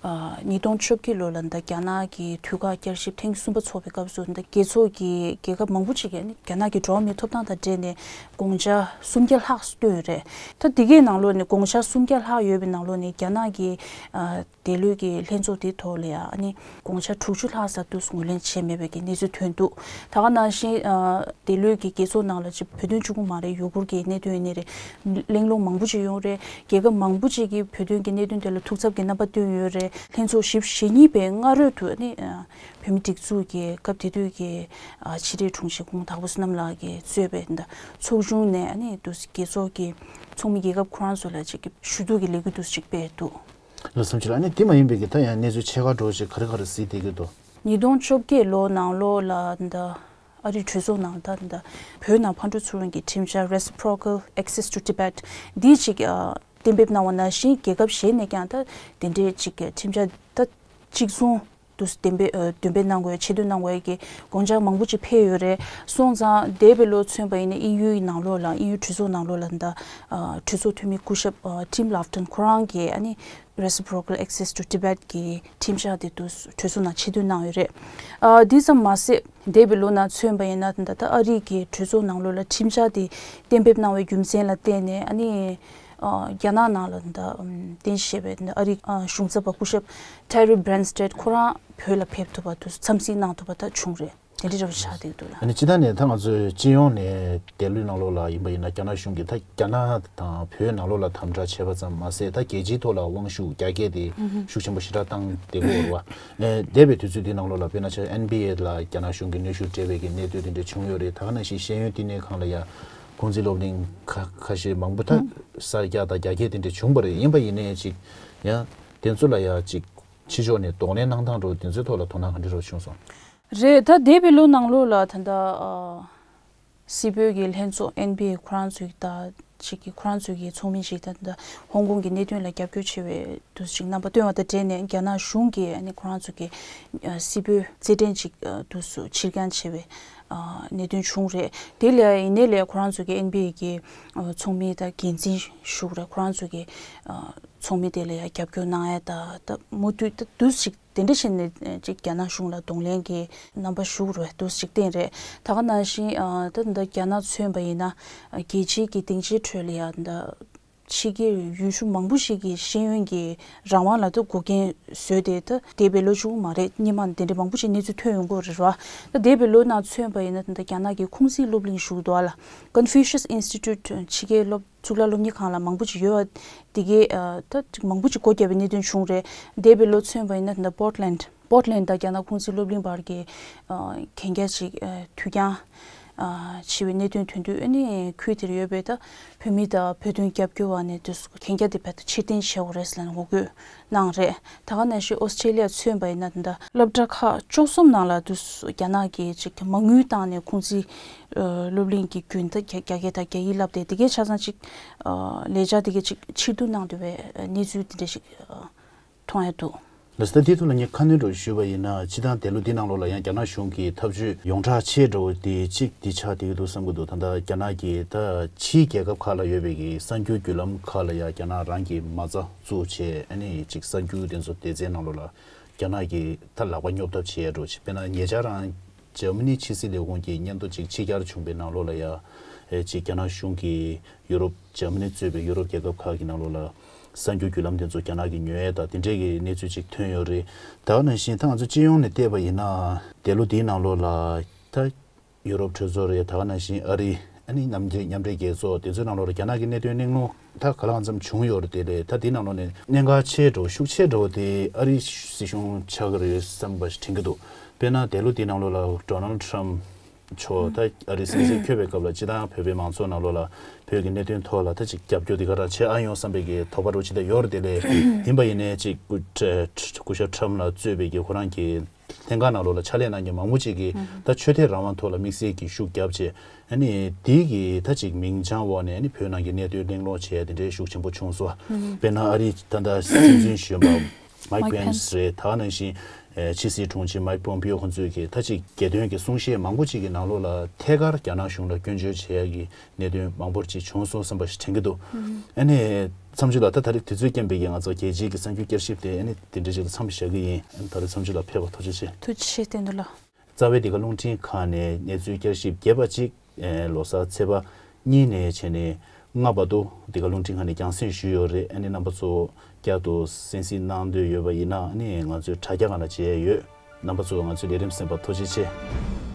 ཨ་ཉིས་སྟོང་བཅོ་བརྒྱད་ལོ་ལ་ད་རྒྱ་ནག་གི་དུས་བཀག་བསྐྱར་ཞིབ་ཐེངས་གསུམ་པ་ཚོགས་པའི་སྐབས་སུ་ད་རྒྱལ་ཚོགས་ཀྱི་རྒྱལ་ཁབ་མང་པོ་ཅིག་གིས་རྒྱ་ནག་གི་འགྲོ་བ་མིའི་ཐོབ་ཐང་དང་འབྲེལ་ནས་དགོངས་འཆར་སུམ་བརྒྱ་ལྷག་བཏོན་ཡོད་རེད། ད་འདི་གའི་ནང་ལོགས་ནས་དགོངས་འཆར་སུམ་བརྒྱ་ལྷག་ཡོད་པའི་ནང་ལོགས་ནས་རྒྱ་ནག་གི་ཨ། འདས་ལོའི་གི་ལྷན་ཚོགས་དེའི་ཐོག་ལ་ཡང་ཨ་ནི་དགོངས་འཆར་དྲུག་ཅུ་ལྷག་ཙམ་དུ་ངོས་ལེན་བྱས་མེད་པའི་གི་གནས་ཚུལ་ཐོན་འདུག་ད་ག་ནང་བཞིན་ཨ་འདས་ལོའི་གི་རྒྱལ་ཚོགས་ནང་ལ་ཅིག་བོད་དོན་གཅིག་པུ་མ་རེད། ཡུ་གུར་གྱི་གནད་དོན་ཡིན་ནའི་རེད། གླེང་སློང་མང་པོ་ཅིག་ཡོང་རེད། རྒྱལ་ཁབ་མང་པོ་ཅིག་གིས་བོད་དོན་གྱི་གནད་དོན་དེ་ལ་ཐུགས་འཚབ་ཀྱི་རྣམ་པ་བཏོན་ཡོད་རེད། ལྷན་ཚོགས་བཞི་བཅུ་ཞེ་གཉིས་པའི་སྔ་རོལ་དུ་ཨ་ནི་ཨ་བོད་མི་སྒྲིག་འཛུགས་ཀྱི་སྐབས་དེ་དུས་ཀྱི་ཨ་ཕྱི་དྲིལ་དྲུང་ཆེ་སྐུ་ངོ་དྭགས་པོ་བསོད་ནམས་ལགས་ཀྱིས་གཙོས་པའི་ད་ཚོགས་ཆུང་ནས་ཨ་ནི་དུ་རྒྱལ་ཚོགས་ཀྱི་ཚོགས་མི་རྒྱལ་ཁབ་ཁོ་རང་ཚོ་ལ་ཅིག་གི་ཞུ་གཏུག་གི་ལས་འགུལ་དུ་ཅིག་སྤེལ་འདུག་ལ་བསམ་ཚུལ་ལ་ནི་དེ་མ་ཡིན་པའི་གི་ད་ཡང་གནས་ཚུལ་ཕྱེད་ཀ་འགྲོ་ཞིག་ག་རེ་ག་རེ་གཟིགས་བསྡད་ཀྱི་འདུག་ཉིས་སྟོང་བཅོ་བརྒྱད་ལོ་ནང་ལོགས་ལ་ད་ཨ་རིའི་གྲོས་ཚོགས་ནང་ད་ད་བོད་ནང་ཕར་འགྲོ་ཚུར་འོང་གི་ཁྲིམས་འཆར་Reciprocal Access to Tibet འདི་ཅིག་ཨ་གཏན་འབེབས་གནང་བ་ནང་བཞིན་རྒྱལ་ཁབ་གཞན་ནས་ཀྱང་ད་དེ་འདྲའི་ཅིག་གི་ཁྲིམས་འཆར་ད་གཅིག་མཚུངས་དུ་གཏན་འབེབས་ཨ་འདོན་སྤེལ་གནང་དགོས་ཆེད་དོན་གནང་དགོས་ཀྱི་དགོངས་འཆར་མང་པོ་ཅིག་ཕེབས་ཡོད་རེད། སོང་ཙང་འདས་པའི་ལོ་མཚོན་པ་ཡིན་ན་དབྱིན་ཡུལ་ནང་ལོགས་ལ་དབྱིན་ཡུལ་གྲོས་ཚོགས་ནང་ལོགས་ལ་ད་ཨ་གྲོས་ཚོགས་འཐུས་མི་སྐུ་ཞབས་ཨ་Tim Loughton ཁོ་རང་གིས་ཨ་ནི་Reciprocal Access to Tibet གི་ཁྲིམས་འཆར་དེ་དུ་གྲོས་ཚོགས་ནང་ཆེད་འདོན་གནང་ཡོད་རེད། ཨ་འདི་ཙམ་མ་ཟད་འདས་པའི་ལོ་ནང་མཚོན་པ་ཡིན་ན་ད་ལྟ་ཨ་རི་གི་གྲོས་ཚོགས་ནང་ལོགས་ལ་ཁྲིམས་འཆར་དེ་གཏན་འབེབས་གནང་བའི་རྒྱུ་མཚན་ལ་བརྟེན་ནས་ཨ་ནི་ ཨ་རྒྱ་ནག་ནང་ལ་ད་ཨམ་རྟེན་གཞི་བྱས་པའི་ཨ་རིའི་ཨ་གཞུང་ཚབ་པ་སྐུ་ཞབས་Terry Branstad་ཁོ་རང་བོད་ལ་ཕེབས་ཐུབ་པ་དུ་འཚམས་གཟིགས་གནང་ཐུབ་པ་ད་བྱུང་རེད། དེ་འདྲ་རབ་ཆགས་བསྡད་འདུག་ལ། ཨ་ནི་སྤྱི་བཏང་ནས་ད་ང་ཚོའི་སྤྱི་ཡོངས་ནས་འདས་ལོའི་ནང་ལོགས་ལ་ཡིན་པ་ཡིན་ན་རྒྱ་ནག་གཞུང་གིས་ད་རྒྱ་ནག་དང་བོད་ནང་ལོགས་ལ་དམ་དྲག་བྱས་པ་ཙམ་མ་ཟད་ད་རྒྱལ་སྤྱིའི་ཐོག་ལ་དབང་ཤུགས་རྒྱ་སྐྱེད་དེ་ཤུགས་ཆེན་པོ་ཞེ་དྲག་བཏང་བསྡད་ཀྱི་ཡོད་རེད་བ། ཨེ་འདས་པའི་དུས་ཚོད་འདི་ནང་ལོགས་ལ་དཔེར་ན་ཆ་ཨེན་བྷི་ཨེ་ལ་རྒྱ་ནག་གཞུང་གིས་གནོན་ཤུགས་སྤྲད་པའི་གི་གནས་སྟངས་དེ་འདྲ་བྱུང་ཡོད་རེད། ད་ག་ནང་བཞིན་ཤེས་ཡོན་བསྟི་གནས་ཁང་ལ་ཡང་ཁུང་ཙི་སློབ་གླིང་ཁ་ཁ་ཤས་མང་པོ་ད་གསར་རྒྱག་དང་རྒྱ་སྐྱེད་དེ་འདྲ་བྱུང་བ་རེད། ཡིན་པ་ཡིན་ནའི་ཅིག་ཡང་དེ་ཚོ་ལ་ཡང་ཅིག་ཕྱི་ཕྱོགས་ནས་གདོང་ལེན་གནང་སྟངས་འདྲ་བོ་དེ་ཚོའི་ཐོག་ལ་དོ་སྣང་ག་འདྲ་འདྲ་བོ་བྱུང་སོང་། རེད། ད་འདས་པའི་ལོ་ནང་ལོགས་ལ་ད་ལྟ་ཨ་སྲིད་བོད་ཀྱི་ལྷན་ཚོགས་ཨེན་བྷི་ཨེ་ཁོ་རང་ཚོའི་ད་ཅིག་གི་ཁོ་རང་ཚོའི་གི་ཚོགས་མི་ཞིག་ད་ད་ཧོང་ཀོང་གི་གནད་དོན་ལ་རྒྱབ་སྐྱོར་ཆེ་བའི་དུས་ཅིག་རྣམ་པ་སྟོན་པ་དང་འབྲེལ་ནས་རྒྱ་ནག་གཞུང་གིས་ཨ་ནི་ཁོ་རང་ཚོ་གི་ཨ་སྲིད་བོད་རྩེད་འགྲན་ཅིག་ཨ་དུས་སུ་ཕྱིར་འགྱངས་ཆེ་བའི་ཨ་གནད་དོན་བྱུང་རེད། དེ་ལས་ཡིན་ནའི་ལས་ཁོ་རང་ཚོ་གི་ཨེན་བྷི་ཨེ་གི་ཨ་ཚོགས་མི་ད་འགན་འཛིན་ཞུགས་རེད། ཁོ་རང་ཚོ་གི་ཨ་ཚོགས་མི་དེ་ལ་ཡང་རྒྱབ་སྐྱོར་གནང་ཡ་ད་ད་མུ་མཐུད་ད་དུས་ཅིག་དེ་འདྲ་བྱས་ནས་ཅིག་རྒྱ་ནག་གཞུང་ལ་གདོང་ལེན་གྱི་རྣམ་པ་ཞུགས་རེད་འདུག་ཅིག་བསྟན་རེད། ད་ག་ནང་བཞིན་ཨ་ད་ད་རྒྱ་ནག་མཚོན་པ་ཡིན་ན་རྒྱལ་སྤྱིའི་གི་སྡིངས་ཆའི་ཁྲོད་ལ་ཡང་ད་ཕྱི་རྒྱལ་ཡུལ་གྲུ་མང་པོ་ཞིག་གི་ཤེས་ཡོན་གྱི་རང་དབང་ལ་ད་འགོག་རྐྱེན་བཟོས་ཏེ་ད་འདས་པའི་ལོ་གཅིག་པུ་མ་རེད། སྔོན་མ་འདི་འདྲའི་མང་པོ་ཞིག་གནས་ཚུལ་ཐོན་ཡོང་གི་ཡོད་རེད་བ། ད་འདས་པའི་ལོ་ནང་མཚོན་པ་ཡིན་ན་ད་རྒྱ་ནག་གི་ཁུང་ཙི་སློབ་གླིང་ཞུགས་འདུག་ཨ་ལ། Confucius Institute ཕྱི་རྒྱལ་སློབ་གཙུག་ལག་སློབ་གཉེར་ཁང་ལ་མང་པོ་ཅིག་ཡོད་པ་དེ་གའི་ཨ་ད་ཅིག་མང་པོ་ཅིག་སྒོ་བརྒྱབ་པའི་གནད་དོན་བྱུང་རེད། འདས་པའི་ལོ་མཚོན་པ་ཡིན་ན་ད་Portland Portland དང་རྒྱ་ནག་ཁུང་ཙི་སློབ་གླིང་བར་གྱི་ཨ་གན་རྒྱ་ཅིག་ཨ་དུས་འགྱངས་ཨ་བྱས་པའི་གནད་དོན་ཐོན་དུས་ཨ་ནི་ཁུལ་དེར་ཡོད་པའི་ད་བོད་མི་དང་བོད་དོན་རྒྱབ་སྐྱོར་བ་ནས་དུས་སུ་གན་རྒྱ་དེ་བར་དུ་ཕྱིར་འཐེན་བྱེད་དགོས་རེད་ཟེར་ནས་ངོ་རྒོལ་གནང་རེད། ད་ག་ནང་བཞིན་ཨོ་སི་ཀྲེ་ལི་ཡ་མཚོན་པ་ཡིན་ན་ད་ལྟ་སློབ་གྲྭ་ཁག་བཅུ་གསུམ་ནང་ལ་དུས་སུ་རྒྱ་ནག་གིས་ཅིག་མ་དངུལ་བཏང་ནས་ཁུང་ཙི་ཨ་སློབ་གླིང་གི་རྒྱུན་ད་རྒྱ་རྒྱ་སྐད་དང་རྒྱ་ཡིག་བསླབ་སྟེ་དེ་གའི་ཆ་ཚང་ཅིག་ཨ་ལས་འཆར་དེ་གའི་ཅིག་ཕྱིར་བསྡུ་གནང་འདུག་པའི་གནས་ཚུལ་དེ་འདྲ་ཞིག་ཨ་མཐོང་ཡ་འདུག་ལགས་སོ། ད་དེའི་ཐོག་ལ་ངས་ཁ་སྣོན་འདྲ་བོ་ཞུས་པ་ཡིན་ན་སྤྱིར་བཏང་འདས་ལོ་འདི་ནང་ལོགས་ལ་ཡང་རྒྱ་ནག་གཞུང་གིས་ཐབས་ཇུས་ཡོངས་གྲགས་ཆེ་འདྲ་བོ་དེ་གཅིག་དེ་ཆགས་བསྡད་ཀྱི་འདུག་བསམ་གྱི་འདུག་ད་ལྟ་རྒྱ་ནག་གིས་ད་ཕྱིའི་རྒྱལ་ཁབ་ཁག་ལ་ཡོད་པའི་གི་གསར་འགྱུར་བརྒྱུད་ལམ་ཁག་ལ་ཡང་རྒྱ་ནག་རང་གི་མ་རྩ་བཙུགས་བྱས་ཨ་ནི་ཅིག་གསར་འགྱུར་དེ་ཚོ་སྡེ་ཚན་ནང་ལོགས་ལ་རྒྱ་ནག་གིས་ད་ལག་པ་སྙོབ་ཐབས་བྱས་འདྲ་བོ་ཅིག་དཔེར་ན་ཉེ་ཆར་རང་འཇར་མ་ནི་ཕྱི་སྲིད་ལས་ཁུངས་ཀྱི་སྙན་ཐོ་ཅིག་ཕྱི་གྱར་བྱུང་པའི་ནང་ལོགས་ལ་ཡང་ཨེ་ཅིག་རྒྱ་ནག་གཞུང་གིས་ཡུ་རོབ་འཇར་མ་ནི་གཙོས་པའི་ཡུ་རོབ་རྒྱལ་ཁབ་ཁག་གི་ནང་ལོགས་ལ་གསར་འགྱུར་བརྒྱུད་ལམ་དེ་ཚོ་རྒྱ་ནག་གིས་ཉོ་ཡས་དང་དེ་འདྲས་ཀྱི་གནས་ཚུལ་ཅིག་ཐོན་ཡོད་རེད། ད་ག་ནང་བཞིན་ད་ང་ཚོ་སྤྱི་ཡོངས་ནས་བལྟས་པ་ཡིན་ན་འདས་ལོ་འདིའི་ནང་ལོགས་ལ་ད་ཡུ་རོབ་གྲོས་ཚོགས་རེད། ད་ག་ནང་བཞིན་ཨ་རི་ཨ་ནི་མཉམ་འབྲེལ་མཉམ་འབྲེལ་རྒྱལ་ཚོགས་དེ་ཚོའི་ནང་ལོགས་ལ་རྒྱ་ནག་གི་གནད་དོན་གླེང་སློང་ད་ག་ལ་གང་འཚམ་བྱུང་ཡོད་རེད། དེ་ལས་ད་དེའི་ནང་ལོགས་ནས་གནད་འགག་ཆེ་འགྲོ་ཤུགས་ཆེ་འགྲོ་དེ་ཨ་རི་སྲིད་གཞུང་ཆགས་ཀྱི་རེད་བསམ་པ་ཞིག་དྲན་གྱི་འདུག་དཔེར་ན་འདས་ལོ་འདིའི་ནང་ལོགས་ལ་ཌོ་ནལ་ཊམ་མཆོག་ད་ཨ་རིའི་སྲིད་འཛིན་འཁྱོད་པའི་སྐབས་ལ་སྤྱིར་བཏང་བོད་པའི་མང་ཚོགས་ནང་ལོགས་ལ་བོད་ཀྱི་གནད་དོན་ཐོག་ལ་ད་ཅིག་རྒྱབ་སྐྱོར་དེ་ག་རང་བྱེད་ཨ་ཡོང་བསམ་པའི་གི་དོགས་པ་འདྲ་ཅིག་ད་ཡོད་རེད། དེ་ལས་ཡིན་པ་ཡིན་ནའི་ཅིག་སྐུ་སྐུ་ཞབས་ཊམ་ལ་གཙོས་པའི་གི་ཁོ་རང་གི་ལྷན་ཁང་ནང་ལོགས་ལ་ཕྱག་ལས་གནང་མཁན་མང་པོ་ཅིག་གིས་ད་ཆོས་དད་རང་དབང་ཐོག་ལ་དམིགས་བསལ་གྱི་ཤུགས་བརྒྱབ་བྱས་ཨ་ནི་དེའི་གི་ད་ཅིག་མིང་བྱང་འོག་ནས་ཨ་ནི་བོད་ནང་གི་གནད་དོན་གླེང་སློང་བྱས་དེ་འདྲའི་ཤུགས་ཆེན་པོ་བྱུང་སོང་། དཔེར་ན་ཨ་རིའི་ད་ལྟ་སྲིད་འཛིན་གཞོན་པ་མའིག་པེན་སི་རེད། ད་ག་ནང་བཞིན་ཕྱི་སྲིད་དྲུང་ཆེ་མའིག་པོམ་པིའོ་ཁོང་ཚོས་ཀྱིས་ད་ཅིག་རྒྱལ་དོན་གྱི་གསུང་བཤད་མང་པོ་ཅིག་གི་ནང་ལོགས་ལ་ཐད་ཀར་རྒྱ་ནག་གཞུང་ལ་སྐྱོན་བརྗོད་བྱེད་ཡག་གི་གནད་དོན་མང་པོ་ཅིག་བྱུང་སོང་བསམ་པ་ཞིག་དྲན་གྱི་འདུག་ཨ་ནི་མཚམས་ཅིག་ལ་ད་ད་རེས་དུས་ཚོད་རྐྱེན་པས་ཀྱི་ང་ཚོ་རྒྱལ་སྤྱིའི་གི་གསར་འགྱུར་བསྐྱར་ཞིབ་དེ་ཨ་ནི་དེ་འདྲ་ཅིག་ལ་མཚམས་བཞག་གི་ཡིན། ཨ་ནི་ད་རེས་མཚམས་ཅིག་ལ་ཕེབས་པ་ཐུགས་རྗེ་ཆེ། ཐུགས་རྗེ་ཆེ། བསྟན་དོན་ལ། རྩ་བའི་འདི་ག་རླུང་འཕྲིན་ཁང་ནས་གནས་ཚུལ་བསྐྱར་ཞིབ་རྒྱས་པ་ཅིག་ཨེ་ལོ་གསར་ཚེས་པ་གཉིས་ནས་བྱས་ནས་ལྔ་བར་དུ་འདི་ག་རླུང་འཕྲིན་ཁང་ནས་རྒྱང་སྲིང་ཞུས་ཡོད་རེད། ཨ་ནི་རྣམ་པ་ཚོ་བསྐྱར་དུ་གསན་གཟིགས་གནང་འདོད་ཡོད་པ་ཡིན་ན་ཨ་ནི་ང་ཚོའི་དྲ་རྒྱ་སྒང་ལ་མཇལ་ཡས་ཡོད། རྣམ་པ་ཚོ་ང་ཚོའི་ལས་རིམ་གསན་པར་ཐུགས་རྗེ་ཆེ།